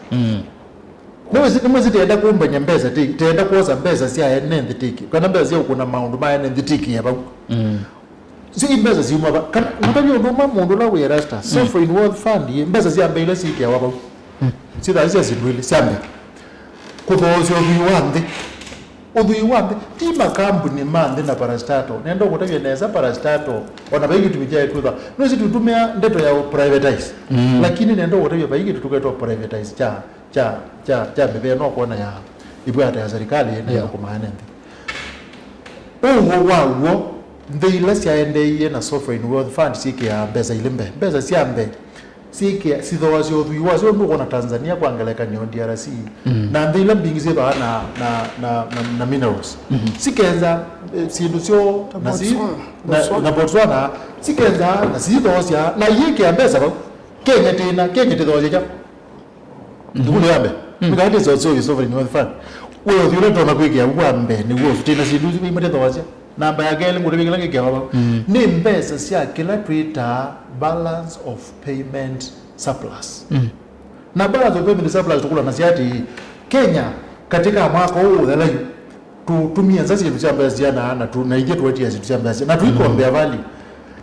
Nĩwĩsĩ, nĩmwĩsĩ tenda kũmbany'a mbesa tĩki, tenda kwosa mbesa sya ene nthĩ tĩki, kana mbesa sya ũkũna maũndũ ma ene nthĩ tĩki ya vau. Syo i mbesa syuma va? Kana, ngũtavya ũndũ ũmwe mũndũ ũla wĩ Erastus, Sovereign Wealth Fund ĩ, mbesa sya mbee ila syĩkĩawa vau. Syĩthaa sya syĩndũ ilĩ, sya mbee. Kũthoosya ũthwii wa nthĩ. Ũthwii wa nthĩ, ti makambuni ma nthĩ na parastatal. Nenda ũkũtavya nesa parastatal, ona vai kĩtumi kyaĩ kwĩthwa. Nũsĩ tũtũmĩa ndeto ya privatize. Lakini nenda ũkũtavya vai kĩndũ tũketwa privatize kya, kya, kya, kya mĩvĩa no kwona ya ĩvwata ya serikali na ĩthũkũmaa ene nthĩ. Ũw'o wa w'o, nthĩ ila syaendeeie na Sovereign Wealth Fund syĩkĩaa mbesa ilĩ mbee. Mbesa sya mbee syĩkĩa, sithoasya ũthwii wasyo, ũndũ ũkwona Tanzania kwa ngelekany'o, D R C, na nthĩ ila mbingĩ syĩthwaa na, na, na, na, na minerals. Sikenza, eh, syĩndũ syoo, na si-, Botswana. Na, Botswana. Na Botswana, sikenza, na sithoasya, na iyĩkĩa mbesa vau. Kenya tĩna, Kenya tĩthoasya kya? Nthukulu ya mbee. Nĩkatĩ so, so, sovereign wealth fund. Wealth ũla tona kwĩkĩa wa mbee, nĩw'o ũsu. Tĩna syĩndũ isu imatĩthoasya. Namba ya kelĩ, ngũtavya kĩla kĩkĩawa vau. Nĩ mbesa sya kĩla twĩtaa balance of payment surplus. Na balance of payment surplus tũkũlanasya atĩĩ, Kenya, katĩ ka mwaka ũũ ũthela yu, tũtumie nza syĩndũ sya mbesa siana, na tu-, na ithyĩ twetie syĩndũ sya mbesa, na tũikombea value.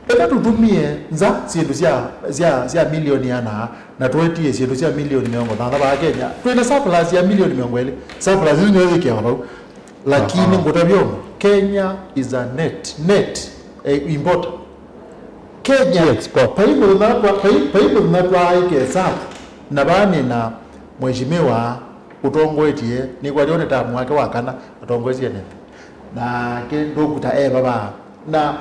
Ĩla tũtumie nza syĩndũ sya, sya, sya milioni ana, na twetie syĩndũ sya milioni mĩongo thanthatũ va Kenya, twĩ na surplus ya milioni mĩongo ĩlĩ. Surplus ĩsu nĩyo yĩkĩawa vau. Lakini ngũtavya ũndũ, Kenya is a net, net, eh, importer. Kenya, vai mũthenya twa-, vai, vai mũthenya twaaĩke hesabu, na vaa nĩ na mheshimiwa ũtongoetye, nĩkwatyo nĩ tamu wake wa kana atongoesye nene. Nake ndũkuta e vava. Na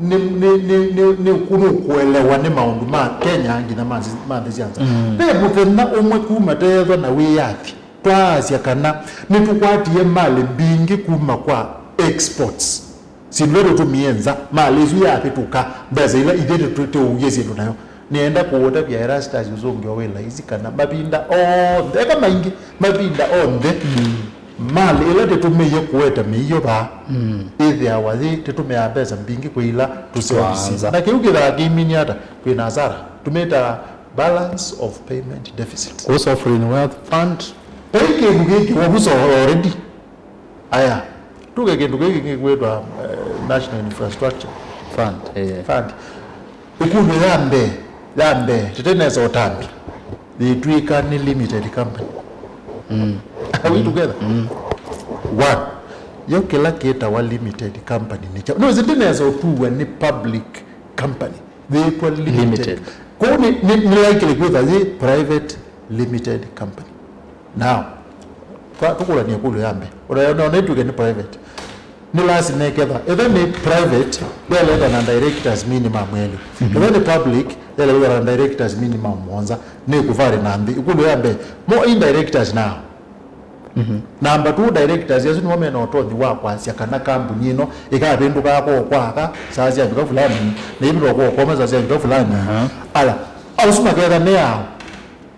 nĩ, nĩ, nĩ, nĩ, nĩ, nũkũelewa nĩ maũndũ ma Kenya nginya ma nthĩ, ma nthĩ sya nza. Ve mũthenya ũmwe kuma teethwa na wĩyathi, twaasya kana nĩtũkwatie malĩ mbingĩ kuma kwa exports. Syĩndũ ila tũtũmie nza, malĩ ĩsu yavĩtũka, mbesa ila ithyĩ tũ-, tũũie syĩndũ nayo. Nĩenda kũũtavya Erastus ũsũngĩo wĩ laisi kana mavinda onthe, eka maingĩ, mavinda onthe, malĩ ĩla tũtũmĩie kũete mĩio vaa, ĩthĩawa yĩ tũtũmĩaa mbesa mbingĩ kwĩ ila tũsevisye. Na kĩu kĩthaa kĩiminie ata? Kwĩ na hasara. Tũmĩtaa balance of payment deficit. Kũ sovereign wealth fund. Vai kĩndũ kĩkĩwa vuso already. Aya, tuge kĩndũ kĩkĩ kĩkwĩtwa, eh, National Infrastructure Fund, eh. Fund. Ĩkũlyo ya mbee, ya mbee, tũte nesa ũtambya, yĩtw'ĩka nĩ limited company. Are we together? One, yo kĩla kĩtawa limited company nĩ kyaũ? Nĩwĩsĩ ndĩ nesa ũtuwa nĩ public company. Yĩtwa limited. Limited. Kwoou nĩ, nĩ, nĩ likely kwĩtha yĩ private Limited Company. Now, twa- tũkũlanie ĩkũlyo ya mbee. Ona ona ĩtuĩke nĩ private, nĩ lasima ĩketha, ĩthe nĩ private, yeleta na directors minimum elĩ. Ĩthe nĩ public, yeleta na directors minimum mũonza. Nĩ kũvali na nthĩ. Ĩkũlyo ya mbee, mo i directors nao. Number two, directors asu nĩmo mena ũtonyi wa kwasya kana kambuni ĩno ĩkavĩndũkaa kwoo kwa aka saa syavika fulani, na ĩvĩndũka kwoo kwa ũmwe saa syavika fulani. Ala, asu maketha nĩ ao.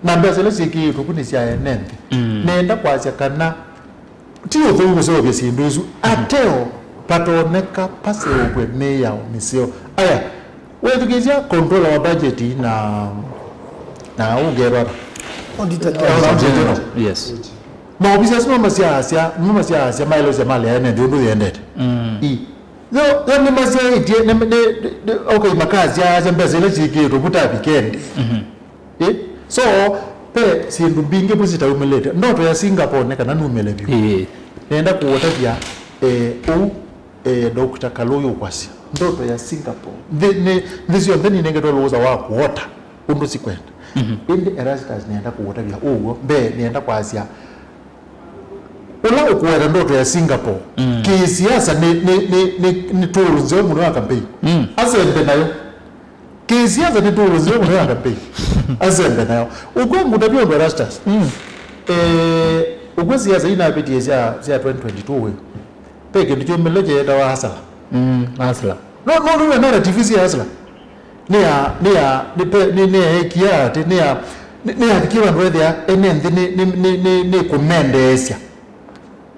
Na mbesa ila syĩkĩĩtwe ku nĩ sya ene nthĩ. Nenda kwasya kana ti ũtheu kũseũvya syĩndũ isu. Ateo patoneka paseũvwe mĩao mĩseo. Aya, wethukĩĩsya controller wa budget na na ũngevata. Auditor General. Yes. Maovisi asu mamasyaasya, mamasyaasya maelesya mali ene nthĩ ũndũ yendete. I. Yo, yo nĩmasyaĩtye, nĩ, nĩ, nĩ, okay, makasyaasya mbesa ila syĩkĩĩtwe vu tavikende. Ĩ? So, ve syĩndũ mbingĩ vu sitaumĩlĩte. Ndoto ya Singapore nĩ kana numĩle vyũ. Ĩĩ. Nenda kũũtavya, eh, ũu, eh, Doctor Kalũyũ ũkwasya. Ndoto ya Singapore. Nthĩ, nĩ, nthĩ syonthe ninengetwe lũũsa wa kũota ũndũ sikwenda. Ĩndĩ Erastus nĩenda kũũtavya ũw'o. Mbee, nĩenda kwasya, ũla ũkũweta ndoto ya Singapore, kĩsiasa nĩ, nĩ, nĩ, nĩ, nĩ tool nzeo mũno ya campaign. Asembe nayo. Kĩsiasa nĩ tool nzeo mũno ya campaign. Asembe nayo. Ũkw'a ngũtavya ũndũ Erastus. Eh, ũkw'a siasa inavĩtie sya, sya twenty twenty-two wĩ. Ve kĩndũ kyũmĩle kyeetawa Hustler. Mm, Hustler. No, no, no, no, T V C ya Hustler. Nĩ ya, nĩ ya, nĩ pe-, nĩ, nĩ ya ĩkia atĩ, nĩ ya, nĩ, nĩ ya vikie vandũ ethĩa ene nthĩ nĩ, nĩ, nĩ, nĩ, nĩ kũmendeesya.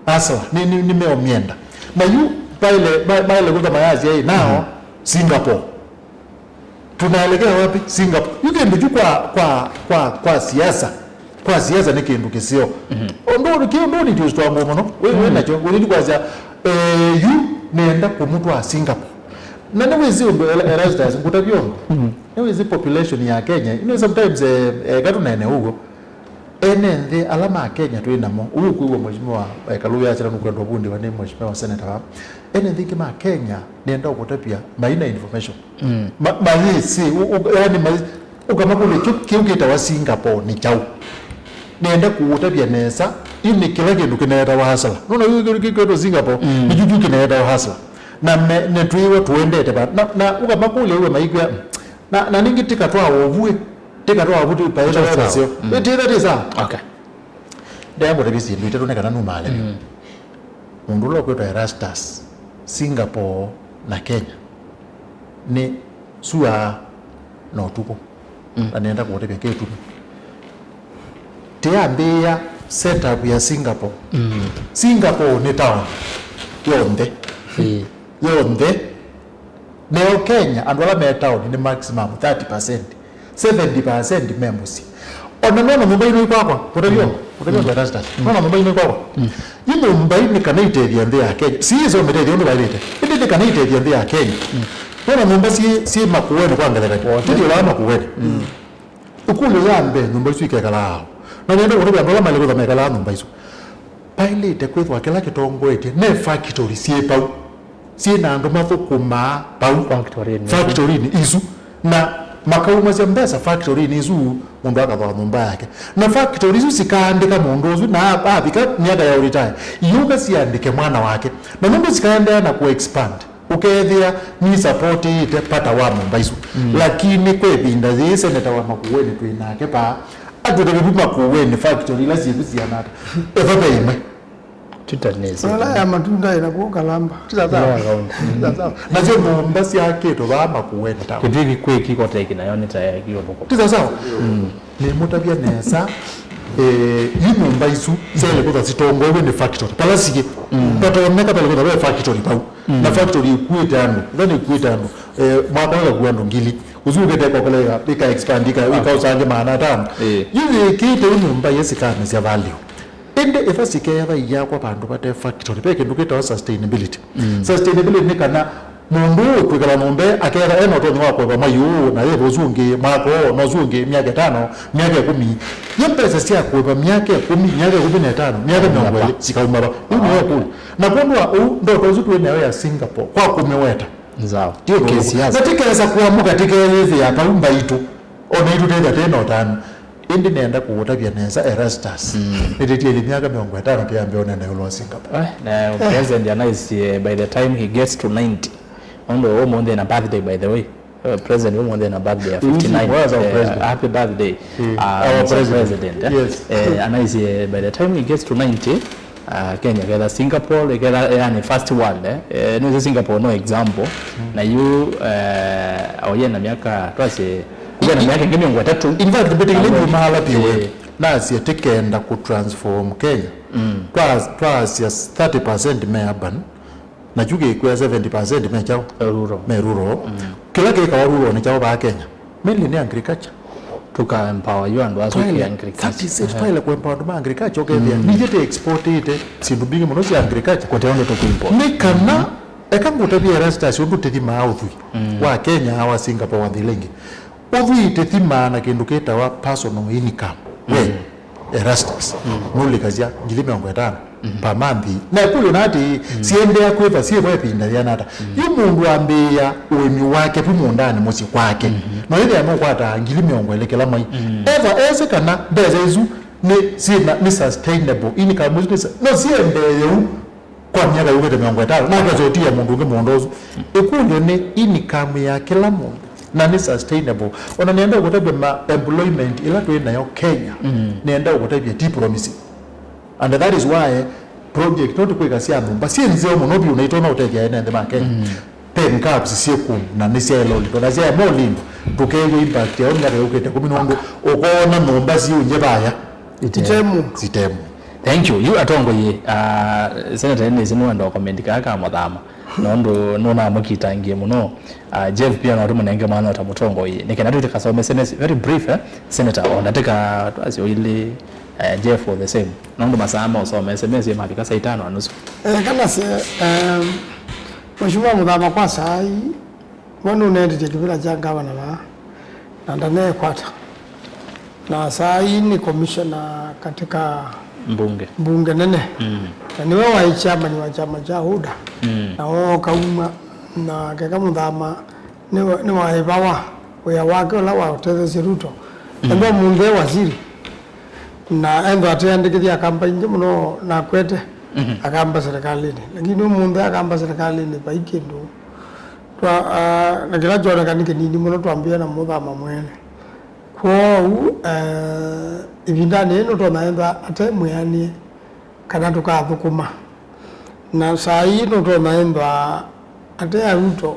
Hustler, nĩ, nĩ, nĩ meũmyenda. Na yu, maile, ma-, maile kũtha mayasya ĩ, nao, Singapore. Tunaelekea wapi? Singapore. Yu kĩndũ kyu kwa, kwa, kwa, kwa siasa. Kwa siasa nĩ kĩndũ kĩseo. Ũndũ ũngĩ, ũndũ ũngĩ twĩsitwangwo mũno. Wĩ, wĩ nakyo, wĩ nĩ kwasya, eh, yu nĩenda kũmũtwaa Singapore. Na nĩwĩsĩ ũndũ Era-, Erastus, ngũtavya ũndũ. Nĩwĩsĩ population ya Kenya, you know, sometimes, eh, eh, katũnene ũguo. Ene nthĩ ala ma Kenya twĩ namo, ũyũ ũkwĩw'a Mheshimiwa, eh, Kalũyũ asya nũkwendwa vundĩwa nĩ Mheshimiwa Senator wa. Ene nthĩ ingĩ ma Kenya, nĩenda ũkũtavya, maina information. Ma-, mayĩsĩ, u-, u-, yani ma-, ũkamakũlya kĩu, kĩu kĩtawa Singapore nĩ kyaũ? Nĩenda kũũtavya nesa, yu nĩ kĩla kĩndũ kĩneetawa Hustler. Nũna yu kĩndũ kĩkwĩtwa Singapore, nĩ kyu kyu kĩneetawa Hustler. Na me-, nĩtwĩwa tũendete va. Na, na ũkamakũlya wĩwe maikwĩa, na, na ningĩ tĩkatwaa ũvuĩ, tĩkatwaa ũvuĩ paĩtawa vaseo. Ĩtĩtha tĩ sawa. Okay. Ndea ngũtavya syĩndũ itatũ nĩ kana numaaleve. Mũndũ ũla ũkwĩtwa Erastus, Singapore na Kenya nĩ sua na ũtukũ. Na nĩenda kũũtavya kĩtumi. Tĩambĩĩa setup ya Singapore. Singapore nĩ town yonthe. Yonthe. Neo Kenya, andũ ala me town nĩ maximum thirty percent. Seventy percent me mũsyĩ. Ona nona nyũmba ino ikwakwa, kũtavyo, kũtavyo kwa Erastus. Nona nyũmba ino ikwakwa. Yu nyũmba ii nĩ kana itethya nthĩ ya Kenya. Si iso mĩtethyo ũndũ vaĩlĩte. Ĩndĩ nĩ kana itethya nthĩ ya Kenya. Nona nyũmba syĩ, syĩ Makueni kwa ngelekany'o. Tũthiĩ vaa Makueni. Ĩkũlyo ya mbee, nyũmba isu ikekalaa aũ? Na nĩenda kũtavya andũ ala maĩle kwĩthwa mekalaa nyũmba isu. Vaĩlĩte kwĩthwa kĩla kĩtongoetye nĩ factory syĩ vau, syĩ na andũ mathũkũmaa vau. Factory-inĩ. Factory-inĩ isu. Na makaumasya mbesa factory-inĩ isu, mũndũ akathooa nyũmba yake. Na factory isu sikaandĩka mũndũ ũsu, na a-, avika myaka ya ũlitae, iũka siandĩke mwana wake. Na nũndũ sikaendeea na kũ-expand, ũkethĩa nisapotĩĩte vata wa nyũmba isu. Lakini kwa ĩvinda yĩĩ, seneta wa Makueni twĩ nake vaa, atwĩte kĩvu Makueni factory ila syĩku siana ata. Ĩva ve ĩmwe. Tũtanĩsĩ. Ĩla ya matunda ĩna kũu Kalamba. Ti sawa sawa. Ĩla ya kaunti. Ti sawa sawa. Nasyo nyũmba syakĩtwe vaa Makueni town. Kĩtwĩki kwĩki koteki nayo nĩ ta yaĩki ũthũkũma. Ti sawa sawa. Nĩmũtavya nesa, eh, yu nyũmba isu syaĩle kwĩthwa sitongoew'e nĩ factory. Vala siĩ. Vatoneka vaĩle kwĩthwa ve factory vau. Na factory ĩkuĩte andũ. Ĩla nĩkuĩte andũ. Eh, mwaka ũyũ ĩkakua andũ ngili. Ũsu ũkĩte kokela ĩka, ĩka expand, ĩka, ĩka ũsange maana atano. Ĩĩ. Yu yĩkĩte yu nyũmba ii sikamesya value. Ĩndĩ ĩva siketha iyakwa vandũ vate factory, ve kĩndũ kĩtawa sustainability. Sustainability nĩ kana mũndũ ũũ kwĩkala nyũmba ĩ, aketha ena ũtonyi wa kũĩva mwai ũũ, na yĩva ũsu ũngĩ, mwaka ũũ, na ũsu ũngĩ, myaka ĩtano, myaka ĩkũmi. Yo mbesa sya kũĩva myaka ĩkũmi, myaka ĩkũmi na ĩtano, myaka mĩongo ĩlĩ, sikauma va? Ũu nĩyo ĩkũlyo. Na kwondũ wa ũu, ndoto ĩsu twĩ nayo ya Singapore, kwa kũmĩweta. Nzao. Ti ũndũ ũthũku. Kĩsiasa. Na tikesa kũamũka tikeyĩthĩa vau mbaitũ. O naitũ twĩthĩa twĩ na ũtanu. Ĩndĩ nĩenda kũũtavya nesa Erastus. Nĩtĩtie ĩlĩ myaka mĩongo ĩtano tĩambĩa ũnene ĩũlũ wa Singapore. Eh, na president anaisye by the time he gets to ninety, nũndũ ũmũnthĩ na birthday, by the way. Uh, president ũmũnthĩ na birthday ya fifty-nine. Mwaza wa Eh, president. Happy birthday. Uh, Our Mister president. President, eh? Yes. Eh, anaisye by the time he gets to ninety, uh, Kenya ketha Singapore, ketha yani first world, eh? Eh, no Singapore no example. Na yu, eh, oye na miaka twasye, kuya na miaka ingi mĩongo ĩtatũ. In fact, mbĩtĩkĩle nĩ mahala piwe. Eh. Nasye tikenda ku transform Kenya. Twa twasya thirty percent me urban. Na kyu kĩkwĩa seventy percent me kyaũ? Rural. Me rural. Kĩla kĩkawa rural nĩ kyaũ vaa Kenya? Mainly nĩ agriculture. Tũka empower yu andũ asu ki agriculture. That is it. Twaile kũ empower andũ ma agriculture, ũkethĩa. Nithyĩ tĩ exportĩte syĩndũ mbingĩ mũno sya agriculture. Kũte ũndũ tũkũ import. Nĩ kana, eka ngũtavye Erastus ũndũ tĩthimaa ũthwii wa Kenya, wa Singapore, wa nthĩ ila ingĩ. Ũthwii tĩthimaa na kĩndũ kĩtawa personal income. We, Erastus, nũlikasya ngili mĩongo ĩtano per month. Na ĩkũlyo na atĩĩ, siendea kwĩva syĩvo ĩvinda yĩana ata? Yu mũndũ ambĩĩa ũĩmi wake vu mũũndanĩ mũsyĩ kwake, no ĩthĩa nũkwataa ngili mĩongo ĩlĩ kĩla mwai. Ethwa esĩ kana mbesa isu nĩ, syĩna, nĩ sustainable, income isu nĩ sa-, no siendee ũu. Kwa myaka yũkĩte mĩongo ĩtano, nake asotia mũndũ ũngĩ mũũnda ũsu. Ĩkũlyo nĩ income ya kĩla mũndũ, na nĩ sustainable. Ona nĩenda ũkũtavya ma employment ĩla twĩ nayo Kenya, nĩenda ũkũtavya ti promising. And that is why project no tũkwĩka sya nyũmba syĩ nzeo mũno vyũ na itona ũtethya ene nthĩ ma Kenya. Pay gaps syĩ kũu na nĩ sya ĩla ũlito, na sya ĩla ũlito, tũkethwa impact yao myaka yũkĩte kũmi nũndũ ũkoona nyũmba siũnje vaya. Itemu. Itemu. Thank you. Yu atongoi, uh, Senator Enes nĩwenda comment kaa ka Mũthama. Nũndũ nũnamũkitangie mũno. Uh, Jeff pia no tũmũnenge mwana ta mũtongoi. Nĩ kana tũkasome S M S very brief, eh? Senator, o ndatĩka twasyo ilĩ, uh, Jeff o the same. Nũndũ masaa ma ũsoma S M S yĩ mavika saa itano na nusu. Eh, kana se, um, Mheshimiwa Mũthama kwa saa hii, we nũnendetye kĩvĩla kya ngavana vaa, na ndaneekwata. Na saa hii ni commissioner katika mbunge, mbunge nene. Mm. Na niwe waĩ chairman wa chama cha UDA. Mm. Na wooka uma na keka Mũthama nĩ wa, nĩ wa ĩvawa wĩa wake ũla waũtetheesye Ruto. Mm. Ethwa mũnthĩ e waziri, na ethwa ateandĩkĩthya akamba ingĩ mũno nakwete, mhm, akamba serikalini. Lakini ũmũnthĩ akamba serikalini vai kĩndũ. Twa, ah, na kĩla kyoneka nĩ kĩnini mũno twambĩĩa na Mũthama mwene. Kwoou, eh, ĩvindanĩ yĩĩ nũtonya ethwa ate mwĩanĩe kana tũkathũkũma. Na saa ii nũtonya ethwa ate a Ruto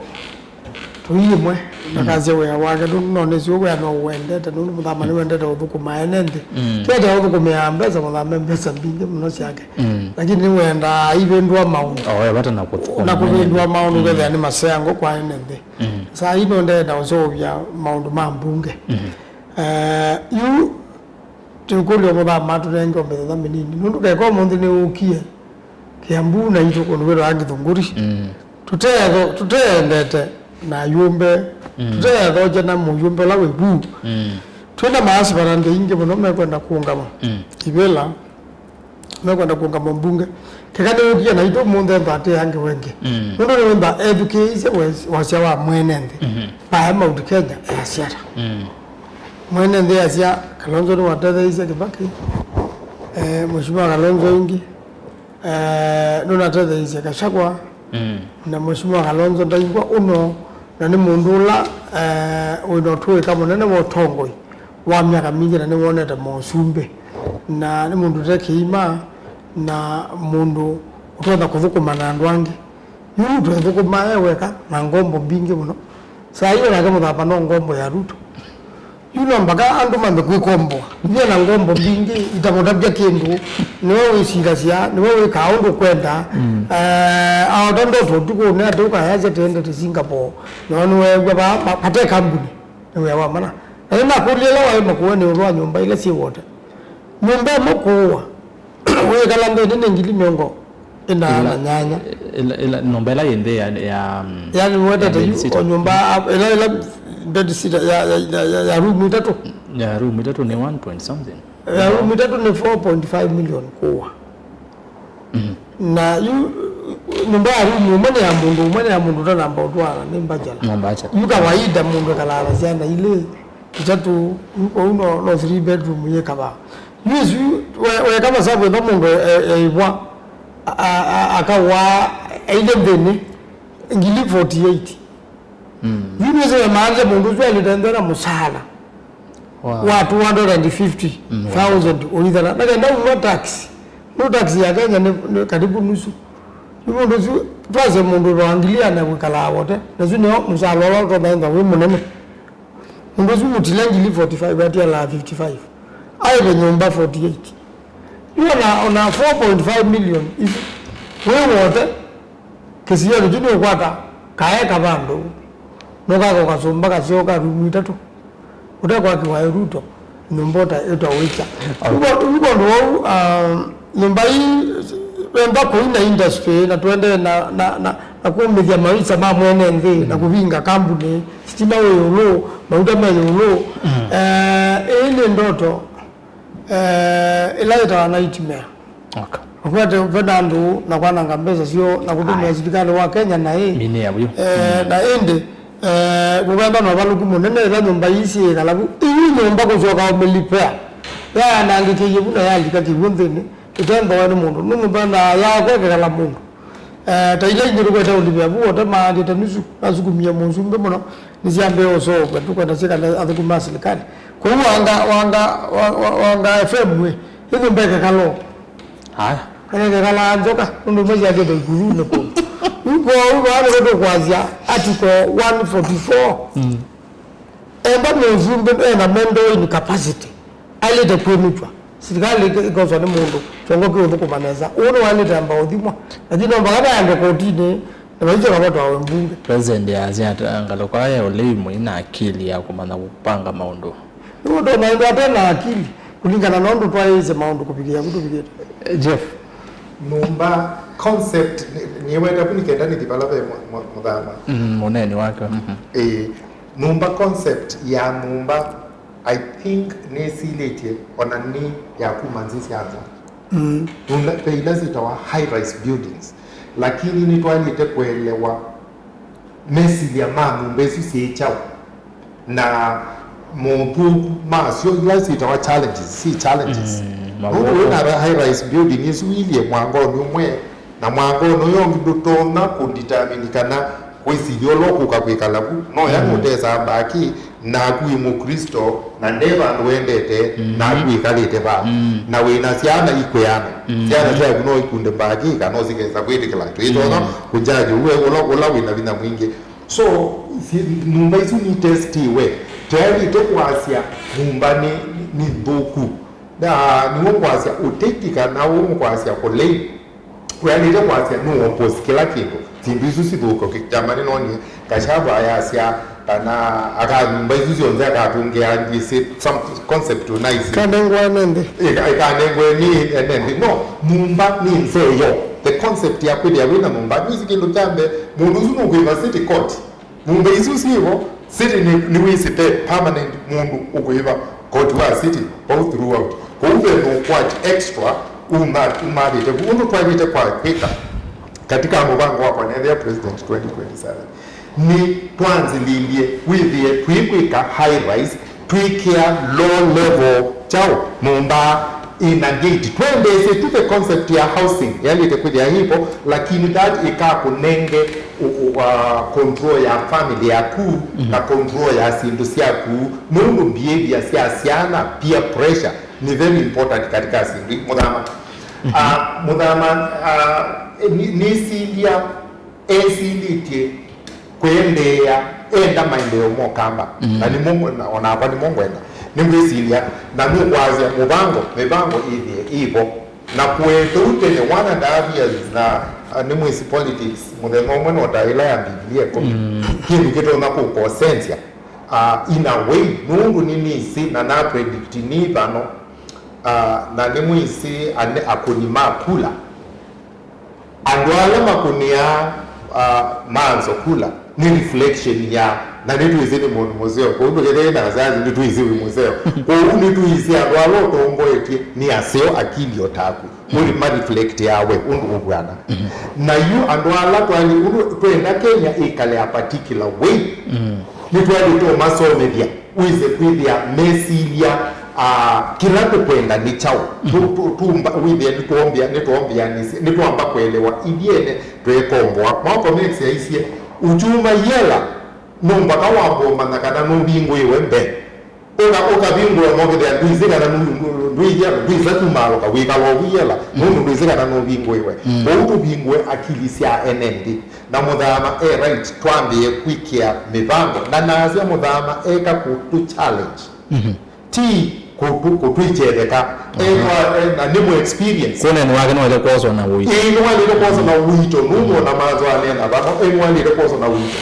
tũi ĩmwe, mm, ndakasye wĩa wake, nũndũ no nĩsĩ wĩa no ũwendete, nũndũ Mũthama nĩwendete ũthũkũma ene nthĩ. Mm. Tiete ũthũkũmĩaa mbesa, Mũthama e mbesa mbingĩ mũno syake. Mm. Lakini nĩwendaa aivĩndũa maũndũ. O, e vata na kũthũkũma na kũvĩndũa maũndũ, mm, ũkethĩa nĩ maseango kwa ene nthĩ. Mm. Saa ii no ndenda ũseũvya maũndũ ma mbunge. Mm. Eh, yu tũkũlya Mũthama atũnenge o mĩthenya mĩnini. Nũndũ keka ũmũnthĩ nĩwũkie Kiambu naitũ kũndũ kwĩtawa Gĩthũngũri. Mm. Tũteetho-, tũteendete na ayũmbe, mm, tũteethokya na mũyũmbe ũla wĩ vu. Mm. Twĩ na maasiva na nthĩ ingĩ mũno mekwenda kũũngama. Mm. Ivĩla mekwenda kũũngama mbunge. Keka nĩwũkie naitũ ũmũnthĩ ethwa atĩ angĩ wengĩ. Mm. Nũndũ nĩwenda ethukĩĩsye wes-, wasya wa mwene nthĩ. Mhm. Vaya Mount Kenya easya ata. Mm. Mwene nthĩ easya Kalonzo nĩwatetheeisye Kibaki. Eh, Mheshimiwa Kalonzo ĩngĩ. Eh, nũnatetheeisye Gachagua, mm, na Mheshimiwa Kalonzo ndaigwa ũno, na nĩ mũndũ ũla, eh, wĩna ũtũĩka mũnene wa ũtongoi wa myaka mingĩ, na nĩwonete mosumbĩ, na nĩ mũndũ ũte kĩima, na mũndũ ũtonya kũthũkũma na andũ angĩ. Yu twethũkũmaa e weka na ngombo mbingĩ mũno. Saa ii onake Mũthama no ngombo ya Ruto. Yu no mpaka andũ mambe kwĩkomboa. Nĩ na ngombo mbingĩ itamũtavya kĩndũ. Nĩwe wĩsilasya, nĩwe wĩkaa ũndũ ũkwenda. Mm. Eh, aota ndoto ũtukũ nĩ atĩ ũkayasya tĩendete Singapore. No nĩweew'a vaa, va-, vate kambuni. Nĩ wĩa wa mana. Na nĩnakũlya ĩla waĩ Makueni ĩũlũ wa nyũmba ila syĩ Wote. Nyũmba ĩmwe kũũa. Wĩkala nthĩnĩ nĩ ngili mĩongo ĩna na nyanya. Ĩla, ĩla, nyũmba ĩla yĩ nthĩ ya, ya, mm, yani, wetete yu, o nyũmba, a, ĩla, ĩla bed sitter ya, ya, ya, ya, ya room itatũ. Ya room itatũ nĩ one point something. Ya room itatũ nĩ four point five million kũũa. Mm. Na yu, nyũmba ya room ĩmwe nĩ ya mũndũ ũmwe, nĩ ya mũndũ ũtanamba ũtwala, nĩ bachelor. Nĩ bachelor. Yu kawaida mũndũ ekalaa na syana ilĩ. itatũ, yu kwoou no, no three bedroom yĩ kavaa. Yu isu, we-, weka masavu ĩla mũndũ e-, eĩvwa, a-, a-, a-, akawaa ailye nthĩnĩ ngili forty-eight. Mm. Yu nĩsĩ wemaanisha mũndũ ũsu alĩte nthĩ na mũsaala Wow. wa two hundred and fifty thousand Mm, ũithana. Na kenda ũvwa tax. No tax ya Kenya nĩ, nĩ karibu nusu. Yu mũndũ ũsu, twasye mũndũ wa ngili ana kwĩkalaa wote. Na ũsu nĩo mũsaala ũla ũtonya ĩthwa wĩ mũnene. Mũndũ ũsu mũtile ngili forty-five atialaa fifty-five. Aĩve nyũmba forty-eight. Yu ona, ona four point five million isu. Wĩ wote, kĩsioni kyu nĩũkwata kaeka vandũ. Nũkaka ũkasũmba kaseo ka rumu itatũ. Ũtekwakĩwa ĩ Ruto, nyũmba ũta ĩtwa wĩkya. Okay. Yu kwondũ wou, ah, nyũmba ii, enda kũina industry, na tũendee na, na, na, na kũmĩthya mawisa ma mwene nthĩ, na kũvinga kambuni, sitima wĩ ĩũlũ, mauta me ĩũlũ. Mm. Eh, ĩĩ nĩ ndoto, eh, ĩla yĩtawa nightmare. Okay. Ũkwete, ũkwenda andũ na kwananga mbesa syoo na kũtũmĩa Aye. silikalĩ wa Kenya na ĩ. Mini ya vyu. Eh, na ĩndĩ, eh, kũvenda na ũvalũku mũnene ĩla nyũmba ii syĩkala vu. Ii nyũmba kũsyoka ũmĩlipea. Yayanangĩkĩie vu na yalika kĩw'ũ nthĩnĩ, ĩtemboe nĩ mũndũ. Nĩ nyũmba na yakwa ĩkekala mũndũ. Eh, ta ila ingĩ tũkwete ũlipea vu, wote maandĩte nusu, nasukumie mũsumbĩ mũno, nĩsyambĩe ũsũvw'a, tũkwenda syĩkale athũkũmi ma silikalĩ. Kwoou wanga, wanga, wa, wa, wanga F M ĩ, ĩ nyũmba ĩkekala ũu. Aya. Ĩkekala nzoka, nũndũ imwe syakĩtwe ikulunĩ kũu. Yu kwoou vaa nĩvo tũkwasya article one forty-four. Mm. Enda mũsumbĩ ena mentoring capacity, ailĩte kwĩnũkw'a. Silikalĩ ĩk-, ĩkoswa nĩ mũndũ, kyongo kĩũthũkũma nesa. Ũũ nĩwailĩte amba ũthimwa. Lakini no mpaka naende kotinĩ, na maisye kavatwawe mbunge. President asya ata ngalĩko ya ũlei mũi na akili ya kũmanya kũpanga maũndũ. Nĩw'o tũnaenda ate na akili, kũlingana na ũndũ twaĩĩsye maũndũ kũvikĩa vu tũvikĩte. Jeff. Nyũmba concept, nĩ-, nĩweta vu nĩkenda nĩthi vala ve mũ-, mũ-, mũthama. Mm, mũneeni wake. Mhm. Ĩĩ. Nyũmba concept ya nyũmba, I think, nĩsilĩtye ona nĩ ya kuma nzĩ sya nza. Mm. Tuna-, ve ila syĩtawa high rise buildings. Lakini nĩtwaĩlĩte kũelewa mesilya ma nyũmba isu syĩ kyaũ na mothũku masyo, ila syĩtawa challenges, si challenges. Mm, nũndũ wĩ na high rise building ĩsu iilye mwangonĩ ũmwe, na mwangonĩ ũyũ ũngĩ ndũtonya kũdetermine kana kwĩsilya ũla ũkũka kwĩkala vu, no ya nũtesaa mbakĩ, naku wĩ Mũklĩsto, na nde vandũ wendete, naku wĩkalĩte vaa, na wĩ na syana ikwĩana. Syana syaku no ikunde mbakĩ, kana ũsikesa kwĩtĩkĩla. Twĩtonya kũjaji ũwe ũla, ũla wĩ na vinya mwingĩ. So, si-, nyũmba isu nitestiwe. Twaĩlĩte kwasya nyũmba nĩ, nĩ nthũku. Na nĩw'o kwasya ũteti kana ũmwe kwasya kũlei. Waĩlĩte kwasya nũ oppose kĩla kĩndũ. Syĩndũ isu sithũke. Kĩkyama nĩnonie Gachagua ayasya kana aka nyũmba isu syonthe akatũngĩa ngĩsĩ some concept ũnaisi. Kanengwa nende. Ĩka-, ĩkanengwe nĩ nende. No, nyũmba nĩ nzeo. The concept ya kwĩthĩa wĩna nyũmba. Nĩwĩsĩ kĩndũ kya mbee, mũndũ ũsu nũkwĩva city court. Nyũmba isu syĩvo, city nĩ, nĩwĩsĩte permanent mũndũ ũkwĩva koti wa city vau throughout. Kwoou ve no quite extra uma-, umalĩte vu. Ũndũ twaĩlĩte kwa kwĩka katika mũvango wa kwanethĩa President twenty twenty-seven, nĩ twanzĩlĩlye wĩthĩe twĩkwĩka high rise, twĩkĩa low level kyaũ, nyũmba ĩna gate. Twendeesye tu the concept ya housing yaĩlĩte kwĩthĩa yĩvo, lakini that ĩkakũnenge ũ-, ũ-, uh, control ya family yaku na control ya syĩndũ syaku, nũndũ behavior sya syana, peer pressure, nĩ very important katika syĩndũ ii. Mũthama, ah, mũthama, ah, nĩ-, nĩsilya esilĩtye kwĩendeea enda maendeeo mokamba. Na nĩmo, na, onakwa nĩmo ngwenda. Nĩngwĩsilya, na nũkwasya mũvango, mĩvango ĩthĩe ĩvo. Na kũete ũtene one and a half years, na, ah, nĩmwĩsĩ politics, mũthenya ũmwe no ta ĩla ya Mbivilia ĩkũmi. Kĩndũ kĩtonya kũkosenzya, ah, in a way, nũndũ nĩnĩsĩ na na predict nĩ vano, ah, na nĩmwĩsĩ ane-, akũni ma kula. Andũ ala makũnĩaa, ah, manzo kula nĩ reflection ya, na nĩtwĩsĩ nĩ mũndũ mũseo. Kwoou ndũkethĩwe na wasiwasi, nĩtwĩsĩ wĩ mũseo. Kwoou nĩtwĩsĩ andũ ala ũtongoetye nĩ aseo akili o taku. Ũlĩ ma reflect ya we ũndũ ũvw'ana. Na yu andũ ala twalĩ, ũndũ twenda Kenya ĩkale a particular way, nĩtwaĩlĩte ũmasomethya. Wĩse kwĩthĩa mesilya, ah, kĩla tũkwenda nĩ kyaũ. Tu- tu- tumba- wĩthĩa nĩtwombea- nĩtwombea- nĩtwamba kũelewa ithyĩ ene twekomboa. Malcolm X aisye, "Ukyuma yela, no mpaka wambe ũmanya kana nũvingũĩwe mbee." Ũka- ũkavingũa mokĩthĩa ndwĩsĩ kana nũ- ndwĩthĩa ndwĩsa kumaalũka wĩkala ovu yela, nũndũ ndwĩsĩ kana nũvingũĩwe. Kwoou tũvingũe akili sya ene nthĩ. Na Mũthama e right, twambĩe kwĩkĩa mĩvango. Na nasya Mũthama eka kũtũ challenge. Ti kũtũ- kũtwĩkyetheka. Ethwa- e- na nĩ mũ experience. Kũneni wake nĩwaĩle kwoswa na ũito. Ĩĩ, nĩwaĩlĩte kwoswa na ũito, nũndũ ona manzo anena vano, e, nĩwaĩlĩte kwoswa na ũito.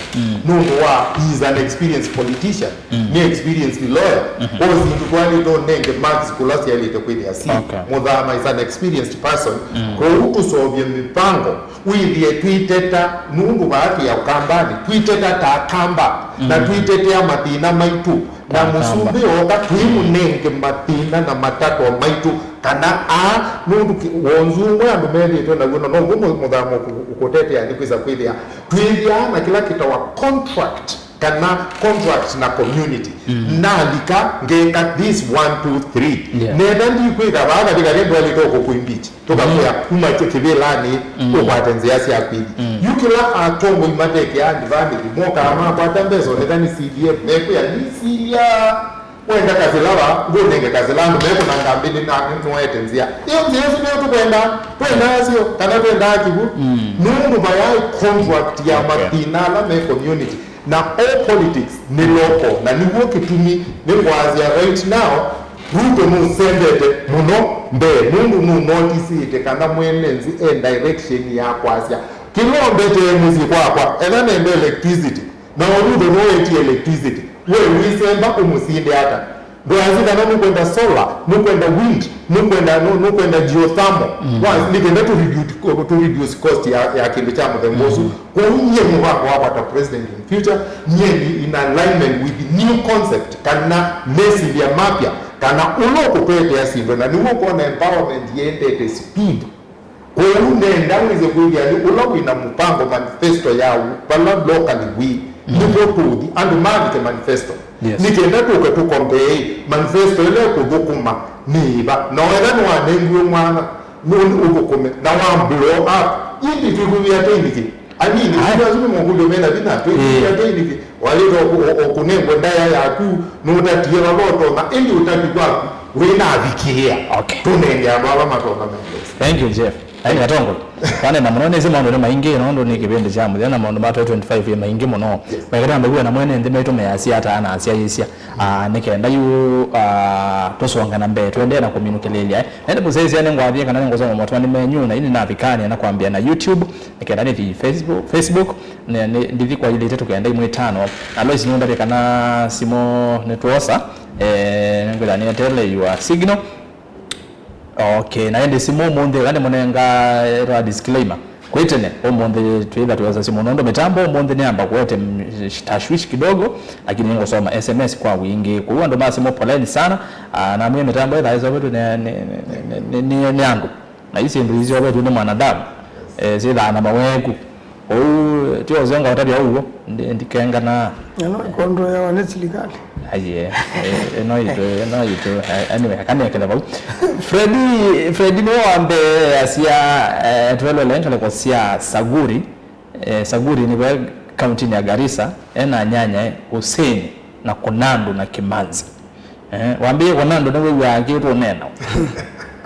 Nũndũ wa, he is an experienced politician. Nĩ experienced lawyer. Kwa syĩndũ twaĩlĩte ũnenge marks kũla syaĩlĩte kwĩthĩa si. Okay. Mũthama is an experienced person. Kwoou tũseũvye mĩvango. Wĩthĩe twĩteta, nũndũ vaa twĩ Ũkambanĩ, twĩteta ta Akamba, na twĩtetea mathĩna maitũ, na ta Akamba. Mũsumbĩ ooka, twĩmũnenge mathĩna na matatwa maitũ, kana aa, nũndũ kĩ- wonzu ũmwe andũ methĩĩtwe naw'o, na now'o mũ- Mũthama ũkũ- ũkũtetea nĩ kwĩsa kwĩthĩa twĩthĩaa na kĩla kĩtawa contract, kana contract na community. Nalika ngeka this one, two, three. Yeah. Netha ndikwĩka vaa katika kĩndũ alĩte ũkũkũ impeach. Tũkakwĩa kuma kĩ- kĩvĩlanĩ, ũkwate nzĩa sya kwĩthi. Yu kĩla atongoi matekeaa ndivamĩthi, mokaa makwata mbesa, oneka nĩ C D F, mekwĩa, "Nĩsilya, wenda kasĩla va, ngũnenge kasĩla." Andũ mekũnanga mbĩndĩ na nĩwaete nzĩa. Ĩyo nzĩa ĩsu nĩyo tũkwenda, twendaa syo, kana twendaa kĩw'ũ. Nũndũ vayaĩ contract ya mathĩna ala me community. Na all politics nĩ local, na nĩw'o kĩtumi nĩngwasya right now, Ruto nũsembete mũno mbee, nũndũ nũnotisĩte kana mwene nzĩ e direction ya kwasya, "Kĩla ũmbetee mũsyĩ kwakwa, etha nenda electricity." Na o Ruto nũwetie electricity, we wĩsemba ũmũsinde ata? Ndwasĩ kana nũkwenda solar, nũkwenda wind, nũkwenda, nũ- nũkwenda geothermal. Wa- nĩ kenda tũ reduce- tũ reduce cost ya, ya kĩndũ kya mũthemba ũsu. Kwoou nyie mũvango wakwa ta president in future, nyie nĩ in alignment with the new concept, kana mesilya mapya, kana ũla ũkũtwetea syĩndũ, na nĩw'o ũkwona empowerment yendete speed. Kwoou nenda wĩse kwĩthĩa nĩ ũla wĩna mũvango, manifesto ya vala locally wĩ, nĩvo tũũthi, andũ maandĩke manifesto. Yes. Nĩ kenda tũke tũkombee manifesto ĩla ĩkũthũkũma nĩ ĩva. Na wetha nĩwanengiwe mwanya, nũndũ ũthũkũme, na wa blow up. Ĩndĩ twĩkwĩw'ĩa tei nĩkĩ? Anini, asu nĩ mokũlyo mena vinya, twĩkwĩw'ĩa tei nĩkĩ? Waĩlĩte o kũ- o- o kũnengwe ndaĩa yaku, nũtatie vala ũtonya, ĩndĩ ũtati waku wĩnavikĩĩa. Okay. Tũnenge andũ ala matonya mendesa. Thank you, Jeff. Ai, atongoi. Twanena mũno, nĩsĩ maũndũ nĩ maingĩ, nũndũ nĩ kĩvĩndĩ kya mũthya na maũndũ ma twenty twenty-five nĩ maingĩ mũno. Yes. Mekĩta mbegua na mwene nthĩ maitũ measya ata na asyaĩĩsya. Ah, nĩ kenda yu, ah, tũsonge na mbee, tũendee na kũminũkĩlĩlya, eh. Nende mũsyaĩĩsya nĩngwathie kana nĩngũsoma motũanĩ menyu, na ĩndĩ navikania na kwambĩa na YouTube, nĩ kenda nĩthi Facebook, Facebook, nĩ- nĩ- ndithi kwa ilĩte tũkenda imwe itano. Alois nĩũndavye kana simũ nĩtwosa, eh, nĩngwĩtha nĩetele your signal. Okay, na ĩndĩ simũ ũmũnthĩ, ĩla nĩmũnenga, eh, twa disclaimer. Kwĩ tene, ũmũnthĩ twĩtha tũyosa simũ, nũndũ mĩtambo ũmũnthĩ nĩyamba kũete, mm, tashwishi kidogo, lakini nĩngũsoma S M S kwa wingĩ. Kwoou andũ ma simũ, poleni sana. Ah, na mwĩ mĩtambo ĩthaa ĩseũvetwe nĩ, nĩ, nĩ, nĩ, nĩ, nĩ andũ. Na isi syĩndũ iseũvetwe nĩ mwanadamu, eh, syĩthaa na maweku. Ũu, ti ũsenga ũtavya ũw'o, ndi- ndikenganaa. Ĩno ĩkontroyawa nĩ silikalĩ. Aiye, eh, ĩno itũ, ĩno itũ. Eh, anyway, akanekele vau. Fredi, Fredi nĩwe wa mbee asya, eh, twelwele ngalĩko sya Saguri. Eh, Saguri nĩwe kauntinĩ ya Garissa, ena nyanya, eh, Hussein na Kunandu na Kimanzi. Eh, wambĩĩe kũna andũ nĩwĩw'aa kĩtũ ũneena.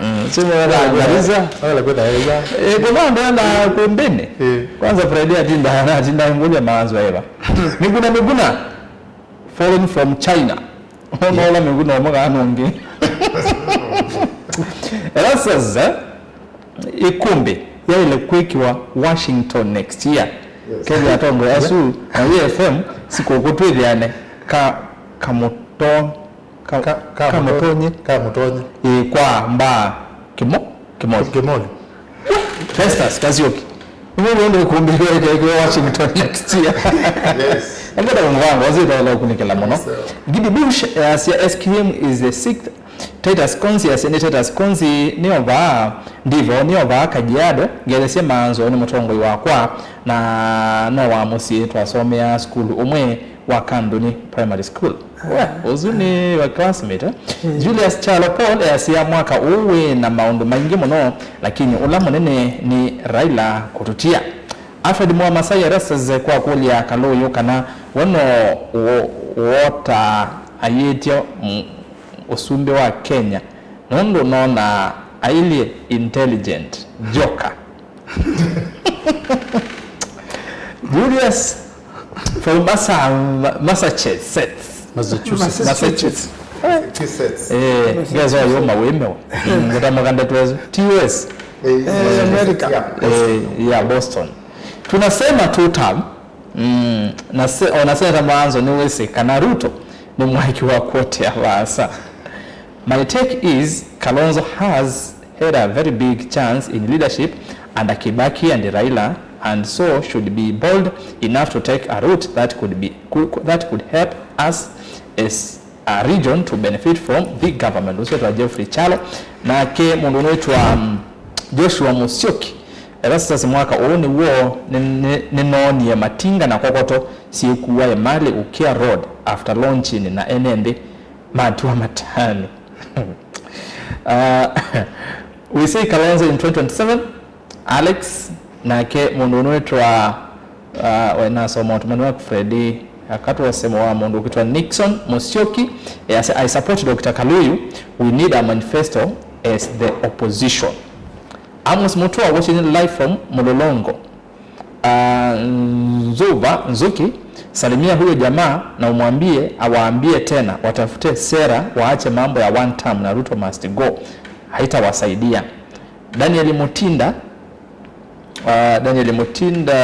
Mm, sio wala Garissa. Wala kwenda eza. Eh, kũna andũ enda kũmbĩnĩ. Eh. Kwanza Friday atinda, atinda ngũlya maanzo eva. Miguna, Miguna, foreign from China. Ona ola Miguna ũmwe kana ũngĩ. Ela sasa, ĩkũmbĩ yaĩle kwĩkĩwa Washington next year. Yes. Kethĩa atongoi asu na Wĩ F M sikũkũ twĩthĩane ka, kamũto-, ka, Ka- ka kamũtonye. Kamũtonye. Ĩ, kwa mbaa kĩmo, kĩmoli. Kĩmoli. Festus Kasioki. Nĩwe wende ĩkũmbĩ ĩkĩwa Washington next year. Yes. Engeta mũvango, wazita wala ũkunĩkĩla mũno. Yes, sir. Gidi Bush, eh, asya S Q M is the sixth Titus Konzi asya nĩ Titus Konzi nĩ ovaa, ndivo nĩ ovaa Kajiado, ngethesye maanzo nĩ mũtongoi wakwa, na no wa mũsyĩ twasomeaa sukulu ũmwe wa Kanduni Primary School. We, ũsu nĩ wa classmate, eh? Julius Kyalo Paul easya, "Mwaka ũũ wĩ na maũndũ maingĩ mũno, lakini ũla mũnene nĩ Raila kũtũtia." Alfred Mwamasai Erastus kwa kũlya Kalũyũ kana we no wo-, wota ayĩtye, mm, ũsumbĩ wa Kenya nũndũ nona ailyĩ intelligent. Joker. Julius from Massa-, Massachusetts. Massachusetts. Massachusetts. Massachusetts. Eh, ngeza yoma wemewa. Ngatamuka ndeto ezo. T U S. Eh, America. Eh, yeah, Boston. Tunasema two term. Mm, na se-, ona Senator Maanzo nĩ wĩsĩ kana Ruto nĩ mwaki wa kuotea vaasa. My take is Kalonzo has had a very big chance in leadership under Kibaki and Raila, and so should be bold enough to take a route that could be, could, that could help us as a region to benefit from the government. Ũcio wĩtwa Geoffrey Kyalo. Nake mũndũ ũnũ wĩtwa, um, Joshua Musyoki. Erastus, mwaka ũũ nĩw'o nĩ-, nĩ-, nĩnoonie matinga na kokoto syĩkuae malĩ ũkĩa road after launching na ene nthĩ matua matanu. Ah, we say Kalonzo in twenty twenty-seven, Alex, nake mũndũ ũnũ wĩtwa, ah, we nasoma ũtũmani waku Freddy, akatwose wa mũndũ ũkwĩtwa Nixon Musyoki, eh, ase, "I support Doctor Kaluyu, we need a manifesto as the opposition." Amos Mutua watching live from Mlolongo. Ah, Nzuva Nzuki, salimia huyo jamaa na umwambie awaambie tena watafute sera, waache mambo ya one term na Ruto must go. Haitawasaidia. Daniel Mutinda, ah, Daniel Mutinda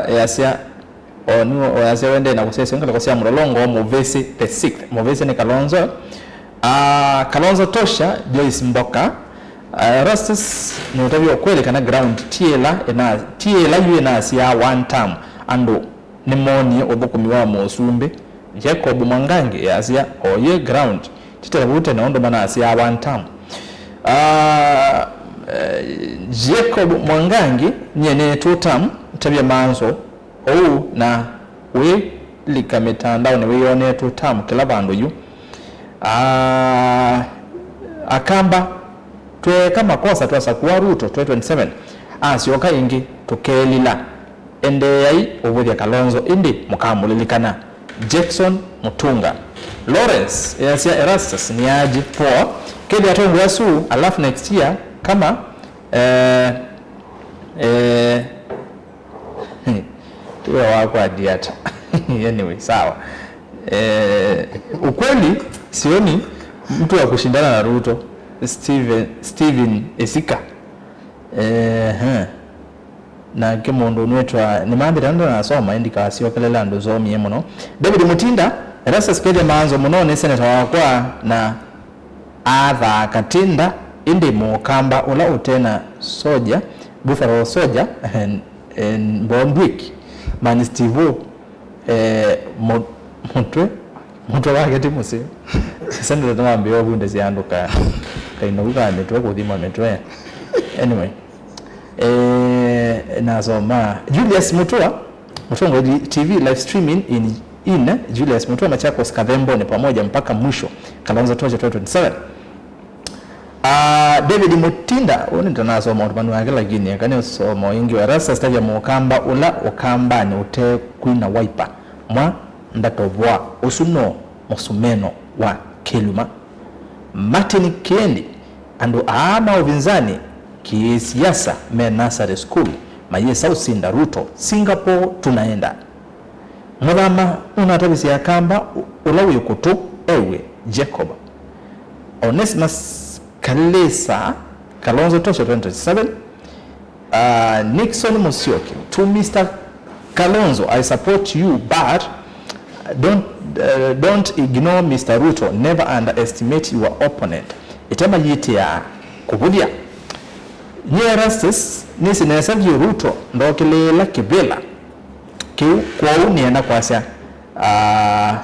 easya, o, nĩ, o, easya wende na kũsesya ngalĩko sya Mlolongo, Mũvĩsĩ the sixth. Mũvĩsĩ nĩ Kalonzo. Ah, Kalonzo tosha, Joyce Mboka. Ah, Erastus, nĩ ũtavya ũkweli kana ground ti ĩla ĩna-, ti ĩla yu ĩnasyaa one term. Andũ nĩmoonie ũthũkũmi wa mũsumbĩ. Jacob Mwangangi easya, "Oye ground, ti ta vu tene ũndũ manasyaa one term." Ah, eh, Jacob Mwangangi, nyie nĩ two term, tavya Maanzo. Ũu na wĩlika mĩtandaonĩ wĩyonee two term kĩla vandũ yu. Ah, Akamba, tweeka makosa twasakũa Ruto twenty twenty-seven, asyoka ĩngĩ tũkeelila. Endeeai ũvũthya Kalonzo ĩndĩ mũkamũlilikana. Jackson Mutunga. Lawrence easya Erastus nĩaji poa. Kethĩa atongoe asu, alafu next year kama, eh, eh, Tuwe wakwa Diata. Anyway, sawa. Eh, ukweli, sioni mtu wa kushindana na Ruto. Steven, Steven Esika. Eh, eh. Nake mũndũ nĩtwa, nĩmambĩte ndanasoma, ĩndĩ ndikasyokelele andũ somie mũno. David Mutinda, Erastus Kethia Maanzo mũno nĩ seneta wakwa na athaa katinda, ĩndĩ mũkamba ũla ũtena soja, Buffalo Soldier, eh, Mbondwik, man Steve, eh, mũ-, mũtwe, mũtwe wake ti mũseo. Sendete nĩwambĩĩe ũvundĩsya andũ ka, kainovu ka mĩtwe, kũthima mĩtwe. Anyway, eh, nasoma. Julius Mutua, Mũtongoi T V live streaming in, in Julius Mutua, Machakos, Kathemboni pamoja mpaka mwisho. Kalonzo Tocha twenty twenty-seven. Ah, David Mutinda, ũũ nĩndanasoma ũtũmani wake, lakini eka nĩsoma ĩngĩ. Erastus Tavya mũkamba ũla ũkambanĩ ũtekwina waipa. Mwa ndatovoa, ũsu no mũsumeno wa kĩluma. Martin Kiendi, andũ aa ma ũvinzani kĩsiasa me nursery school mayĩsa ũsinda Ruto Singapore tunaenda. Mũthama nũnatavisye Akamba ũla wĩ kũtũ ew'e Jacob. Onesimus Kalisa, Kalonzo Tocha twenty twenty-seven. Uh, Nixon Musyoki, to Mister Kalonzo, I support you, but don't, uh, don't ignore Mister Ruto. Never underestimate your opponent. Ĩtema yĩtĩaa kũvũthya. Nyie Erastus, nĩsĩ nesa vyũ Ruto ndokĩlĩĩla kĩvĩla kĩu, kwoou nĩenda kwasya, ah,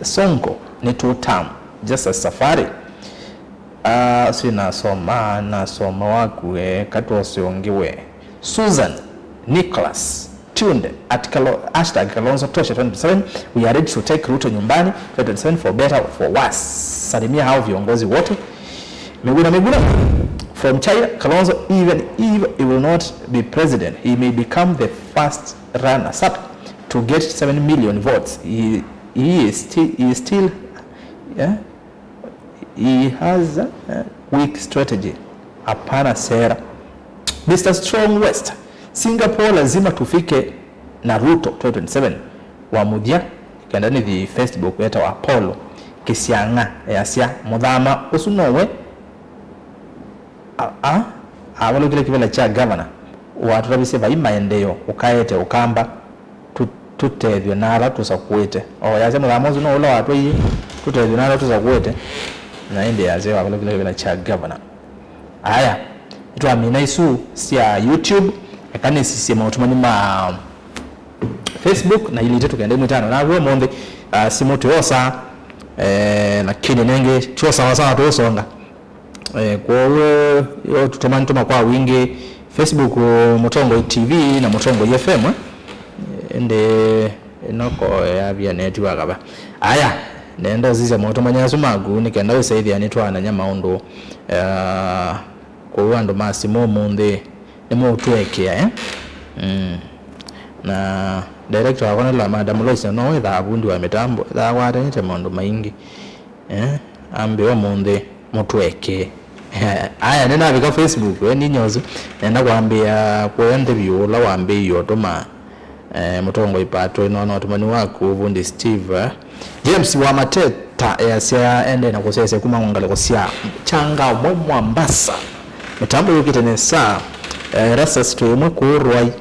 Sonko nĩ two term, just a safari. Ah, ũsu nasoma, nasoma waku, eh, katwose ũngĩ we. Susan Nicholas, tuned at Kalo-, hashtag Kalonzo Tosha twenty twenty-seven. We are ready to take Ruto nyumbani twenty twenty-seven, for better or for worse. Salimia hao viongozi wote. Miguna Miguna, from China, Kalonzo, even if he will not be president, he may become the first runners up to get seven million votes. He, he is still, he is still, yeah, he has a weak strategy. Hapana sera. Mister Strong West, Singapore lazima tufike na Ruto twenty twenty-seven. Wa mũthya, kenda nĩthi Facebook, etawa Apollo Kĩsiang'a, easya, mũthama ũsu nowe a, a, avalũkile kĩvĩla kya gavana, watũtavisye vai maendeeo ũkaete Ũkamba, tũ-, tũtethw'e na ala tũsakũĩte. O yasya mũthama ũsu no ũla watwaie, tũtethw'e na ala tũsakũĩte, na ĩndĩ yasya wavalũkile kĩvĩla kya gavana. Aya, nĩtwamina isu sya YouTube, eka nĩsisye maũtũmani ma Facebook na ilĩ itatũ kenda ĩmwe ĩtano. Na w'o mũnthĩ, ah, simũ tũyosa, eh, lakini nengĩ tũyosa wasawa tũũsonga. Eh, kwoou, yo tũtũmani tũma kwa wingĩ Facebook, Mũtongoi T V na Mũtongoi F M, eh, ĩndĩ ĩnoko yavia netiwaka va. Aya, nenda ũsisya maũtũmani asu maku nĩ kenda wĩsa ĩthĩa nĩtwananya maũndũ, eh, kwoou andũ ma simũ ũmũnthĩ nĩmũũtũekea, eh? Mm. Na director wakwa nĩla Madam Lois, no wĩthaa vundi wa mĩtambo, ĩthaa watanĩte maũndũ maingĩ. Eh, ambĩa ũmũnthĩ mũtwekee. Aya, nĩnavika Facebook, eh, ninyosu. Nenda kwambĩa kũya nthĩ vyũ ũla wambĩĩie ũtũma, eh, mũtongoi Pato ĩno na ũtũmani waku, vundi Steve, eh. James wa Mateta easya ende na kũsyaĩsya kuma ngalĩko sya Changa ũmwe Mwambasa. Mĩtambo yũkĩte nesa, eh, Rasas twĩ ĩmwe kũũ Rwai.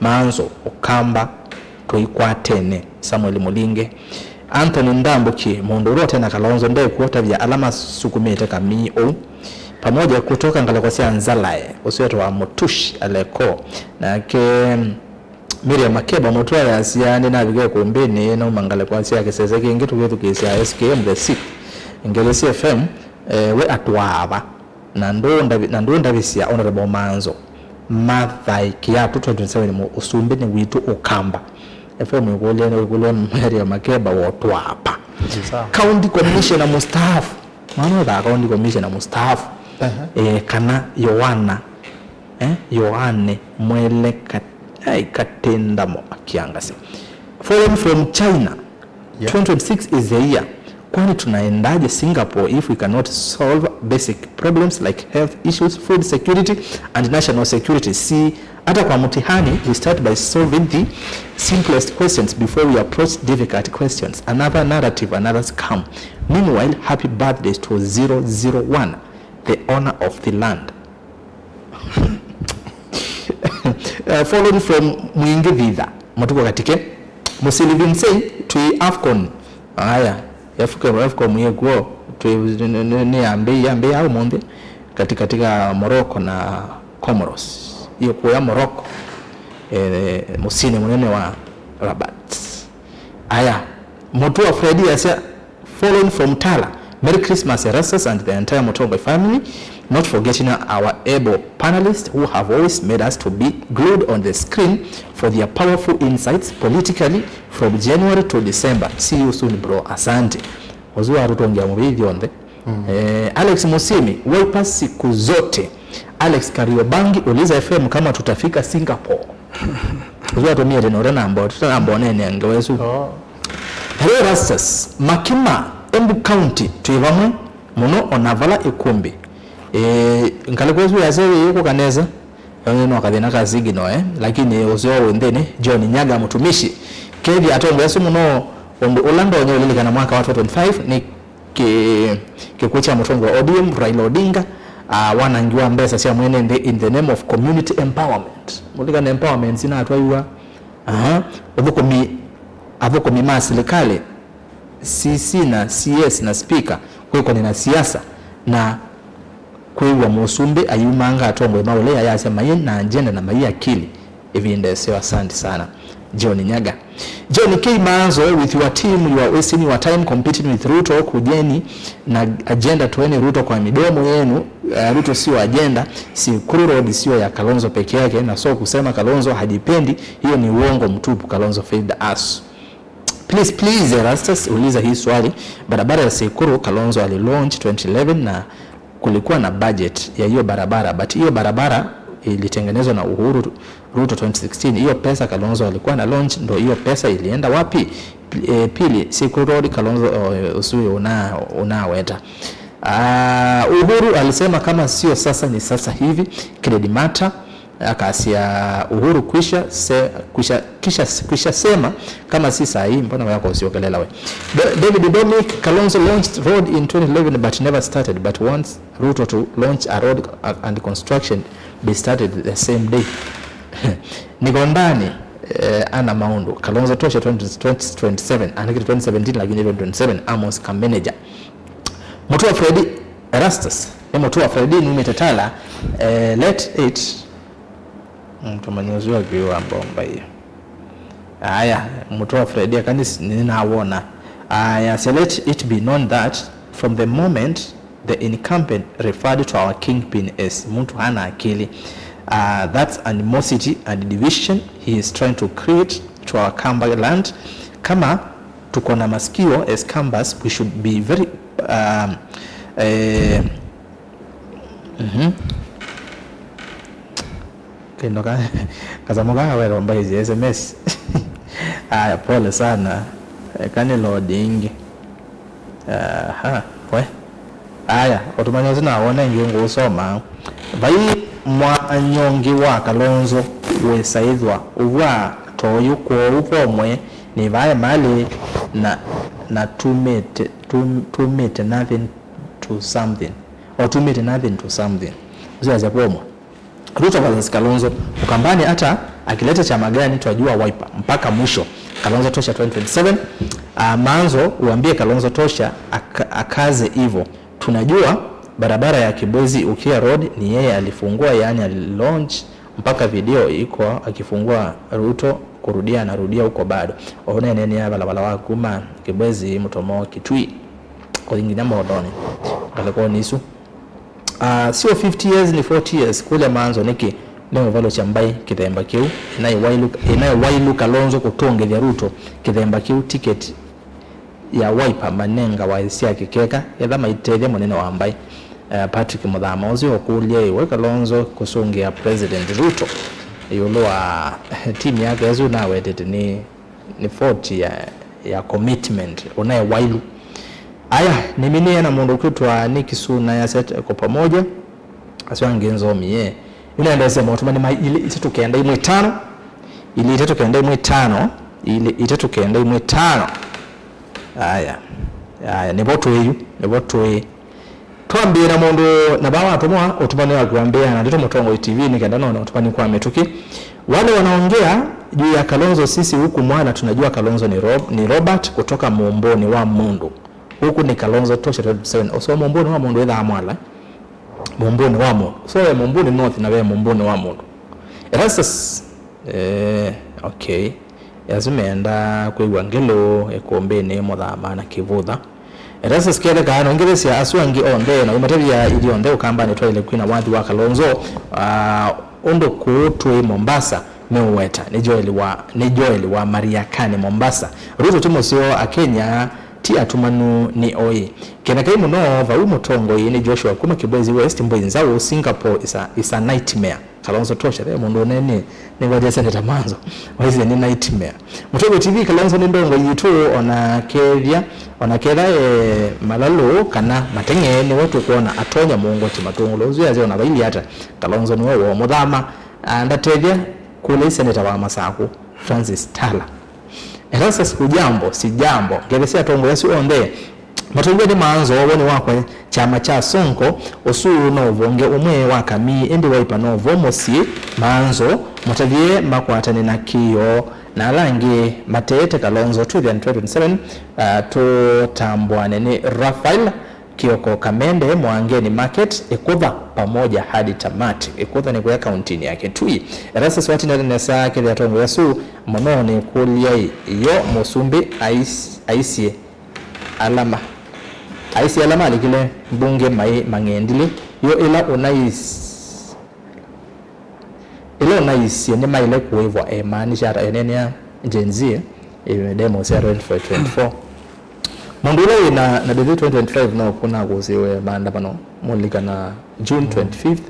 Maanzo, Ũkamba, tũikwatene. Samuel Mũlinge. Anthony Ndambũki, mũndũ ũla ũte na Kalonzo ndekw'o, tavya ala masukumĩte kamii ũu. Pamoja kutoka ngalĩko sya Nzalae, ũsu wĩtawa Mũtushi Aleko. Nake Miriam Makeba Mũtwa easya, nĩnavika ĩkũmbĩnĩ, nauma ngalĩko sya kĩsese kĩngĩ tũkĩthukĩĩsya S K M The Sixth, Ngelesi F M, eh, we atwaava. Na ndũũndavi-, na ndũũndavisya Honorable Manzo. Mathaĩ Kiatu twenty twenty-seven, mũ-, ũsumbĩ nĩ witũ Ũkamba. F M ĩkũlya, ĩkũlya Mary Makeba wotwapa. Sawa. County Commissioner mustaafu. Mwana ũthaa County Commissioner mustaafu. Aha. Eh, kana Yohana. Eh, Yohane Mwele Kat-, ai, Katendamo Akiangasi. Foreign from China. Yeah. Twenty twenty-six is the year. Kwani tunaendaje Singapore if we cannot solve basic problems like health issues, food security and national security? Si hata kwa mtihani, we start by solving the simplest questions before we approach difficult questions. Another narrative, another scam. Meanwhile, happy birthday to zero zero one, the owner of the land. Uh, followed from Mwingi Thitha, Matuko Katike, Musili Vincent, twi AFCON. Aya, AFCON, AFCON yĩkw'o, twi, nĩ, nĩ, nĩ yambĩĩa, yambĩĩa ũmũnthĩ, kati, katika Morocco na Comoros. Yĩkũya Morocco, eh, mũsyĩnĩ mũnene wa Rabat. Aya, Mutua Freddy asya, following from Tala, Merry Christmas, Erastus and the entire Mutongoi family, not forgetting our able panelists who have always made us to be glued on the screen for their powerful insights politically from January to December. See you soon, bro. Asante. Ũsu watũtũngĩa mũvĩthi onthe. Mm. Eh, Alex Musimi, Wiper siku zote. Alex Kariobangi, uliza F M kama tutafika Singapore. Ũsu atumie tene ũtanamba, tũtanamba ũneenea ngewa ĩsu. Oh. Hello Rastus, Makima, Embu County, twĩ vamwe mũno ona vala ĩkũmbĩ. Eh, ngalĩko ĩsu yasya yĩĩ kũka nesa. Ĩno no kathĩna ka signal, eh? Lakini ũseo wĩ nthĩnĩ, John Nyaga mũtumishi. Kethi atongoesye mũno ũndũ ũla ndonya ũlilikana mwaka wa twenty twenty-five nĩ kĩ-, kĩkw'ũ kya mũtongoi wa O D M, Raila Odinga, ah, wanangi wa mbesa sya mwene nthĩ in the name of community empowerment. Mũlikane empowerment sinatwaiwa, aha, ũthũkũmi, athũkũmi ma silikalĩ, C C na C S na speaker, kwĩkone na siasa, na kwĩw'a mũsumbĩ ayumanga atongoi ma ũlei ayasya mai na agenda na mai akili. Ĩvinda ĩseo. Asante sana, John Nyaga. John K Manzo, with your team, you are wasting your time competing with Ruto. Kujeni na agenda, toeni Ruto kwa midomo yenu. uh, Ruto sio agenda, Sikuru Road sio ya Kalonzo peke yake, na so kusema Kalonzo hajipendi, hiyo ni uongo mtupu. Kalonzo failed us. Please, please, Erastus, uliza hii swali. Barabara ya Sikuru Kalonzo ali launch twenty eleven na kulikuwa na budget ya hiyo barabara, but hiyo barabara ilitengenezwa na Uhuru, Ruto twenty sixteen. Hiyo pesa Kalonzo alikuwa na launch, ndo hiyo pesa ilienda wapi? P-, eh, pili, Sikuru Road Kalonzo, oh, usui una-, unaweta. Ah, Uhuru alisema kama sio sasa ni sasa hivi, kile dimata, akasya Uhuru kwisha se-, kwisha, kisha, kwisha sema kama si saa hii, mbona wako usiogelela we? Da-, David Dominic, Kalonzo launched road in twenty eleven but never started, but wants Ruto to launch a road, uh, and construction be started the same day. Niko ndani, eh, ana maundu. Kalonzo tosha twenty, twenty twenty-seven, anakiri twenty seventeen lakini twenty twenty-seven, Amos Kameneja. Mutua Freddy, Erastus, ni Mutua Freddy, numite Tala, eh, let it, mm, tumanyozua kiwa bomba hiyo. Aya, Mutua Freddy, akani s-, ninawona. Aya, so let it be known that from the moment the incumbent referred to our kingpin as muntu hana akili, uh, that's animosity and division he is trying to create to our Kamba land. Kama tuko na masikio as Kambas, we should be very, um, eh, mhm. Kĩndũ ka, kasamũ ka weromba hizi S M S. Aya, pole sana. Eka nĩ load ĩngĩ. Aha, we. Aya, ũtũmanya ũsu nawona ĩngĩ ngũsoma. Vai mwanyongi wa Kalonzo wĩsaĩthwa ũvw'a toyu kwoou pomwe nĩ vae malĩ na, na tumĩte, tum-, tumĩte nothing to something. Or tumĩte nothing to something. Ũsu yasya pomwe. Ruto versus Kalonzo, Ukambani hata akileta chama gani twajua Wiper mpaka mwisho. Kalonzo tosha twenty twenty-seven. Ah, Manzo, uambie Kalonzo tosha, aka-, akaze hivyo. Tunajua barabara ya Kibwezi Ukia Road ni yeye alifungua, yaani alilaunch mpaka video iko akifungua Ruto kurudia anarudia huko bado. Onene ni ya balabala wa kuma Kibwezi Mutomo Kitui. Kũthi nginya Mothoni. Ngalĩkonĩ isu. Ah, sio fifty years, ni forty years. Kũlya Manzo nĩkĩ meũvalũkya mbaĩ kĩthemba kĩu? Ĩnaĩ Wailu, ĩnaĩ Wailu Kalonzo kũtũngĩthya Ruto kĩthemba kĩu, ticket ya Wiper manengawa ĩsyake keka, etha maitethya mũnene wa mbaĩ, eh, Patrick Muthama. Ũsu ũkũlya ĩ, we Kalonzo kũsũngĩa President Ruto ĩũlũ wa timu yake ĩsu nawetete nĩ, nĩ vote ya, ya commitment, ũnaĩ Wailu. Aya, nĩminĩe na mũndũ ũkwĩtwa Nick Suna ya Set Kwa Pamoja. Asu angĩ nzomi, ye. Yu naendesya maũtũmani ma ilĩ itatũ kenda imwe itano, ilĩ itatũ kenda imwe itano, ilĩ itatũ kenda imwe itano. Aya. Aya, nĩvo twĩ yu, nĩvo twĩ. Twambĩe na mũndũ, na vaa watũmwa ũtũmani wa kwambĩĩa na Ndeto Mũtongoi T V nĩ kenda nona ũtũmani kwa mĩtũkĩ. Wale wanaongea juu ya Kalonzo, sisi huku Mwala tunajua Kalonzo ni Rob-, ni Robert kutoka Mũmbũnĩ wa Mũndũ. Huku ni Kalonzo tosha twenty twenty-seven. Ũsoo Mũmbũnĩ wa Mũndũ wĩthaa Mwala. Mũmbũnĩ wa Mũndũ. So ve Mũmbũnĩ North na ve Mũmbũnĩ wa Mũndũ. Erastus, eh, okay. Asu meenda kwĩw'a ngelũ ĩkũmbĩnĩ Mũthama na Kĩvũtha. Erastus Ketheka, nongelesya asu angĩ onthe na ũmatavya ithyonthe Ũkambanĩ twaĩle kwina wathi wa Kalonzo, ah, ũndũ kũũ twĩ Mombasa meũweta nĩ Joel wa, nĩ Joel wa Mariakani Mombasa. Ruto ti mũseo, Akenya ti atumanu, nĩ oĩ. Kena kai mũno vau mũtongoi nĩ Joshua kuma Kibwezi West, Mbũi Nzaũ, Singapore is a, is a nightmare. Kalonzo tosha, ve mũndũ ũnene nĩwatya Senator Manzo. Waisye nĩ nightmare. Mũtongoi T V, Kalonzo nĩ ndongo yitũ, ona kethya, ona ketha e malalũ kana mateng'e, nĩwe tũkwona atonya mũngoti matũngũlũ. Ũsu yasya ona vaili ata, Kalonzo nĩwe woo Mũthama, ah, ndatethya kũlei Senator wa Masakũ, Francis Tala. Erastus, hujambo? Sijambo. Ngelesya atongoi asu onthe matũngwe nĩ Manzo, woni wakwa kyama kya Sonko, ũsu no ũvonge ũmwe wa kamii, ĩndĩ Wiper no vo mũsyĩ. Manzo, mũtavye makwatane na kĩo na ala angĩ mateete Kalonzo. Twĩthĩa twenty twenty-seven, ah, tũtambũane nĩ Raphael Kioko Kamende, Mwangeni Market, Ĩkũtha pamoja hadi tamati. Ĩkũtha nĩ kũya kauntinĩ ya Kitui. Erastus, watindane nesa kĩthĩa atongoi asu mũno, nĩ kũlya yo mũsumbĩ ais-, aisye alama. Aisye ala malikile mbunge maĩ mang'endilĩ, Yo ĩla ũnais-, ĩla ũnaisye nĩmaĩle kũĩvwa emaanisha ata eneenea Gen Z, eh, demo sya twenty twenty-four. Mũndũ ũla wĩ na, na Gen Z twenty twenty-five no kũna kũsĩwe maandamano mũlikana June twenty-fifth,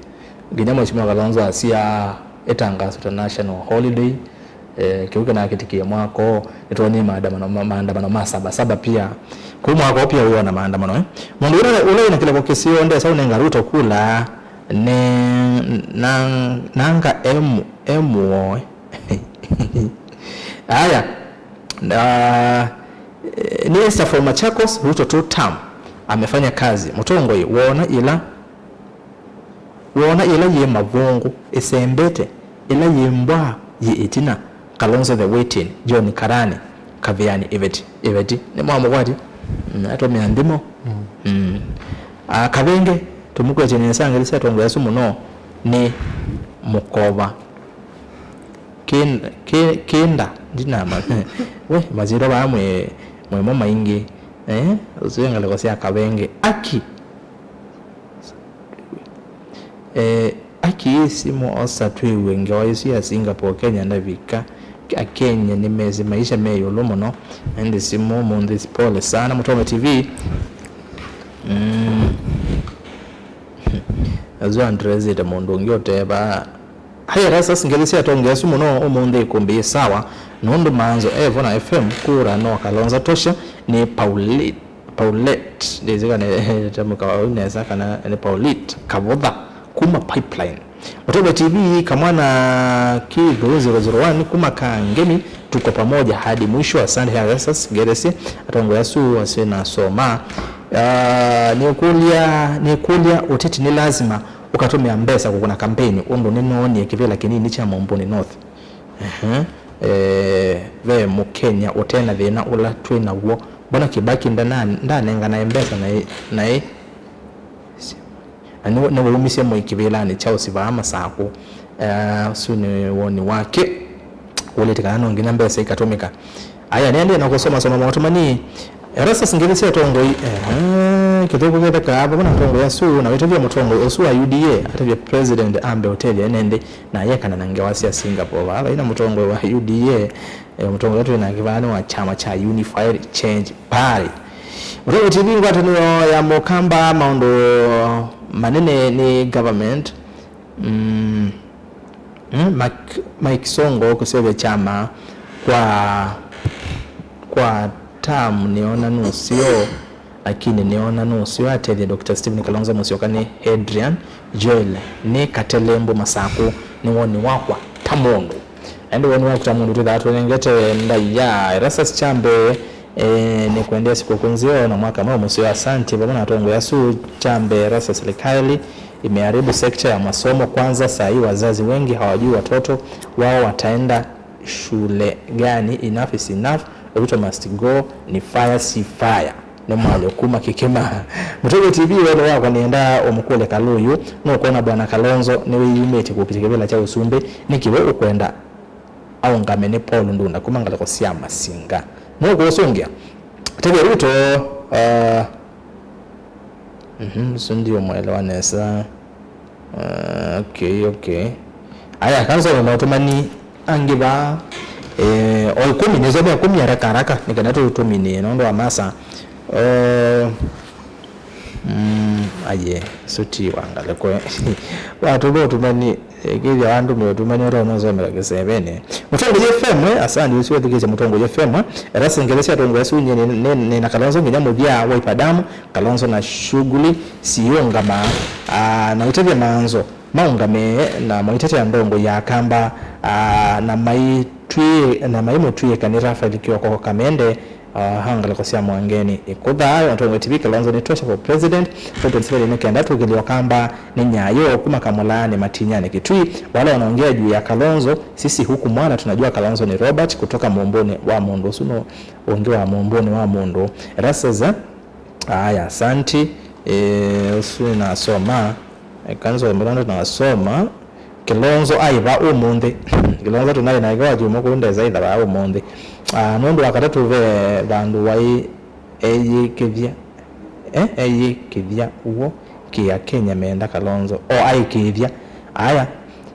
nginya Mheshimiwa Kalonzo asya ĩtangaso ta national holiday. Eh, kĩu kĩnakĩtikie mwaka ũũ, nĩtwonie maandamano, ma-, maandamano ma Saba Saba pia. Kũu mwaka ũũ pia wĩona maandamano, eh. Mũndũ ũla, ũla wĩna kĩloko kĩseo ndesa ũnenga Ruto kula, ne, na, nanga emu, emuoe. Aya, na, eh, ni Esther from Machakos, Ruto two term, amefanya kazi. Mũtongoi, wona ila Woona ĩla yĩ mavũngũ ĩsembete, ĩla yĩ mbwaa yĩ ĩtina, Kalonzo the waiting, John Karani, Kaveani, Iveti, Iveti. Nĩmwamũkwatya? Mm, atũmĩa nthimo. Mm. Mm. Ah, Kavenge, tũmũkwetye nesa, ngelĩ sya atongoĩ asu mũno nĩ mũkova. Kin-, ki-, kinda, ndinama. We, masyĩtwa vaa mwĩ, mwĩmo maingĩ. Eh, ũsu ngalĩko sya Kavenge. Aki. Eh, aki simũ osa twĩw'e ngewa ĩsu ya Singapore, Kenya ndavika. Akenya nĩmesĩ maisha me ĩũlũ mũno. Ĩndĩ simũ ũmũnthĩ, pole sana, Mũtongo T V. Mm. Asu andresĩte mũndũ ũngĩ ũteva. Haya, Rasas, ngelĩ sya atongoĩ asu mũno ũmũnthĩ ĩkũmbĩ yĩ sawa, nũndũ Maanzo evo na F M, kura no Kalonzo tosha, nĩ Paulette. Paulette, ndĩsĩ kana ĩtamũkawa ũu nesa kana nĩ Paulette Kavutha kuma Pipeline. Mũtongo T V, Kamwana Kithu zero zero one kuma Kangemi, tuko pamoja hadi mwisho. Asante sana Rasas, ngelesye atongoĩ asu asu nasoma. Ah, nĩkũlya, nĩkũlya ũteti nĩ lazima ũkatũmĩa mbesa kũkũna kampeni, ũndũ nĩnoonie kĩvĩla kĩnini kya Mũmbũnĩ North. Ehe. Eh, ve Mũkenya ũte na thĩna ũla twĩ naw'o. Mbona Kĩbaki ndana-, ndanenganae mbesa naĩ, naĩ? Na nĩ, nĩwaumisye Moi kĩvĩlanĩ kya ũsi vaa Masakũ. Eh, ũsu nĩ woni wake. Ũlĩte kana no nginya mbesa ikatũmĩka. Aya, nĩendee na kũsomasoma maũtũmani. Erastus, ngelĩ sya atongoi, ehe, kĩthũku kĩthekaa vamwe na atongoi asu, na wĩtavya mũtongoi ũsu wa U D A, atavye president ambe ũtethya ene nthĩ, na ayekana na ngewa sya Singapore. Vaa vaina mũtongoi wa U D A, eh, mũtongoi ũla twĩ nake vaa nĩ wa kyama kya Unified Change Party. Mũtongoi T V, ngwatanĩo ya Mũkamba, maũndũ manene nĩ government. Mm. Mm, Mike, Mike Songo kũseũvya kyama kwa, kwa term nĩona nũseo, lakini nĩona nũseo atethye Doctor Stephen Kalonzo Musyoka nĩ Adrian Joel nĩ Katelembũ Masakũ, nĩ woni wakwa ta mũndũ. Na ĩndĩ woni waku ta mũndũ twĩthaa tũnengete ndaĩa Erastus Kyambe. Eh, nĩkwendea sikukuu nzeo na mwaka mweu mũseo. Asanti vamwe na atongoi asu, Kyambe Erastus, serikali imeharibu sekta ya masomo. Kwanza saa hii wazazi wengi hawajui watoto wao wataenda shule gani. Enough is enough. Ruto must go, ni fire si fire. Nĩ mwalyo kuma Kĩkĩma. Mũtũgĩ T V, wendo wakwa nĩenda ũmũkũlye Kalũyũ, nũkwona Bwana Kalonzo nĩwĩyumĩtye kũkitya kĩvĩla kya ũsumbĩ, nĩkĩ we ũkwenda aũngame nĩ Paul Ndunda kuma ngalĩko sya Masinga? Nũkũũsũngĩa? Tavya Ruto, uh, mhm, ũsu ndiũmwelewa nesa. Uh, okay, okay. Aya, kansome maũtũmani angĩ vaa. Eh, o ĩkũmi, nĩsome ĩkũmi haraka haraka, nĩ kana tũtũminĩe nũndũ wa masaa. Uh, Mm, aye, suti wangalekwe. Watũma ũtũmani, eh, kĩthya wandũmĩa ũtũmani ũtaũnũsomela kĩsevenĩ. Mũtongoi F M, eh, asani ũsu wethukĩĩsya Mũtongoi F M, eh, era sengelesya atongoi asu nyie nĩ, nĩ, nĩ na Kalonzo nginya mũthya wa Ipadamu, Kalonzo na shughuli siũngama, ah, na ũtethya manzo maũngame na maitete ya ndongo ya Kamba, ah, na maitwi-, na maimũtw'ĩĩka nĩ Raphael Kioko Kamende, Ah, ha ngalĩko sya Mwangeni. Ĩkũtha, Mũtongoi T V, Kalonzo nĩ tosha for president. President Museveni nĩ kenda tũkĩlĩo Kamba nĩ nyayo kuma Kamũlaanĩ Matinyani Kitui. Wale wanaongea juu ya Kalonzo, sisi huku Mwala tunajua Kalonzo ni Robert kutoka Mũmbũnĩ wa mũndũ. Ũsu no ũngĩ wa Mũmbũnĩ wa mũndũ. Erastus, eh? Aya, asanti. Eh, ũsu nasoma. Eh, kanzo mbona nasoma. Kĩlonzo aĩ va ũmũnthĩ? Kĩlonzo tũnaĩ nake wa kyumwa kũu ndesa ĩtha va ũmũnthĩ. Ah, nũndũ wa katatũ ve vandũ waĩ eyĩkĩthya, eh, eyĩkĩthya ũw'o. Kĩa Kenya meenda Kalonzo. O aĩkĩĩthya. Aya.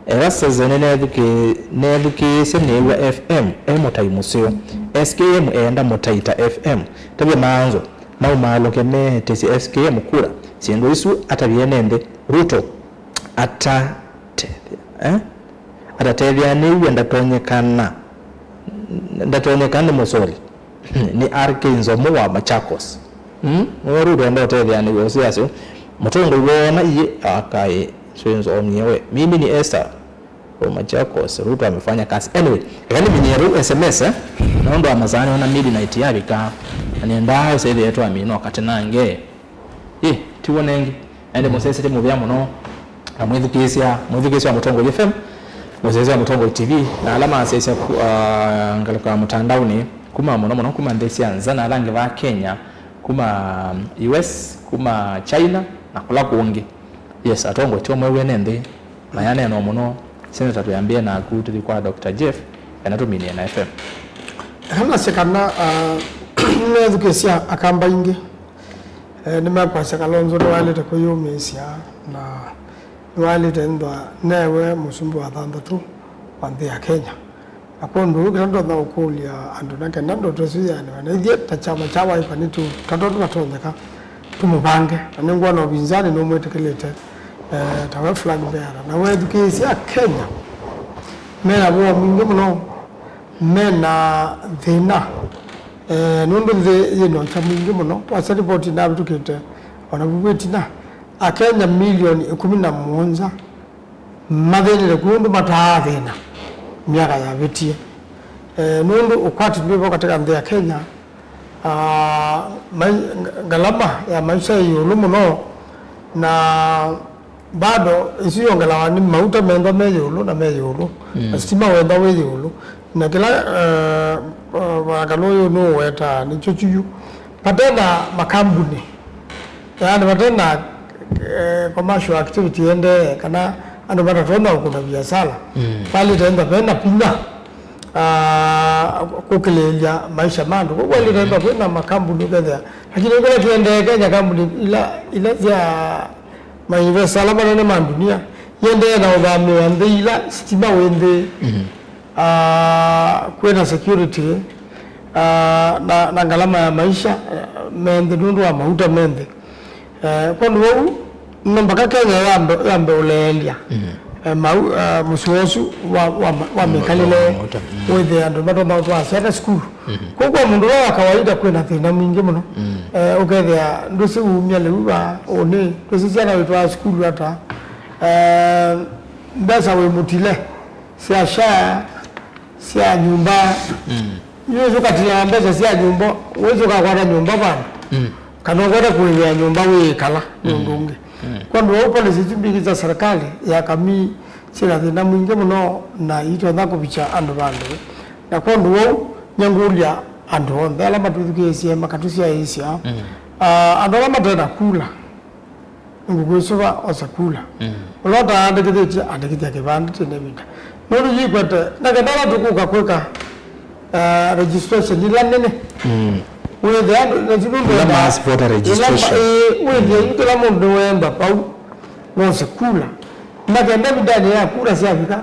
Ethasese nĩnethukĩĩsye nĩw'a F M e mũtai mũseo. S K M eenda mũtai ta F M. Tavya maanzo. Maumaalũke meetĩsye S K M kura. Syĩndũ isu atavye ene nthĩ. Ruto atate-, eh? Atatethya nĩw'a ndatonyekana. Ndatonyekana nĩ mũsoli. Nĩ R K Nzomo wa Machakos. Mm? Nĩwe Ruto enda ũtetheanĩw'a ũsiasyo. Mũtũngoi woona iye akaĩ swĩ nzomie we. Mimi ni Esther wa Machakos. Ruto amefanya kazi. Anyway, eka nĩminyie rĩu S M S, eh? Nũndũ wa masaa nĩona midnight yavika. Na nĩendaa ũsethĩe twamina wakati nange. Ĩ, tiw'o nengi. Ende mũsesete mũvea mũno. Na mwĩthukĩĩsya, mwĩthukĩĩsya wa Mũtongoi F M, mwĩthukĩĩsya wa Mũtongoi T V, na ala masesya ku-, ah, ngalĩko ya mũtandaonĩ, kuma mũno mũno, kuma nthĩ sya nza, na ala angĩ va Kenya, kuma U S, kuma China, na kũla kũngĩ. Yes, atongoi, tyo mwew'e nĩ nthĩ, na yaneenwa mũno, Senator, twĩambĩe naku, tũthi kwa Doctor Jeff, kana tũminie na F M. Eka nasye kana, ah, nĩmethukĩĩsya Akamba aingĩ. Eh, nĩmekwasya Kalonzo nĩwaĩlĩte kwĩyũmĩĩsya na nĩwaĩlĩte ĩthwa newe mũsumbĩ wa thanthatũ wa nthĩ ya Kenya. Na kwa ũndũ ũũ, kĩla ndonya ũkũlya andũ na kenda ndoto ĩsu yĩanĩwe na ithyĩ ta kyama kya Wiper nĩtũ-, ta tondũ vatonyeka tũmũvange. Na nĩngwona ũvinzanĩ nũmwĩtĩkĩlĩte, eh, ta we flag bearer. Na wethukĩĩsya Kenya mena woo mwingĩ mũno, mena thĩna. Eh, nũndũ nthĩ yĩna ũkya mwingĩ mũno. Wasya ripoti navĩtũkĩte, o na vu ĩtina, Akenya milioni ĩkũmi na mũonza mathĩnĩte kwĩ ũndũ mataathĩna myaka yavĩtie. Eh, nũndũ ũkwati ndwĩ vo katika nthĩ ya Kenya, ah, mai-, nga-, ngalama ya maisha ĩ ĩũlũ mũno, na bado ĩsu yongelawa nĩ mauta methwa me ĩũlũ na me ĩũlũ, mm, na sitima wethwa wĩ ĩũlũ, na kĩla, eh, eh, wakalũ ũyũ nũũwetaa nĩkyo kyu yu. Vate na makambuni, yaani vate na, eh, commercial activity ĩendee, kana andũ matatonya kũkũna viasala, mm, valĩte enda ve na vinya, ah, kũkĩlĩĩlya maisha ma andũ. Kwoou valĩte enda kwĩ na makambuni ũkethĩa, lakini kĩla kĩendee Kenya, kambuni ila, ila sya mainvesta ala manene ma ndunia, iendee na ũthamĩĩa nthĩ ila sitima wĩ nthĩ, mhm, ah, kwĩna security, ah, na, na ngalama ya maisha, eh, me nthĩ nũndũ wa mauta me nthĩ. Eh, kwondũ vau, no mpaka Kenya yambe, yambe ũleelya, mhm, eh, mau-, eh, mũsoa ũsu wa, wa, wa, wa mĩkalĩle, wa mauta, mhm, wĩthĩe andũ matonya kũtwaa syana sukulu. Mhm. Kwoou kwa mũndũ ũla wa kawaida kwĩna thĩna mwingĩ mũno. Mm. Eh, ũkethĩa ndwĩsĩ uumya lĩu va ũnĩ, ndwĩsĩ syana wĩtwaa sukulu ata. Eh, mbesa wĩ mũtile, sya SHA, sya nyũmba. Mm. Yu wĩsĩ ũkatila mbesa sya nyũmba, wĩsĩ ũkakwata nyũmba vandũ. Mm. Kana ũkwenda kũĩvĩa nyũmba wĩĩkala nĩ, mm, ũndũ ũngĩ. Mm. Kwondũ vau policy isu mbingĩ sya serikali ya kamii syĩna thĩna mwingĩ mũno na itonya kũvikya andũ vandũ. Na kwondũ vau, nyangũlya andũ onthe ala matwĩthukĩĩsye makatũsyaĩĩsya, mm, ah, andũ ala mate na kula, nĩngũkwĩsũva ose kula. Mm. Ũla ũtaandĩkĩthĩtye, andĩkĩthya kĩvandĩ tene ĩvinda. Nũndũ yĩkwete, na kenda ala tũkũka kwĩka, ah, registration ila nene. Mm. Wĩthĩa andũ, na ti nũndũ ila nda-, mass voter ila ma-, registration, ĩĩ, wĩthĩa, mm, yu kĩla mũndũ nĩwemba vau nose kula. Na kenda ĩvindanĩ ya kula syavika,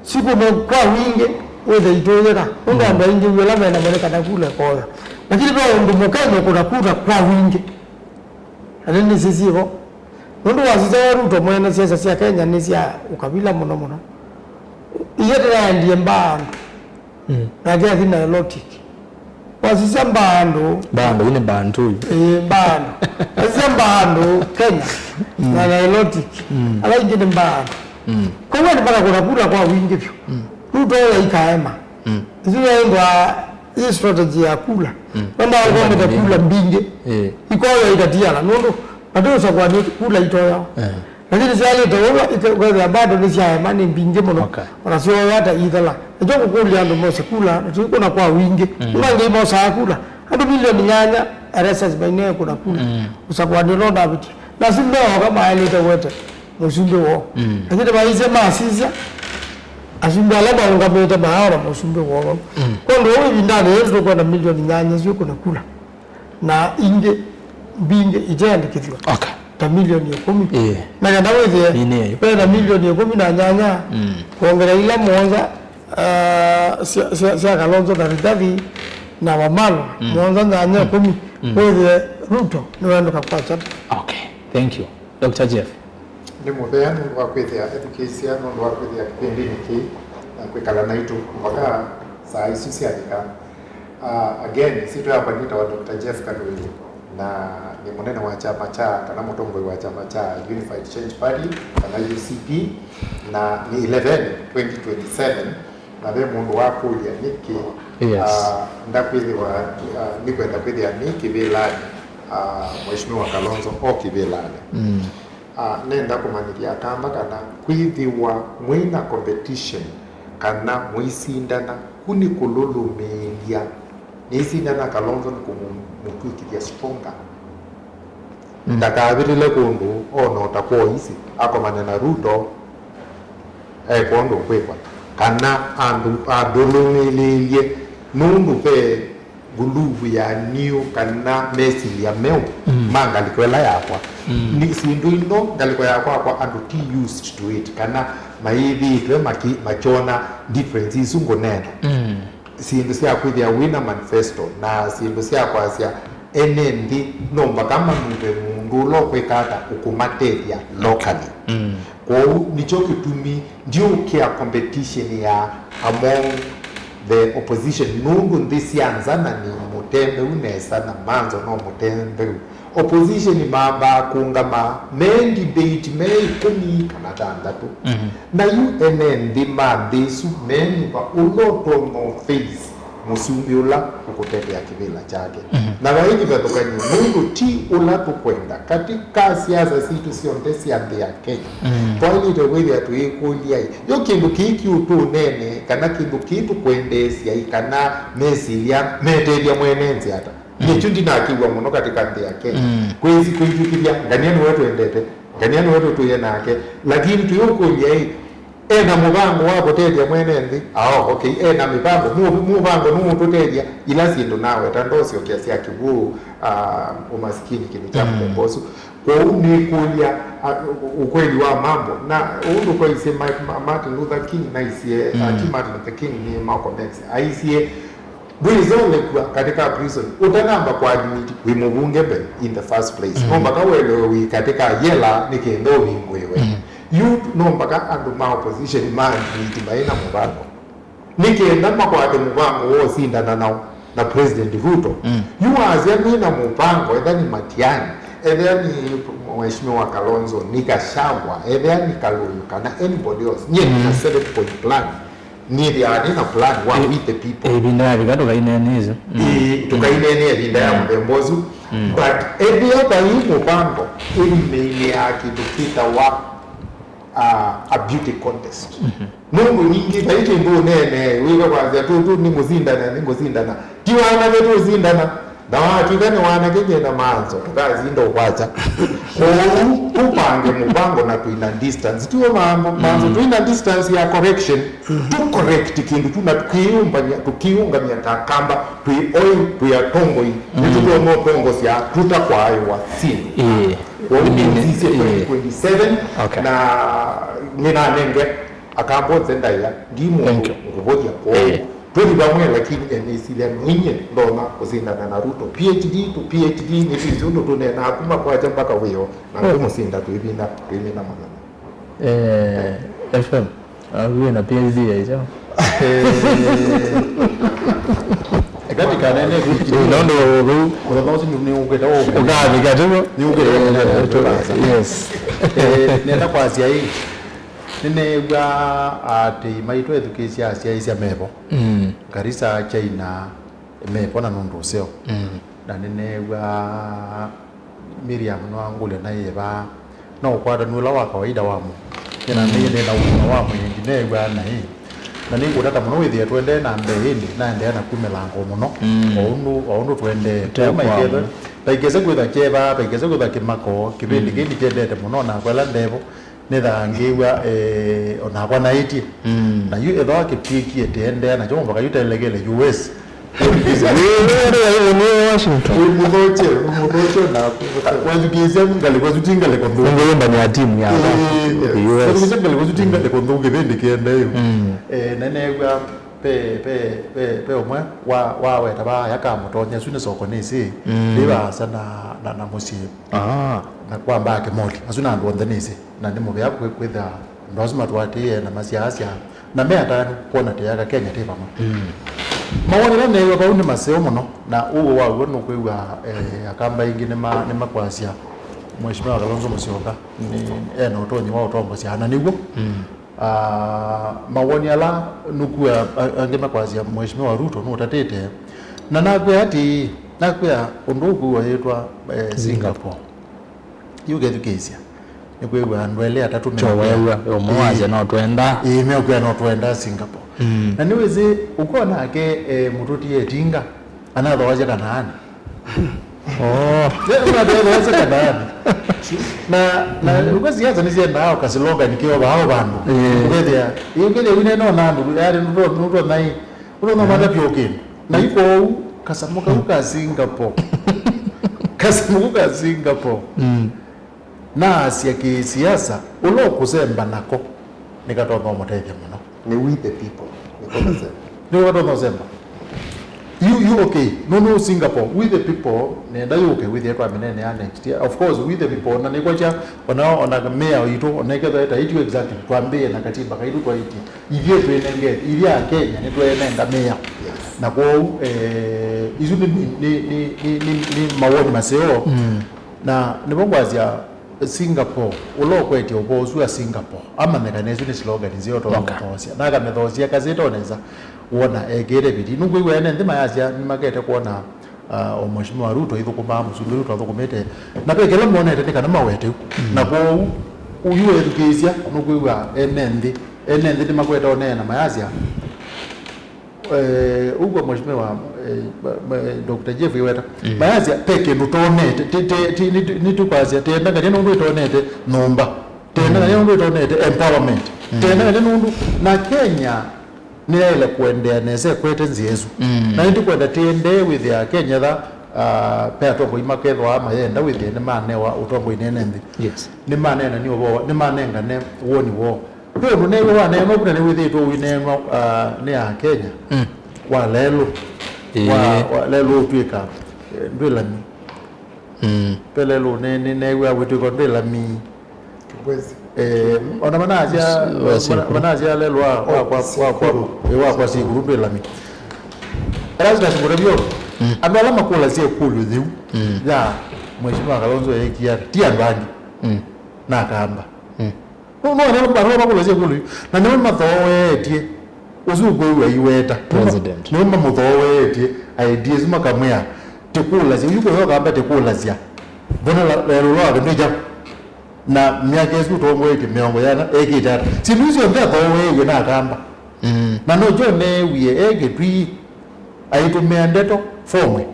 sikũnwa kwa wingĩ, wĩthĩa itũyĩka. Nũndũ, mm, andũ aingĩ wĩ ala mena mone kana kula ĩkoya. Lakini ve ũndũ Mũkenya ũkũna kula kwa wingĩ. Na nĩnĩsĩ syĩvo. Nũndũ wasisya we Ruto mwene, siasa sya Kenya nĩ sya ũkavila mũno mũno. Iye tũnaendie mbaa andũ. Mm. Nake athi Nilotic. Wasisya mbaa andũ. Mbaa andũ, yu nĩ mbaa andũ yu. Ĩĩ, mbaa andũ. Wasisya mbaa andũ Kenya, mm, na Nilotic. Mm. Ala ingĩ nĩ mbaa andũ. Mm. Kwoou andũ makakũna kula kwa wingĩ vyũ. Mm. Ruto ũyo ikaema. Mm. Isu yaĩngwa ĩ strategy ya kula. Mm. Nondaa kula mbingĩ. Kula mbingĩ. Ĩĩ. Ikoya ikatiana. Nũndũ vate ũsakũani kula itoyawa. Eh. Lakini syalĩte ũu, ike-, ũkethĩa bado nĩsyaema, nĩ mbingĩ mũno. Okay. Ona syoya ata ithela. Nĩkyo ngũkũlya andũ mose kula, na tũikũna kwa wingĩ. Mm. Nũndũ angĩ mosaa kula. Andũ milioni nyanya, Erastus Maina ekũna kula. Mm. Ũsakũani ũla ũnavitie. Na asu meoka maelĩte wete mũsumbĩ woo. Mm. Lakini maisye masisya, asumbĩ ala maũngamĩte mayaona mũsumbĩ woo vau. Mm. Kwondũ ũu ĩvindanĩ yĩĩ tũkwenda milioni nyanya syũkũna kula. Na ingĩ mbingĩ iteandĩkĩthw'a. Okay. ta milioni ĩkũmi. Ĩĩ. Na kenda wĩthĩe, Nĩ, nĩ. Ve ta milioni ĩkũmi na nyanya, Mm. kwongela ila mũonza, ah, sya, sya, sya Kalonzo Karitathi na Wamalu, Mm. mũonza nyanya Mm. ĩkũmi, Mm. wĩthĩe Ruto nĩwendũka kwakya. Okay, thank you. Doctor Jeff. Nĩ mũvea nũndũ wa kwĩthĩa ethukĩĩsya, nũndũ wa kwĩthĩa kĩpindinĩ kĩĩ na kwĩkala naitũ mpaka saa isu syalika. Uh, again, syĩtwa yakwa nĩtawa Doctor Jeff Kalwĩlĩ, na nĩ mũnene wa kyama kya, kana mũtongoi wa kyama kya Unified Change Party, kana U C P, na nĩ eleven twenty twenty-seven, na ve mũndũ wakũlya nĩkĩ, Yes. uh, ndakwĩthĩwa, uh, nĩkwenda kwĩthĩa nĩ kĩvĩlanĩ, uh, Mheshimiwa Kalonzo o kĩvĩlanĩ. Mm. Ah, nenda kũmanyĩthya Akamba kana kwĩthĩwa mwĩ na competition kana mũisindana, ku nĩ kũlũlũmĩĩlya. Nĩisindana Kalonzo nĩ kũmũtw'ĩkĩthya stronger. Mm. Ndakavĩtĩle kũndũ ona ũtakwa ũisi, akomane na Ruto, e kwondũ kwĩkwa. Kana andũ andũlũmĩlĩĩlye, nũndũ ve nguluvu ya new kana mesilya meũ Mm. ma ngalĩko ĩla yakwa. Mm. Nĩ syĩndũ ino ngalĩko ya kwakwa andũ ti used to it, kana mayĩthĩĩtwe maki-, makyona difference isu ngũneena. Mm. Syĩndũ sya kwĩthĩa wĩna manifesto na syĩndũ sya kwasya ene nthĩ no mpaka mamuthe mũndũ ũla ũkwĩka ata ũkũmatethya locally. Mm. Kwoou nĩkyo kĩtumi ndiũkĩa competition ya among the opposition, nũndũ nthĩ sya nza na nĩ mũtembeu nesa na manzo no mũtembeu. Opposition mambaa kũngama me debate me ĩkũmi kana thanthatũ. Mhm. Na yu ene nthĩ ma nthĩ ĩsu me nyũmba ũla ũtonya face mũsumbĩ ũla ũkũtethea kĩvĩla kyake. Mhm. Na vai kĩvathũkany'o, nũndũ ti ũla tũkwenda. Katika siasa sitũ syonthe sya nthĩ ya Kenya, Mm. twaĩlĩte kwĩthĩa tũyĩkũlya-ĩ, yo kĩndũ kĩĩ kĩũtũneenee, kana kĩndũ kĩĩ tũkwendeesya-ĩ, kana mesilya metethya mwene nthĩ ata? Mm. Nĩkyo ndinakĩw'a mũno katika nthĩ ya Kenya. Mm. Kwĩsĩ kwĩtw'ĩkĩthya, ngania nĩwe twendete, ngania nĩwe tũtwĩe nake, lakini tũyũkũlya-ĩ, ena mũvango wa kũtethya mwene nthĩ? Ao, okay, ena mĩvango. Mũ-, mũvango nũũtũtethya ila syĩndũ naweta, ndosyokia sya kĩw'ũ, ah, ũmasikini, kĩndũ kya Mm. mũthemba ũsu. Kwoou nĩkũlya, ah, u-, ukweli wa mambo. Na ũndũ kwaisye Ma-, Ma-, Martin Luther King naisye, ah, Mm. ti Martin Luther King, nĩ Malcolm X. Aisye, ndwĩsolekwa katika prison ũtanamba kũadmit wĩ mũvunge mbee in the first place. Mm. No mpaka ũelewe wĩ katika yela nĩ kenda ũvingũĩwe. Mm. Yu no mpaka andũ ma opposition ma admit maĩ na mũvango. Nĩ kenda makwate mũvango wa ũsindana nao na President Ruto. Mm. Yu wasya nĩ na mũvango, etha nĩ Matiang'i, etha nĩ Mheshimiwa Kalonzo, nĩ Gachagua, etha nĩ Kalũyũ, kana anybody else. Nyie nĩ na Mm. seven point plan. Nĩthĩawa nĩ na plan wa I- with the people. Ĩvinda yavika tũkaineenea isu. Mm. Ĩĩ, tũkaineenea ĩvinda ya Mm. mũthemba ũsu. Mm. But ethĩwa vai mũvango ĩlimĩinĩ ya kĩndũ kĩtawa, uh, a beauty contest. Mhm. Nũndũ ningĩ vai kĩndũ ũneenee wĩka kwasya tũtũ nĩ ngũsindana, nĩ ngũsindana. Ti wanake tũsindana. Na watw'ĩka nĩ wanake nyie na manzo, tũkasinda ũkwakya. Kwoou tũpange mũvango na twĩna distance. Tiwe mambo, manzo Mm. twĩna distance ya correction. Mm. Tũ correct kĩndũ tu na tũkĩyũmbany'a, tũkĩyũngamya ta Akamba, twĩ oĩ, twĩ atongoi. Mm. Nĩtũtonya ũtongosya tũtakwaĩwa syĩndũ. Ĩĩ. Kwoou Ĩĩ. nĩnzisye Ĩĩ. twenty twenty-seven Okay. na nĩnanenge Akamba onthe ndaĩa, ndi mũndũ Thank you. ngũvũthya kwoou. Eh. Tũthi vamwe, lakini nyie nĩsilya nũinye ndonya kũsindana na Ruto. P H D to P H D, nĩtwĩsĩ ũndũ tũneenaa kuma kwakya mpaka wĩoo, na Oh. ngũmũsinda twĩvina, twĩmina mũthenya. Eh, F M, ah, wĩ na P H D ya icho? Eh, eka ndikanene Eh, nũndũ ũu ũthenya ũsu nĩ ũkĩte ũkavika tuko. Nĩ ũkĩte Eh, ũkĩte tu- yes. Eh, nenda kwasya ĩ, Nĩneew'a aatĩĩi maitũ ethukĩĩsya asyaĩĩsya mevo. Mm. Garissa, China, mevo na nũndũ ũseo. Mm. Na nĩneew'a Miriam nĩwangũlya naĩ ĩvaa. No ũkwatanu ũla wa kawaida wa mũndũ. Nĩnamĩie nĩ na ũima wa mwĩĩ, ndineew'aa naĩ. Na nĩngũtata mũno wĩthĩe tũendee na mbee ĩndĩ naendeea naku mĩlango mũno. Mm. O ũndũ, o ũndũ tũendee. Tũtee Kũu maikethwe, kwamũ. Vaikese kwĩthwa kyeva, vaikese kwĩthwa kĩmako, kĩvĩndĩ Mm. kĩĩ ndikyendete mũno, nakwa ĩla ndevo. Nĩthaa ngĩw'a, eh, onakwa naĩtye. Mm. Na yu ethĩwa kĩtw'ĩkie tĩendeea nakyo mũvaka yu telekele U S, Washington. Mũthokye, mũthokye naku. Wathukĩĩsya ngalĩko isu ti ngalĩko nthũku. Nĩngũyũmbany'a timu ya Ĩĩ, Ĩĩ. Wathukĩĩsya ngalĩko isu ti ngalĩko nthũku kĩvĩndĩ kĩendee. Mm. Eh, na neew'a pe, pe, pe, pe ũmwe wa, wa weta vaa aya kamũtonya, isu nĩ soko nĩsĩ, Mm. ndĩ vaasa na, na, na mũsyĩ. Ah. Na kwa mbaa kĩmoli, asu na andũ onthe nĩsĩ, na nĩ mũvea kwĩ-, kwĩthĩa andũ asu matũatĩĩe na masyaasya, na me atanu kwona tĩ aka Kenya tĩ vamwe. Mm. Mawoni ala neew'a vau nĩ maseo mũno, na ũw'o waw'o nũkwĩw'a, eh, Akamba aingĩ nĩma-, nĩmakwasya Mheshimiwa Kalonzo Musyoka nĩ, ena ũtonyi wa ũtongosya, na nĩw'o. Mm. Ah, mawoni ala nũkwĩa a-, angĩ makwasya Mheshimiwa Ruto nũtatĩte, na nakwĩa atĩĩ, nakwĩa ũndũ ũkwĩw'a yĩtwa, eh, Singapore. Singapore. Yu ũkethukĩĩsya, nĩkwĩw'a andũ elĩ atatũ meũkwĩa. Kyoweew'a, ũmwe wasya no twenda. Ĩĩ, meũkwĩa no twenda Singapore. Mm. Na nĩwĩsĩ, ũkwona nake, eh, mũtũtie ĩtinga, anathoasya Kanaani. Oh. Ye, ũnathoasya Kanaani. Na, na, mm, ũka siasa nĩsyendaa ũka slogan kĩo vao vandũ. Ĩĩ. Ũkethĩa, ĩĩ, ũkethĩa wĩnena ona andũ, yaani, nũto-, nũtonai. Ũno no mata vyũ kĩndũ. Na iko ũu, kasamũ kau ka Singapore. Kasamũ kau ka Singapore. Mm. Naasya kĩsiasa, ũla ũkũsemba nako, nĩkatonya ũmũtethya mũno. Nĩ we the people. Nĩko kasemba. Nĩko katonya ũsemba. You, you okay. No, no, Singapore. We the people, nenda yũke wĩthĩe twamĩneenea next year. Of course, we the people, na nĩkwakya, ona, ona mayor witũ, ona ĩkethwa ĩtaĩtwe exactly, twambĩĩe na katiba kaitũ twaĩtye. Ithyĩ twĩnenge, ithyĩ Akenya nĩtwĩnenga mĩao. Yes. Na kwoou, eh, isu nĩ, nĩ, nĩ mawoni maseo. Mm. Na nĩvo ngwasya Singapore, ũla ũkwetye ũvoo ũsu wa Singapore, amanyĩkane isu nĩ slogan nzeo. Okay. Twakamĩthoosya. Na akamĩthoosya kasĩte o nesa, wona ekĩĩte bidii. Nũkwĩw'a ene nthĩ mayasya nĩmakete kwona Ah, o Mheshimiwa Ruto ithũkũmaa, Mũsumbĩ Ruto athũkũmĩte. Na ve kĩla monete nĩ kana mawete u. Mm. Na kwoou, ũyu wethukĩĩsya, nũkwĩw'a ene nthĩ, ene nthĩ nĩmakweta ũneena mayasya, eh, ũguo Mheshimiwa, eh, ma-, ma-, Doctor Jeff iweta, mm, mayasya, ve kĩndũ tonete, ti, ti, ti, nĩtũ-, nĩtũkwasya, tĩendangany'a nũndũ ĩtonete nyũmba, tĩendangany'a, mm, nũndũ ĩtonete empowerment, mm, tĩendangany'a nũndũ, na Kenya, nĩyaĩle kũendeea nesa ĩkwete nzĩa ĩsu. Mm. Na ĩndĩ kwenda tĩendee wĩthĩa Kenya etha, ah, ve atongoi makethĩwa mayenda wĩthĩe nĩmanewa ũtongoi nene nthĩ. Yes. Nĩmaneenanie ũvoo, nĩmanengane woni woo. Ve ũndũ neew'a waneenwa vu na nĩwĩthĩĩtwe ũineenwa, ah, nĩ Akenya. Mm. Wa lelũ. Ĩĩ. Wa, wa lelũ ũtw'ĩka, eh, ndwĩ lami. Mm. Ve lelũ nĩ, nĩ, neew'a wĩtw'ĩka ndwĩ lami. Kĩkwezi. Eh, ona manasya, s-, wa mana-, sikuru. Manasya lelũ wa, wa, wa, wa, wa, sikuru. Eh, wa kwa sikuru ndwĩ lami. Erastus Mũtavyo, mm, andũ ala makũlasya ĩkũlyo yĩu, mm, ya Mheshimiwa Kalonzo eĩkia, ti andũ angĩ. Mm. Na Akamba. Mm. No, no, no, no, makũlasya ĩkũlyo yĩu. Na nĩmo mathooetye. Ũsu ũkwĩw'a iweta. President. Nĩmo mamũthooetye, ideas makamwĩa, tĩkũlasya, ũyu kũyo Akamba tĩkũlasya. Mbona la, la, lũla wake ndwĩkya? Na myaka ĩsu ũtongoetye mĩongo yana, ekĩte ata? Syĩndũ isu syonthe athooeew'e na Akamba. Mm. Na no kyo neewie, e Kĩtui, aitũmĩa ndeto, vomwe.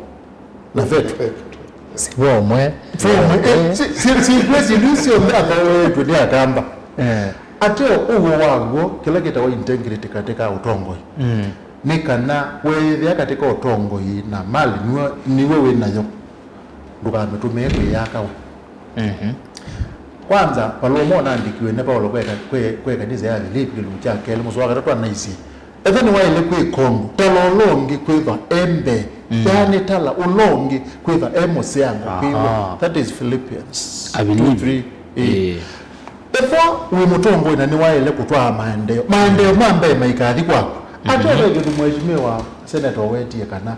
Na vetu. Vetu. Si vomwe. Vomwe. Eh. Eh, si, si, si, si, syĩndũ isu syonthe athooetwe nĩ Akamba. Eh. Ateo ũw'o waw'o, kĩla kĩtawa integrity katika ũtongoi. Mm. Nĩ kana weethĩa katika ũtongoi na mali nĩwe, nĩwe wĩ nayo, ndũkamĩtũmĩe kwĩyaka we. Mhm. Kwanza, valũa ũmwe ũnaandĩkiwe nĩ Paulo kweka, kwe, kwe kanisa ya Filipi kĩlungu kya kelĩ mũsoa wa katatũ anaisye, Ethĩwa nĩwaĩle kwĩka ũndũ, tala ũla ũngĩ kwĩthwa e mbee, mm, yaani tala ũla ũngĩ kwĩthwa e mũseango kwĩw'a. Aha. That is Philippians two three. Ĩĩ. Ĩĩ. Ethĩwa wĩ mũtongoi na nĩwaĩle kũtwaa maendeeo, maendeeo ma mbee maikathi kwaku. Mhm. Ate ve kĩndũ Mheshimiwa Senator wetie kana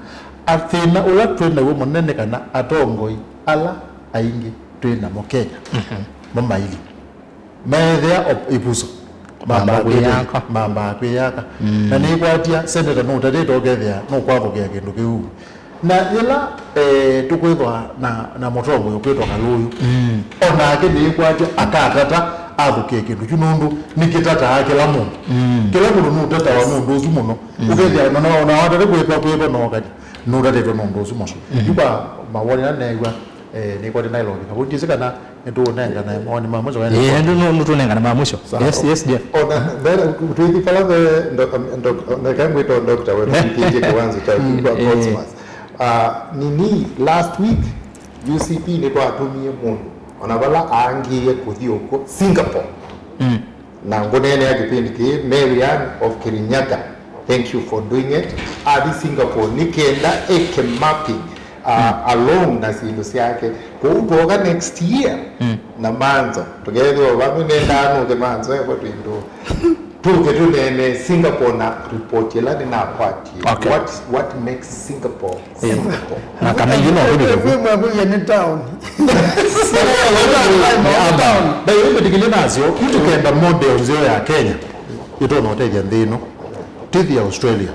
thĩna ũla twĩ naw'o mũnene nĩ kana atongoi ala aingĩ twĩ namo Kenya, mhm, mo maili. Meethĩa o ĩvuso. Mamba kwĩyaka. Mambaa kwĩyaka. Mm. Na nĩkwatya, seneta nũtatĩte ũkethĩa nũkwathũkĩa kĩndũ kĩu. Na yĩla, eh, tũkwĩthwa na, na mũtongoi ũkwĩtwa Kalũyũ, mm, o nake nĩkwatya akatata athũkĩe kĩndũ kyu nũndũ nĩkĩtataa kĩla mũndũ. Mm. Kĩla mũndũ nũtatawa nũndũ ũsu mũno. Mm. Ũkethĩa ona, ona watate kwĩtwa kwĩtwa no kati nũtatĩtwe nũndũ ũsu mũno. Mm. Yu kwa mawoni ala neew'a, Eh, nĩkwatĩ dialogue kavau, ndiĩsĩ kana nĩtũũnengana mawoni ma mũsyo. Eh, ndu- ndu- nĩtũnengana ma mũsyo. Sawa. Yes, yes, Jeff. Ona mbere, twĩthi vala ve ndo- ndo- ndeka ngwĩtwa doctor wetu, twĩthĩtye kĩwanza kya kwa Eh. Portsmouth. Ah, nini, last week, U C P nĩtwatumie mũndũ, ona vala aangĩie kũthi ũko Singapore. Mm. Na ngũneenea kĩpindi kĩĩ, Mary Ann of Kirinyaga, thank you for doing it. Athi Singapore nĩ kenda eke mapping, uh, along na syĩndũ syake. Kwoou twoka next year, Mm. na Manzo, tũkethĩwa vamwe, nendaa nũke Manzo, evo twĩndũ. Tũke tũneene Singapore na report ĩla nĩnakwatie. Okay. What, what makes Singapore Singapore? Na kana ingĩ no tũvike ku. Mwĩmwe kũthĩa nĩ town. Nĩ urban town. Na ĩyo mbĩtĩkĩlye nasyo, tũkenda model nzeo ya Kenya ĩtonya ũtethya nthĩ ĩno. Tĩthi Australia.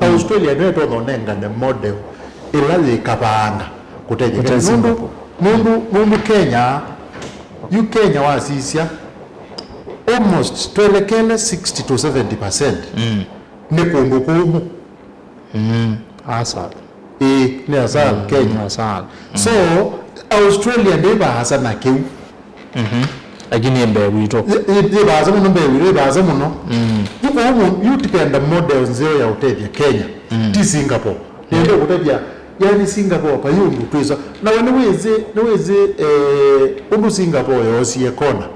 Australia nĩyo ĩtonya ũnengane model ĩla yĩkavanga kũtethya Kenya. Nũndũ, nũndũ, nũndũ Kenya, yu Kenya wasisya, almost twelekele sixty to seventy percent Mm. nĩ kũndũ kũmũ. Mm. Asal. Ĩĩ, nĩ asal, Mm, Kenya. Asal. So, Australia ndĩ vaasa na kĩu. Mhm. Lakini ĩ mbee witũ. Ĩ- ĩ- ĩ vaasa mũno mbee witũ, ĩ vaasa mũno. Mm. Yu kũu mũ- yu tikenda model nzeo ya ũtethya Kenya. Mm. Ti Singapore. Nĩenda kũtethya, yani Singapore, pa yu ũndũ twĩsa. Na we nĩwĩsĩ, nĩwĩsĩ, eh, ũndũ Singapore yoosie kona.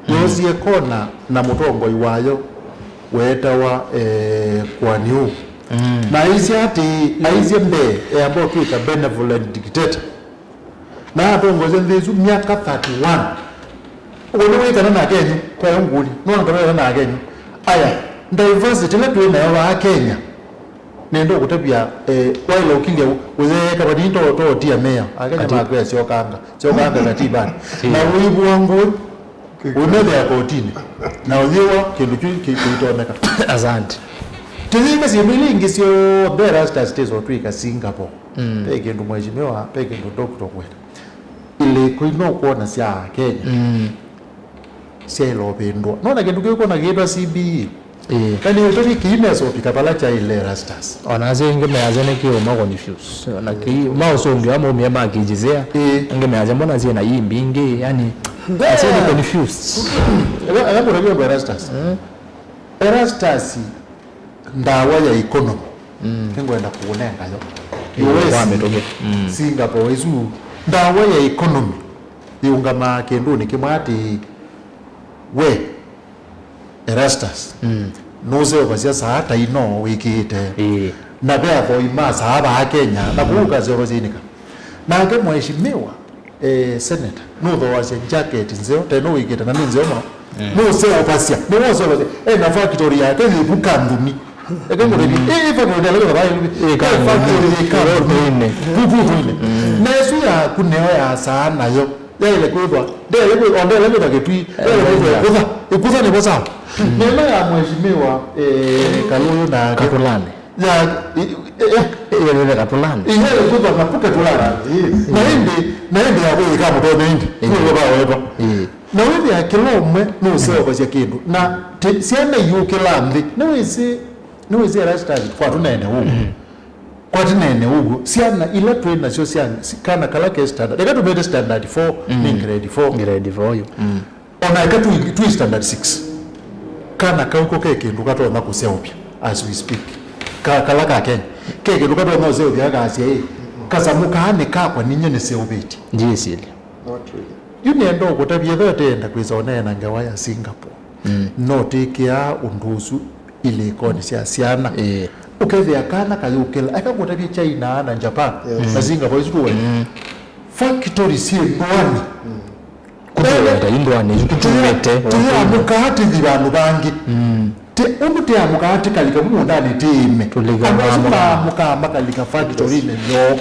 Yoosie kona na mũtongoi wayo weetawa, eh, Kuan Yew. Mm. Na aisye atĩĩ, aisye mbee eamba ũtw'ĩka benevolent dictator. Na atongoesye nthĩ ĩsu myaka thirty-one. Ũkũlyo wĩ kana na Akenyu, kwayo ngũlyo. Nona kana na Akenyu. Aya, diversity ĩla twĩ nayo vaa Kenya. Nenda ũkũtavya, eh, waĩla ũkilya ũyeeka vanini to, to tia mea. Akenya makwĩa syokanga. Syokanga katibani. Na ũivua ngũĩ. Ũimethĩa kotini. Na ũyĩwa kĩndũ kyu kĩ- kĩitoneka. Asante. Tĩyĩka syĩndũ ila ingĩ syonthe Erastus tĩsotwĩka Singapore. Mm. Pe kĩndũ mheshimiwa, pe kĩndũ doctor kwenda. Ilĩko ino kwona sya Kenya. Mm. Syaĩla ũvĩndũa. Nona kĩndũ kĩu kona kĩtwa C B E. Ĩĩ. Na nĩ ũtũki kĩi mesopika vala kyaile Erastus. Ona asu aingĩ measya nĩ kĩũma confuse. Ona kĩi maũsũngĩo amwe maumie ma kĩnjisĩa. Ĩĩ. Angĩ measya mbona syĩ na ii mbingĩ, yani, asu nĩ confused. Ela, ela mũtavya ũndũ Erastus. Mm. Erastus ndawa ya economy. Mm. Nĩngwenda kũũnenga yo. Ĩĩ, kwa mĩtũkĩ. Mm. Singapore isu ndawa ya economy yĩũngamaa kĩndũnĩ kĩmwe atĩ we Erastus, mm, nũseũvasya saa ta ino wĩkĩĩte. Ĩĩ. Na ve athoi ma saa vaa Kenya, na kũu ũkaseũvasya inĩka. Nake mheshimiwa, eh, senator, nũthooasya jacket nzeo, ta ĩno wĩkĩĩte na nĩ nzeo mũno. Mm. Nũseũvasya, nĩwoseũvasya. Ena factory yake yĩ vu Kanthuni. Eke ngũtavye, mm, ĩ, ĩ factory ndeleketha vaa ĩluvi. Ĩ Kanthuni. Ĩ factory yĩ Kanthuni. Road-inĩ. Vu, vu, vu-inĩ. Mm. Na ĩsu yaku nĩyo ya saa nayo. Yaĩle kwĩthwa, ndele kwĩ, o ndele kwĩthwa kĩtui, ndele kwĩthwa ĩkũtha, ĩkũtha nĩvo sawa. Mm. Na ĩno ya mheshimiwa, eh, Kalũyũ na Katulani. Ya, i- i- eh, Ĩyelele Katulani. Ĩyele kwĩthwa na puke tulani. Na ĩndĩ, na ĩndĩ ya kwĩka mũtonya ĩndĩ. Ĩĩ. Nĩwe vawetwa. Ĩĩ. Na wĩthĩa kĩla ũmwe nũseũvasya kĩndũ. Na ti- syana iũkĩla nthĩ. Nĩwĩsĩ, nĩwĩsĩ Erastus, kwa tũneene ũu. Mm. Kwa tũneene ũguo, syana ila twĩ nasyo sya, si- kana kala ke standard, eka tũmete standard four, mm, nĩ grade four. Grade four yu. Mm. Ona eka twĩ, twĩ standard six. Kana kau ko ke kĩndũ katonya kũseũvya as we speak. Ka, kala ka Kenya. Ke kĩndũ katonya ũseũvya kasya, "Ĩ, kasamũ kaa nĩ kakwa ninyie nĩseũvĩtye." Ndiĩsĩlya. Not really. Yu nĩenda ũkũtavya ethĩwa tenda kwĩsa ũneena ngewa ya Singapore. Mm. No twĩkĩaa ũndũ ũsu ilĩkonĩ sya syana. Ĩĩ. Ũkethĩa kana kayũkĩla, eka ngũtavye China na Japan, yes, na Singapore isu tũwe. Mm. Factory syĩ ndũanĩ. Mm. Kũthĩwa ta indũanĩ isu kũtumĩte. Tũyamũkaa tĩthi vandũ vangĩ. Mm. Ti- ũndũ tĩamũkaa tĩkalika mũũndanĩ tĩĩme. Tũlika andũ asu maamũkaa. Maamũkaa makalika factory-inĩ yoo.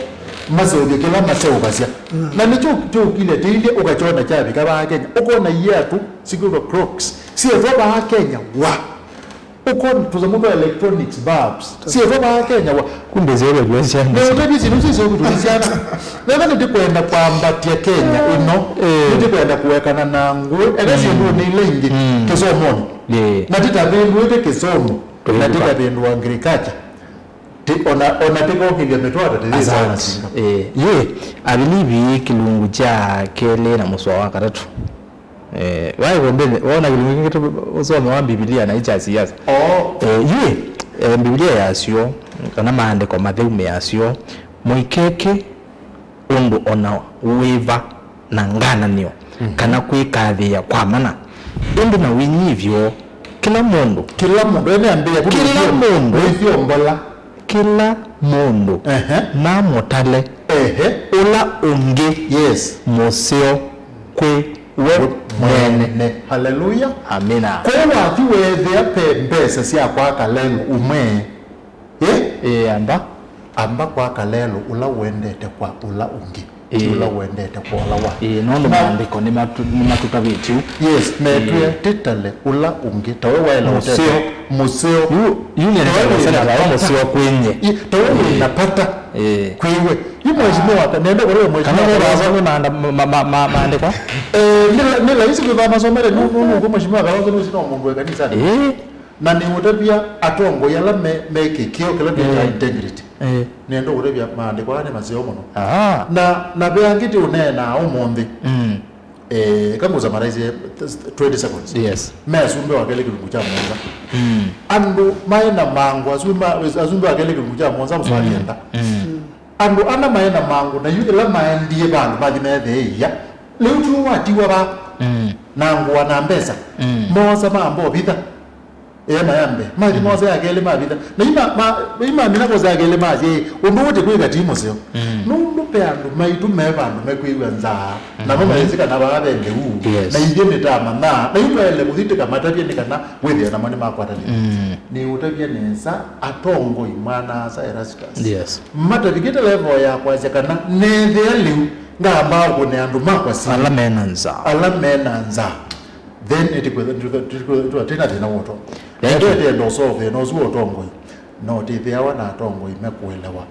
Maseũvye kĩla maseũvasya. Mm. Na nĩkyo kĩũkilya tĩilye ũkakyona kyavika vaa Kenya. Ũkona iatũ sikwĩtwa Crocs. Syĩtwa vaa Kenya, wa. Ũkona tũsamũ twa electronics bulbs. Syĩtwa vaa Kenya, wa. Kumbe syĩtwa syana. Nĩũtavye syĩndũ isu syĩtwa syana. Nenda nĩtĩkwenda kwambatya Kenya ĩno. Eh. Nĩtĩkwenda kũekana na ngũĩ. Eka syĩndũnĩ ila ingĩ. Mm. Kĩsomonĩ. Eh. Na tĩtavĩndũĩte kĩsomo. Na tĩkavĩndũa agriculture. Ti, ona, ona tikokĩlya mĩtwata tĩyĩsaa na Asante. Singa. Eh, yĩ, I believe ĩ kĩlungu kya kelĩ na mũsoa wa katatũ. Eh, waĩ kũmbĩnĩ, wona kĩlungu kĩngĩ tu ũsome wa Mbivilia na ikyasiasa. Oh. Eh, yĩ, eh, Mbivilia yasyo, kana maandĩko matheu measyo, mũikeke ũndũ ona wĩva na ngananĩo, kana kwĩkathĩĩa kwa mana, ĩndĩ na wĩnyivyo, kĩla mũndũ, Kĩla mũndũ, ene ambĩĩa kũndũ kĩla mũndũ, wĩthio mbola. Kĩla mũndũ Ehe. Namũtale Ehe. Ũla ũngĩ Yes. Mũseo kwĩ we mwene. Mwene. Haleluya. Amina. Kwoou wathi weethĩa pe mbesa sya kwaka lelũ ũmwe, ĩ? Ĩ, amba. Amba kwaka lelũ ũla ũendete kwa ũla ũngĩ, ti Ĩ. Ũla ũendete kwa ũla wa. Ĩ, nũndũ Na maandĩko nĩmatu- nĩmatũtavĩtye. Yes, metwĩe Ĩ. Tĩtale ũla ũngĩ, tawe waĩla Mũseo. Ũtete mũseo. Yu, yu nĩ Tawe wĩ na seneta wa bata. Mũseo kwĩnye. Ĩ, tawe wĩ na bata Ĩ. Kwĩwe. Yu mheshimiwa, nenda kũrĩa mheshimiwa Kana Kalonzo. Nĩ maanda- ma- ma- ma- maandĩko? Eh, nĩ la- nĩ laisi kwĩva masomere nũ- nũ- nũkũ mheshimiwa Kalonzo nũsi no mũndũ wa kanisa. Ĩ. Na nĩũtavya atongoi ala me, me kĩkĩo kĩla twĩtaa Eh. Integrity. Eh. Nĩenda ũtavya maandĩko aa nĩ maseo mũno. Aha. Na, na ve angĩ ti ũneenaa ũmũnthĩ. Mm. Eh, ka ngũsummarize twenty seconds. Yes. Me Asumbĩ wa kelĩ kĩlungu kya mũonza. Mm. Andũ maĩ na mangũ, Asumbĩ ma- Asumbĩ wa kelĩ kĩlungu kya mũonza mũsoa wa Mm. Kenda. Mm. Andũ ana maĩ na mangũ, na yu ĩla maendie vandũ mathi metheeĩa, lĩu tu watiwa va Mm. na ngũa na mbesa, Mm. moosa mamba ũvitha. Ĩema ya mbee, mathi Mm. moosa ya kelĩ mavitha. Na ima- ma- imamina kwosa ya kelĩ masye, "Ũndũ ũũ ti kwĩka ti mũseo." Mm. Nũndũ ve andũ maitũ me vandũ mekwĩw'a nzaa, namo Mm. mayĩsĩ kana vaa ve lĩu, Yes. na ithyĩ nĩtamanya, na yu twaĩle kũthi tũkamatavye nĩ kana wĩthĩe namo nĩmakwatanĩte. Mm. Nĩũtavya nesa, atongoi mwana-a-asa Erastus. Yes. Matavikĩte level ya kwasya kana nethĩa lĩu ngamba ũkũne andũ makwa si Ala mena nzaa. Ala mena nzaa. Then ĩtikwĩtha- tũtikwĩtha- tũtikwĩtha twĩna thĩna wa ũtongoi. Thank you. Ĩndĩ ĩtenda ũsolve thĩna ũsu wa ũtongoi, no tĩthĩawa na atongoi mekũelewa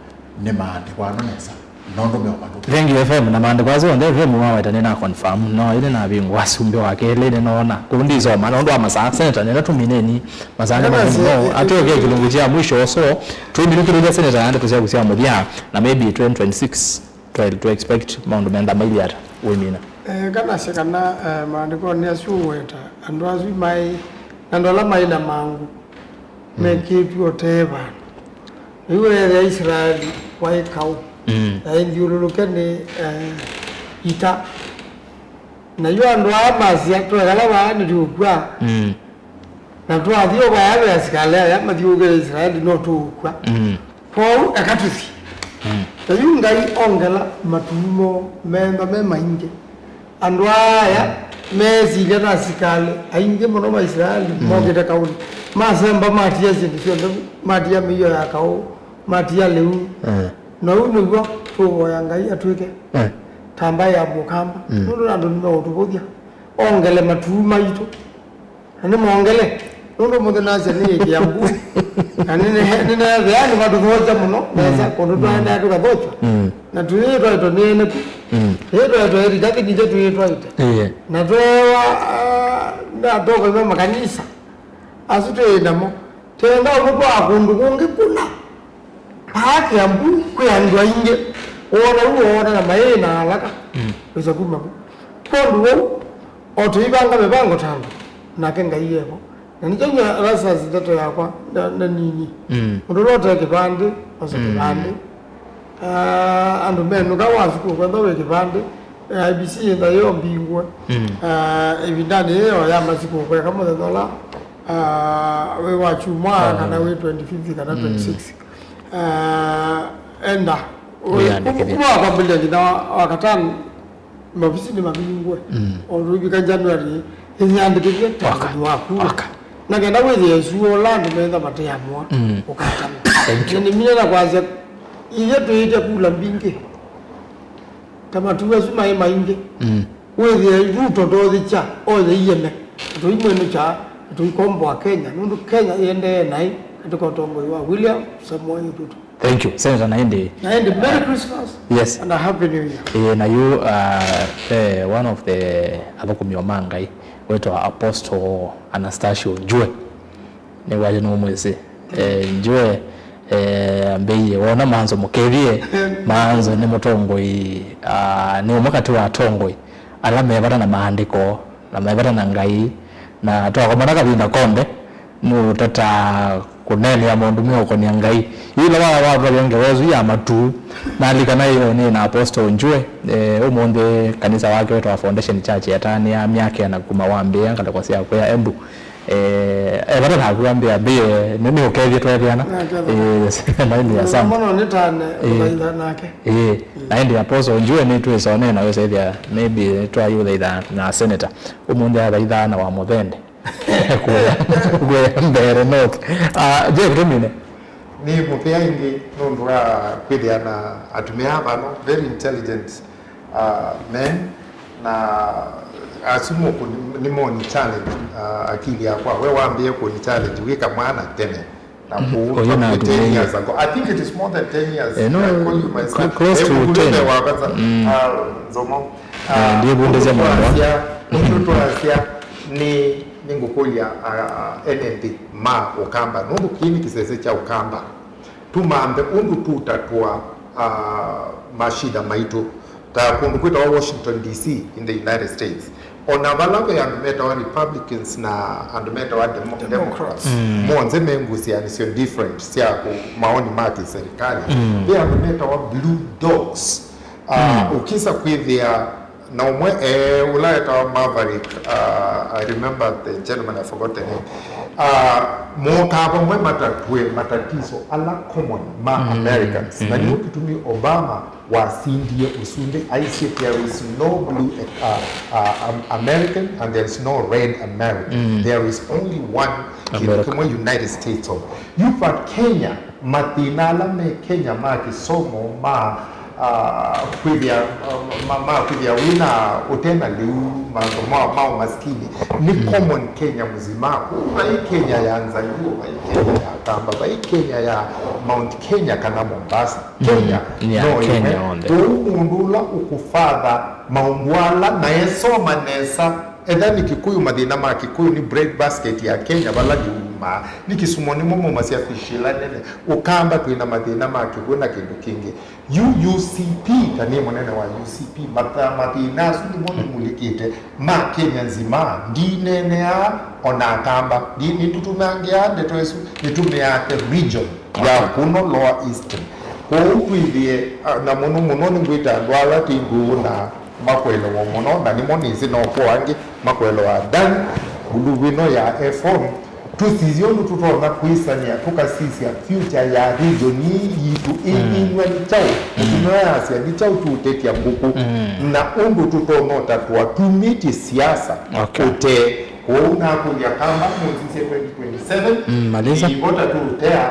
nĩ maandĩko ano nesa. Nũndũ meũmatũ. Thank you F M, na maandĩko asu onthe F M waweta nĩna confirm. No, ĩndĩ navingũa Asumbĩ wa kelĩ nĩnoona. Kũu ndisoma, nũndũ wa masaa, Senator, nenda tũmineni masaa nĩ Kana mathĩnu. No, si- atwĩke kĩlungu kya mwisho, so, twĩminũkĩlĩlya Senator na ndeto syaku sya mũthya, na maybe twenty twenty-six, twa- to expect maũndũ menda mailyĩ ata, wĩmina. Eh, kana si kana, eh, maandĩkonĩ asu ũweta, andũ asu maĩ, na andũ ala maĩ na mangũ, Mm. mekĩtw'e ũtee vandũ. Rĩu weethĩa Isilaeli waĩ kaũ, Mm. na ĩthyũlũlũke nĩ, eh, ita. Na yu andũ aa masya, "Twekala vaa nĩtũũkw'a." Mm. Na twathi o vaya ve asikalĩ aya mathyũũkĩte Isilaeli, no tũũkw'a. Mm. Kwoou eka tũthi. Mm. Na yu Ngai ongela matuu moo meemba me maingĩ. Andũ aa aya meesilya na asikalĩ aingĩ mũno ma Isilaeli Mm. mokĩte kaũnĩ. Masemba, matia syĩndũ syonthe, matia mĩio ya kaũ, matia lĩu. Eh. Na ũu nĩw'o tũũvoya Ngai atwĩke Eh. ta mbaĩ ya mũkamba. Mm. Nũndũ andũ nĩmeũtũvũthya. Ongele matuu maitũ. Na nĩmongele. Nũndũ mũthĩ nasya nĩ Kĩambu. Na nĩneethĩa nĩvatũthokya mũno nesa Mm. kũndũ twaendee tũkathokya. Mm. Na tũyĩtwaĩtwe nĩ ene ku. Mm. Tũyĩtwaĩtwe ĩrika kĩnyithe tũyĩtwaĩte. Ĩĩ. Na tweewa, ah, nĩ atongoi ma makanisa. Asu twĩ namo. Twenda ũmwe kwa kũndũ kũngĩ kũna. Paa Kĩambu kwĩ andũ aingĩ. Woona ũu woona na maĩ na alaka. Mm. Wĩsa kuma ku. Kwondũ wou, o tũivanga mĩvango ta andũ, nake Ngai evo. Na nĩkyo nyie Erastus ndeto yakwa na, na nini. Mm. Mũndũ ũla ũte kĩvandĩ, osa Mm. kĩvandĩ. Ah, andũ menũka wa sukulu kwenda wĩ kĩvandĩ, eh, I B C ĩtha yo mbingũe. Mm. Ah, ĩvindanĩ yĩyo ya masikũ kweka mũthenya ũla, ah, wĩ wa kyumwa Aha. kana wĩ twenty-fifth kana Mm. twenty-six. Ah, enda. Wĩyandĩkĩthye. Kuma wakwambĩlĩlya nginya wa, wa katano, maovisinĩ mavingũe. Mm. O tũivika January, ĩyandĩkĩthye ta Waka. Mũthenya waku. Waka. Na kenda wĩthĩe sua ũla andũ metha mateamũa Mm. ũkatana. Thank you. Nĩmina na kwasya, ithyĩ twĩĩtya kula mbingĩ. Ta matu asu maĩ maingĩ. Mm. Wĩthĩe Ruto ndothikya, oye ieme. Tũimwenũkya, tũikomboa Kenya. Nũndũ Kenya ĩendee naĩ katika ũtongoi wa William Samoei Ruto. Thank you, Senator, na ĩndĩ. Na ĩndĩ, Merry Christmas Yes. and a Happy New Year. Ĩĩ, na yu, uh, eh, one of the athũkũmi o ma Ngai wĩtawa Apostle Anastasio Njue. Nĩw'o ayo nĩmũmwĩsĩ. Eh, Njue, Eh, ambĩie, wona Manzo Mũkethie, Manzo nĩ mũtongoi, ah, nĩ ũmwe katĩ wa atongoi ala me vata na maandĩko, na me vata na Ngai, na twakomana kavinda konthe, nũtata kũneenea maũndũ meũkonia Ngai. Yĩla wa watwavya ngewa ĩsu ya matu, nalikana ĩyo nĩ na Apostle Njue, eh, ũmũnthĩ kanisa wake wĩtawa Foundation Church yatanĩa myaka ĩana kuma wambĩĩa ngalĩko sya kũya Embu. Eh, e vata naku ambĩa mbĩe, nĩ, nĩ ũkethie twetheana. Nakethana. Eh, na ĩndĩ ya Sam. Mũno nĩtane, eh, ũthaitha nake. Eh, na ĩndĩ Apostle Njue nĩ twĩsonee na wĩsethia, maybe twayũthaitha na senator. Ũmũnthĩ athaithaa na wa mũthende. Kũya, kũya Mbeere North. Ah, Jeff, tũmine. Nĩ mũvea ĩngĩ nũndũ wa kwĩthĩa na atumĩa vano, very intelligent, uh, men, na asu nĩmoni challenge, uh, akili yakwa. We wambĩĩe kũni challenge wĩ kamwana tene, na kũu ten years ago. I think it is more than ten years. Eh, no, I call you my son. Close to ten. Wa kwanza, uh, Nzomo. Eh, ndiye bundesya mwana. Ũndũ twasya, ũndũ twasya nĩ, nĩngũkũlya, uh, ene nthĩ ma Ũkamba. Nũndũ kĩĩ nĩ kĩsese kya Ũkamba. Tũmanthe ũndũ tũtatũa, ah, mashida maitũ, ta kũndũ kwĩtawa Washington D C in the United States. O na vala ve andũ metawa Republicans na andũ metawa Demo-, Democrats, monthe me ngũsĩanĩsyo different sya kũ-, maoni ma kĩserikali. Ve andũ metawa blue dogs. Ah, ũkisa kwĩthĩa na ũmwe, eh, ũla etawa Maverick, uh, I remember the gentleman, I forgot the name. Uh, mokaa vamwe matatue matatiso ala common ma Americans. Na nĩw'o kĩtumi Obama wasindie ũsumbĩ, aisye, "There is no blue, uh, uh, um, American and there is no red American. There is only one kĩndũ kĩmwe, United States of." You, but Kenya, mathĩna ala me Kenya ma kĩsomo, ma, ah, kwĩthĩa, ah, ma, ma kwĩthĩa wĩna ũtena lĩu, mantũ ma, ma ũmasikini, nĩ common Kenya mũzima. Vai Kenya ya Nzayuo, vai Kenya ya Kamba, vai Kenya ya Mount Kenya kana Mombasa. Kenya no ĩmwe. Kwoou mũndũ ũla ũkũvatha maũndũ ala na esoma nesa, etha nĩ Kĩkũyũ, mathĩna ma Kĩkũyũ nĩ bread basket ya Kenya, vala nĩumaa, nĩ kĩsumo nĩmo maumasya fish ĩla nene, Ũkamba twĩ na mathĩna ma kĩw'ũ na kĩndũ kĩngĩ. Yu U C P, ta nĩ mũnene wa U C P, matha-, mathĩna asu nĩmo nĩmulĩkĩte ma Kenya nzima. Ndineeneaa o na Akamba. Ndi-, nĩtũtũmangĩaa ndeto ĩsu, nĩtũmĩaa the region ya kuno Lower Eastern. Kwoou twĩthĩe, ah, na mũno mũno nĩngwĩta andũ ala twĩ ndũũ na makwelewa mũno, na nĩmo nĩsĩ no kwĩ angĩ makwelewa ndani, nguluvu ĩno ya F O M, tũsisye ũndũ tũtonya kwĩsanĩa, tũkasisya future ya region ii yitũ ĩ, ĩnyw'a nĩ kyaũ, mũtumĩa yasya nĩ kyaũ tũũtetya ngũkũ, na ũndũ tũtonya ũtatũa tumĩtye siasa ũtee. Kwoou nakũlya Kamba mũnzisye twenty twenty-seven, ivota tũũtea,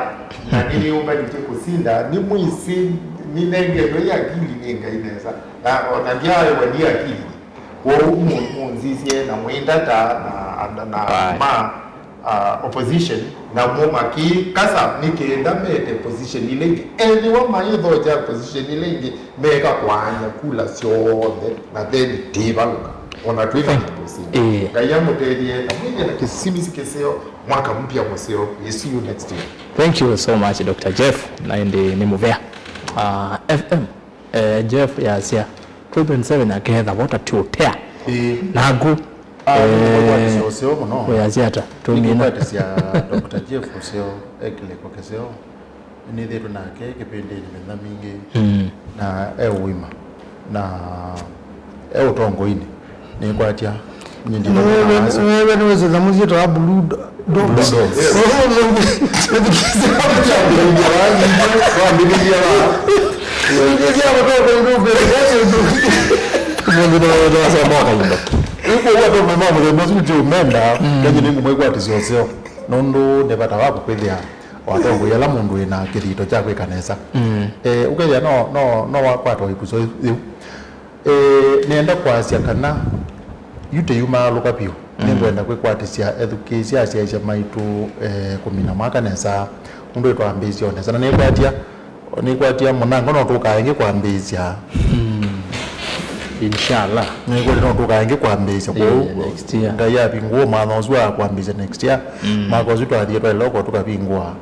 na nĩnĩũmbanĩtye kũsinda, nĩmwĩsĩ nĩnengetwe ĩ akili nĩ Ngai nesa. Na, o na ndyaaĩwa ndi akili. Kwoou mũ-, mũnzisye na mwĩndata na, na, na ma, ah, opposition, namo makĩkasa nĩ kenda mete position ila ingĩ. Ethĩwa maĩthokya position ila ingĩ, meka kwaany'a kula syonthe, na then tĩvalũka. O na twĩ na mũndũ ũsinda. Ĩĩ. Ngai amũtethye na mwĩthĩe na kĩsimisi kĩseo, mwaka mpya mũseo. We see you next year. Thank you so much, Doctor Jeff. Na ĩndĩ nĩ mũvea. Ah, F M. Eh, Jeff yasya, twenty twenty-seven aketha vota tũũtea. Ĩĩ. Naku, ah, eh, nĩngũkwatĩsya ũseo mũno. Ũyasya ata? Tũmina. Nĩngũkwatĩsya Doctor Jeff ũseo, e kĩlĩko kĩseo. Nĩthĩtwe nake kĩpĩndĩnĩ mĩthenya mingĩ. Mm. Na e ũima. Na e ũtongoinĩ. Nĩkwatya. Wewe, wewe nĩwĩsĩ nyamũ syĩtawa blue do-, dogs. Blue dogs. Yes. Mũndũ no, no asoma kaimba. Ĩkwo watu mema mũthemba ũsu ti ũmenda, mm, kenye nĩ ngũmwĩkwatĩsya ũseo. Nũndũ nĩ vata waku kwĩthĩa watongoi ala mũndũ wĩna kĩthito kya kwĩka nesa. Mm. Eh, ũkethĩa no, no, no wakwatwa ĩkuso yĩu. Eh, nĩenda kwasya kana yu tĩyumaalũka vyũ. Mm. Nĩngwenda kwĩkwatĩsya ethukĩĩsya asyaĩĩsya maitũ, eh, kũmina mwaka nesa, ũndũ twambĩĩsye o nesa. Na nĩkwatya, nĩkwatya mũnango no tũkaa ĩngĩ kwambĩĩsya. Mm. Inshallah. Nĩkwatya no tũkaa ĩngĩ kwambĩĩsya. Yeah, kwoou, next year. Ngai avingũa mwanya ũsu wa kwambĩĩsya next year. Mm. Mwaka ũsu twathie twaĩle ko tũkavingũa.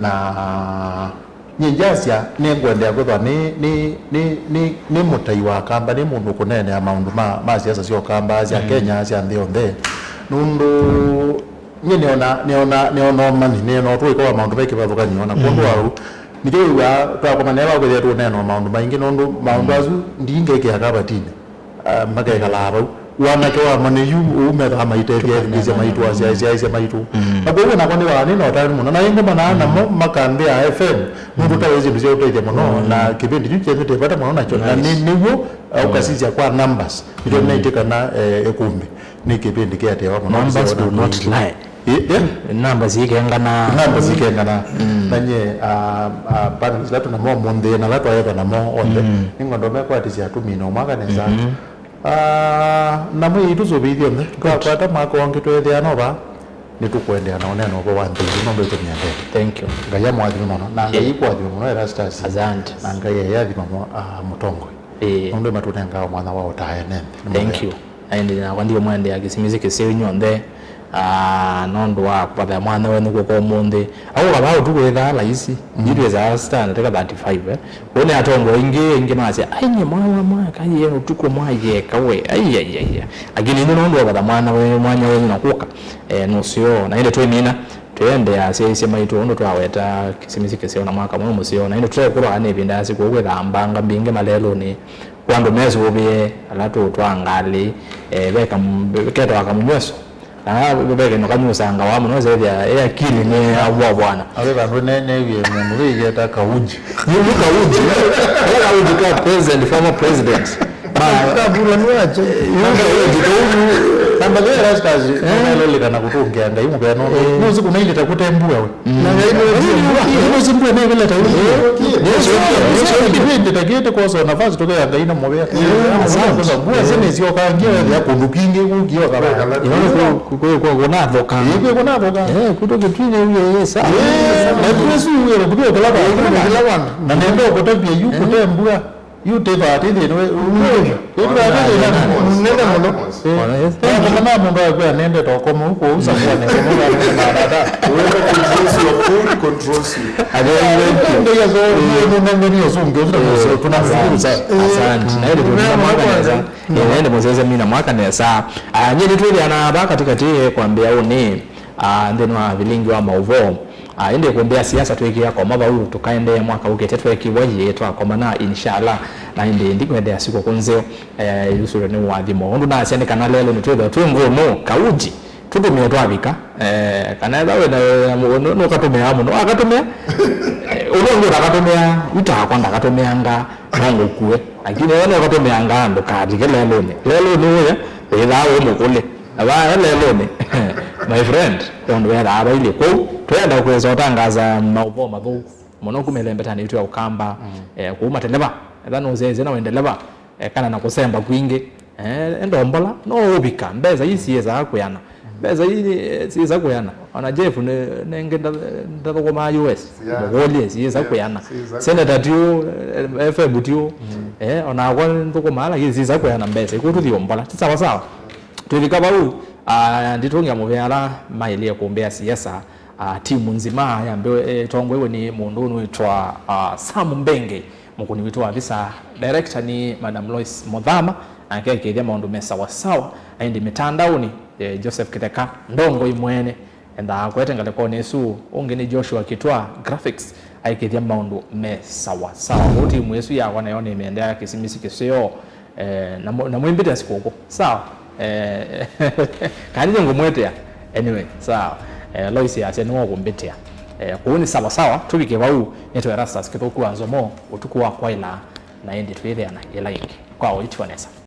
Na nyie ngyasya nĩngwendea kwĩthwa nĩ, nĩ, nĩ, nĩ, nĩ mũtai wa Kamba, nĩ mũndũ ũkũneenea maũndũ ma, ma siasa sya Ũkamba, sya Kenya, sya nthĩ yonthe. Nũndũ nyie nĩona, nĩona, nĩona ũmanyi, nĩona ũtũĩka wa maũndũ me kĩvathũkany'o na kwondũ wa ũu. Nĩkyo wĩw'aa twakomana nĩwe wakwĩthĩa tũũneena maũndũ maingĩ, nũndũ maũndũ asu ndingekĩa kabatinĩ. Ah, makekalaa vau. Wanake wamo nĩ yu ũu methaa maitethya ethukĩĩsya maitũ, asyaĩsya maitũ. Na kwoou nakwa nĩwaa nĩ na ũtanu mũno. Na ĩngũmanaa namo makambĩa F M, nũndũ tawe syĩndũ sya ũtethya mũno, na kĩvĩndĩ kyu kyenyu tĩ vata mũno nakyo. Na nĩ, nĩw'o, eh, ũkasisya kwa numbers. Nĩkyo nĩnaĩtye kana, eh, ĩkumbi nĩ kĩvĩndĩ kĩatĩawa mũno. Numbers do not lie. Ĩ, ĩ? Namba siikengana. Namba siikengana. Na nye, ah, ah, panelists ila tũnamo ũmũnthĩ, na ala twaetha namo onthe, nĩngwenda ũmekwatĩsya tũmina mwaka nesa. Ah, na mwĩĩ tũsũvĩithye onthe. Twakwata mwaka ũngĩ tweethĩa no vaa, nĩtũkũendeea na ũneena ũvoo wa nthĩ ĩsu, nũndũ ĩtũmĩendee. Thank you. Ngai amũathime mũno, na Ngai ĩkũathime mũno Erastus. Asante. Na Ngai eathima mũno, ah, mũtongoi. Ĩĩ. Nũndũ matũnengaa mwanya wa ũtae ene nthĩ. Thank you. Na ĩndĩ nakwa ndiũmwendea kĩsimisi kĩseo inyw'onthe, ah, nũndũ wa kũvathaya mwana wenyu kũka ũmũnthĩ. Au kavaa ũtukũ ĩthaa laisi, itwĩsaa sita na teka thirty-five, eh. Kũu nĩ atongoi aingĩ, aingĩ masya, "Ai, nyie mwana mwa kaĩ ũtukũ mwayeka we. Ai, ai, ai, ai." Lakini inyw'ĩ nũndũ wa kũvatha mwana we, mwanya wenyu na kũka, eh, nũseo. Na ĩndĩ twĩmina, twĩendea asyaĩĩsya maitũ, ũndũ twaweta kĩsimisi kĩseo na mwaka mweũ mũseo. Na ĩndĩ tũtekũlwa nĩ ĩvinda yasĩ kũu kwĩthaa mbanga mbingĩ malelũnĩ. Kwa andũ mesũvĩe, ala tũũtwaa ngalĩ, eh, ve kam-, ketawa kamũnyweso. Na ve kĩndũ kanyusangawa mũno, sethĩa e akili nĩ avwavwana. Ave vandũ ne-, newie mũndũ wĩigeta kauji. Nĩ kauji. Kala kauji ka president, former president. Kabura nĩ wacho. Nĩ kauji kauji. Na mbathĩ Erastus, nũlelolĩka na kũtũngĩa Ngai mũvea nũndũ. Nũsĩ kũnailĩta kũtembua we. Na Ngai nũsimbua. Ngai nũsimbua nĩvĩleta ũu. Nũsimbua. Nũsimbua. Nĩtũkĩte kwosa nafasi tũkea Ngai na mũvea. Asante. Mbua sene syokangie wethĩa kũndũ kwingĩ gũkio kala. Ĩno nĩ kũ-, kũ-, kũ-, kũ-, kũnathoka. Ĩĩ, kwĩ kũnathoka. Eh, kũtũ kĩtwinĩ uye, yes. Ĩĩ, na kũtũ kĩla vandũ. Na nenda ũkũtavya yu kũtembua. Yu tĩthaa tĩ thĩna we, yu tĩthaa tĩ thĩna mũnene mũno. Ona, yes. Thank you. Kama mũndũ akwĩa nende tokoma huko, usa kwa nende. Whoever controls your food controls you. Ndio hizo, ndio ndio ndio sio ndio tunamshukuru sana. Asante. Na ile ndio mwaka nesa. Ndio ndio mzee mina mwaka nesa. Ah, nyie nitwithiana ba katikati kwambia uni. Ah, nthĩnĩ wa vilingi wa maũvoo. Ah, ĩndĩ kũmbĩa siasa twĩkĩa koma vau, tũkaendee mwaka ũkĩte twekiwa yĩ twakomana, inshallah. Na ĩndĩ ndikwendea sikũkũ nzeo, eh, yusũlwe nĩ ũathimo. Ũndũ nasya nĩ kana lelũnĩ twĩthwa twĩ ngũnũ, kauji, tũtũmĩe twavika. Eh, kana ethwa wĩ na, na, nũ-, nũkatũmĩaa mũno, akatũmĩa. Eh, ũla ũngĩ ũtakatũmĩa, yu takwa ndakatũmĩanga, no ngũkue. Lakini ethwa nũkatũmĩanga, ndũkavike lelũnĩ. Lelũnĩ ũya, wĩthaa wĩ mũkũlĩ. Na vaya lelũnĩ, my friend, ve ũndũ wethaa vailyĩ kũu, twenda kwĩsa ũtangaza maũvoo mathũku mũno kuma ĩlembetanĩ yitũ ya Ũkamba, eh, kũu mateleva, etha nũsyaĩĩsye na wĩ ndeleva, eh, kana na kũsemba kwingĩ, eh, enda ũmbola, no ũvika, mbesa ii syĩsaa kwĩana, mbesa ii, eh, syĩsa kwĩana, ona Jeff nĩ, nengĩ nda-, ndathũkũmaa U S, mũkũlye, syĩsa kwĩana, Senator tiũ, eh, F M tiũ, eh, onakwa nthũkũmaa, lakini syĩsa kwĩana mbesa, ikuo tũthi ũmbola, ti sawa sawa. Twĩvika vau, ah, nditũngĩa mũvea ala maĩlĩe kũmbĩa siasa, ah, timu nzima ya mbeo, eh, ĩtongoew'e nĩ mũndũ ũnũĩtwa, ah, Sam Mbenge, mũkũni witũ wa visa, director nĩ Madam Lois Mũthama, nake aikĩthya maũndũ me sawa sawa, na ĩndĩ mĩtandaonĩ, eh, Joseph Kĩtheka, ndongoi mwene, Endaa kwete ngalĩkonĩ ĩsu, ũngĩ nĩ Joshua Kitwa, graphics, aikĩthya maũndũ me sawa sawa. Kwoou timu ĩsu yakwa nayo nĩmĩendea kĩsimisi kĩseo, eh, na mũ-, na mwĩmbĩte sikũkũ. Sawa. Eh, kana nĩ ngũmwĩtĩa. Anyway, sawa. Eh, Lois yasya nĩwe ũkũmbĩtĩa. Eh, kũu nĩ sawa sawa, tũvike vau, nĩtwe Erastus Kĩthũku wa Nzomo, ũtukũ wa kwaĩla, na ĩndĩ twĩthĩana yĩla ĩngĩ. Kwa ũitua nesa.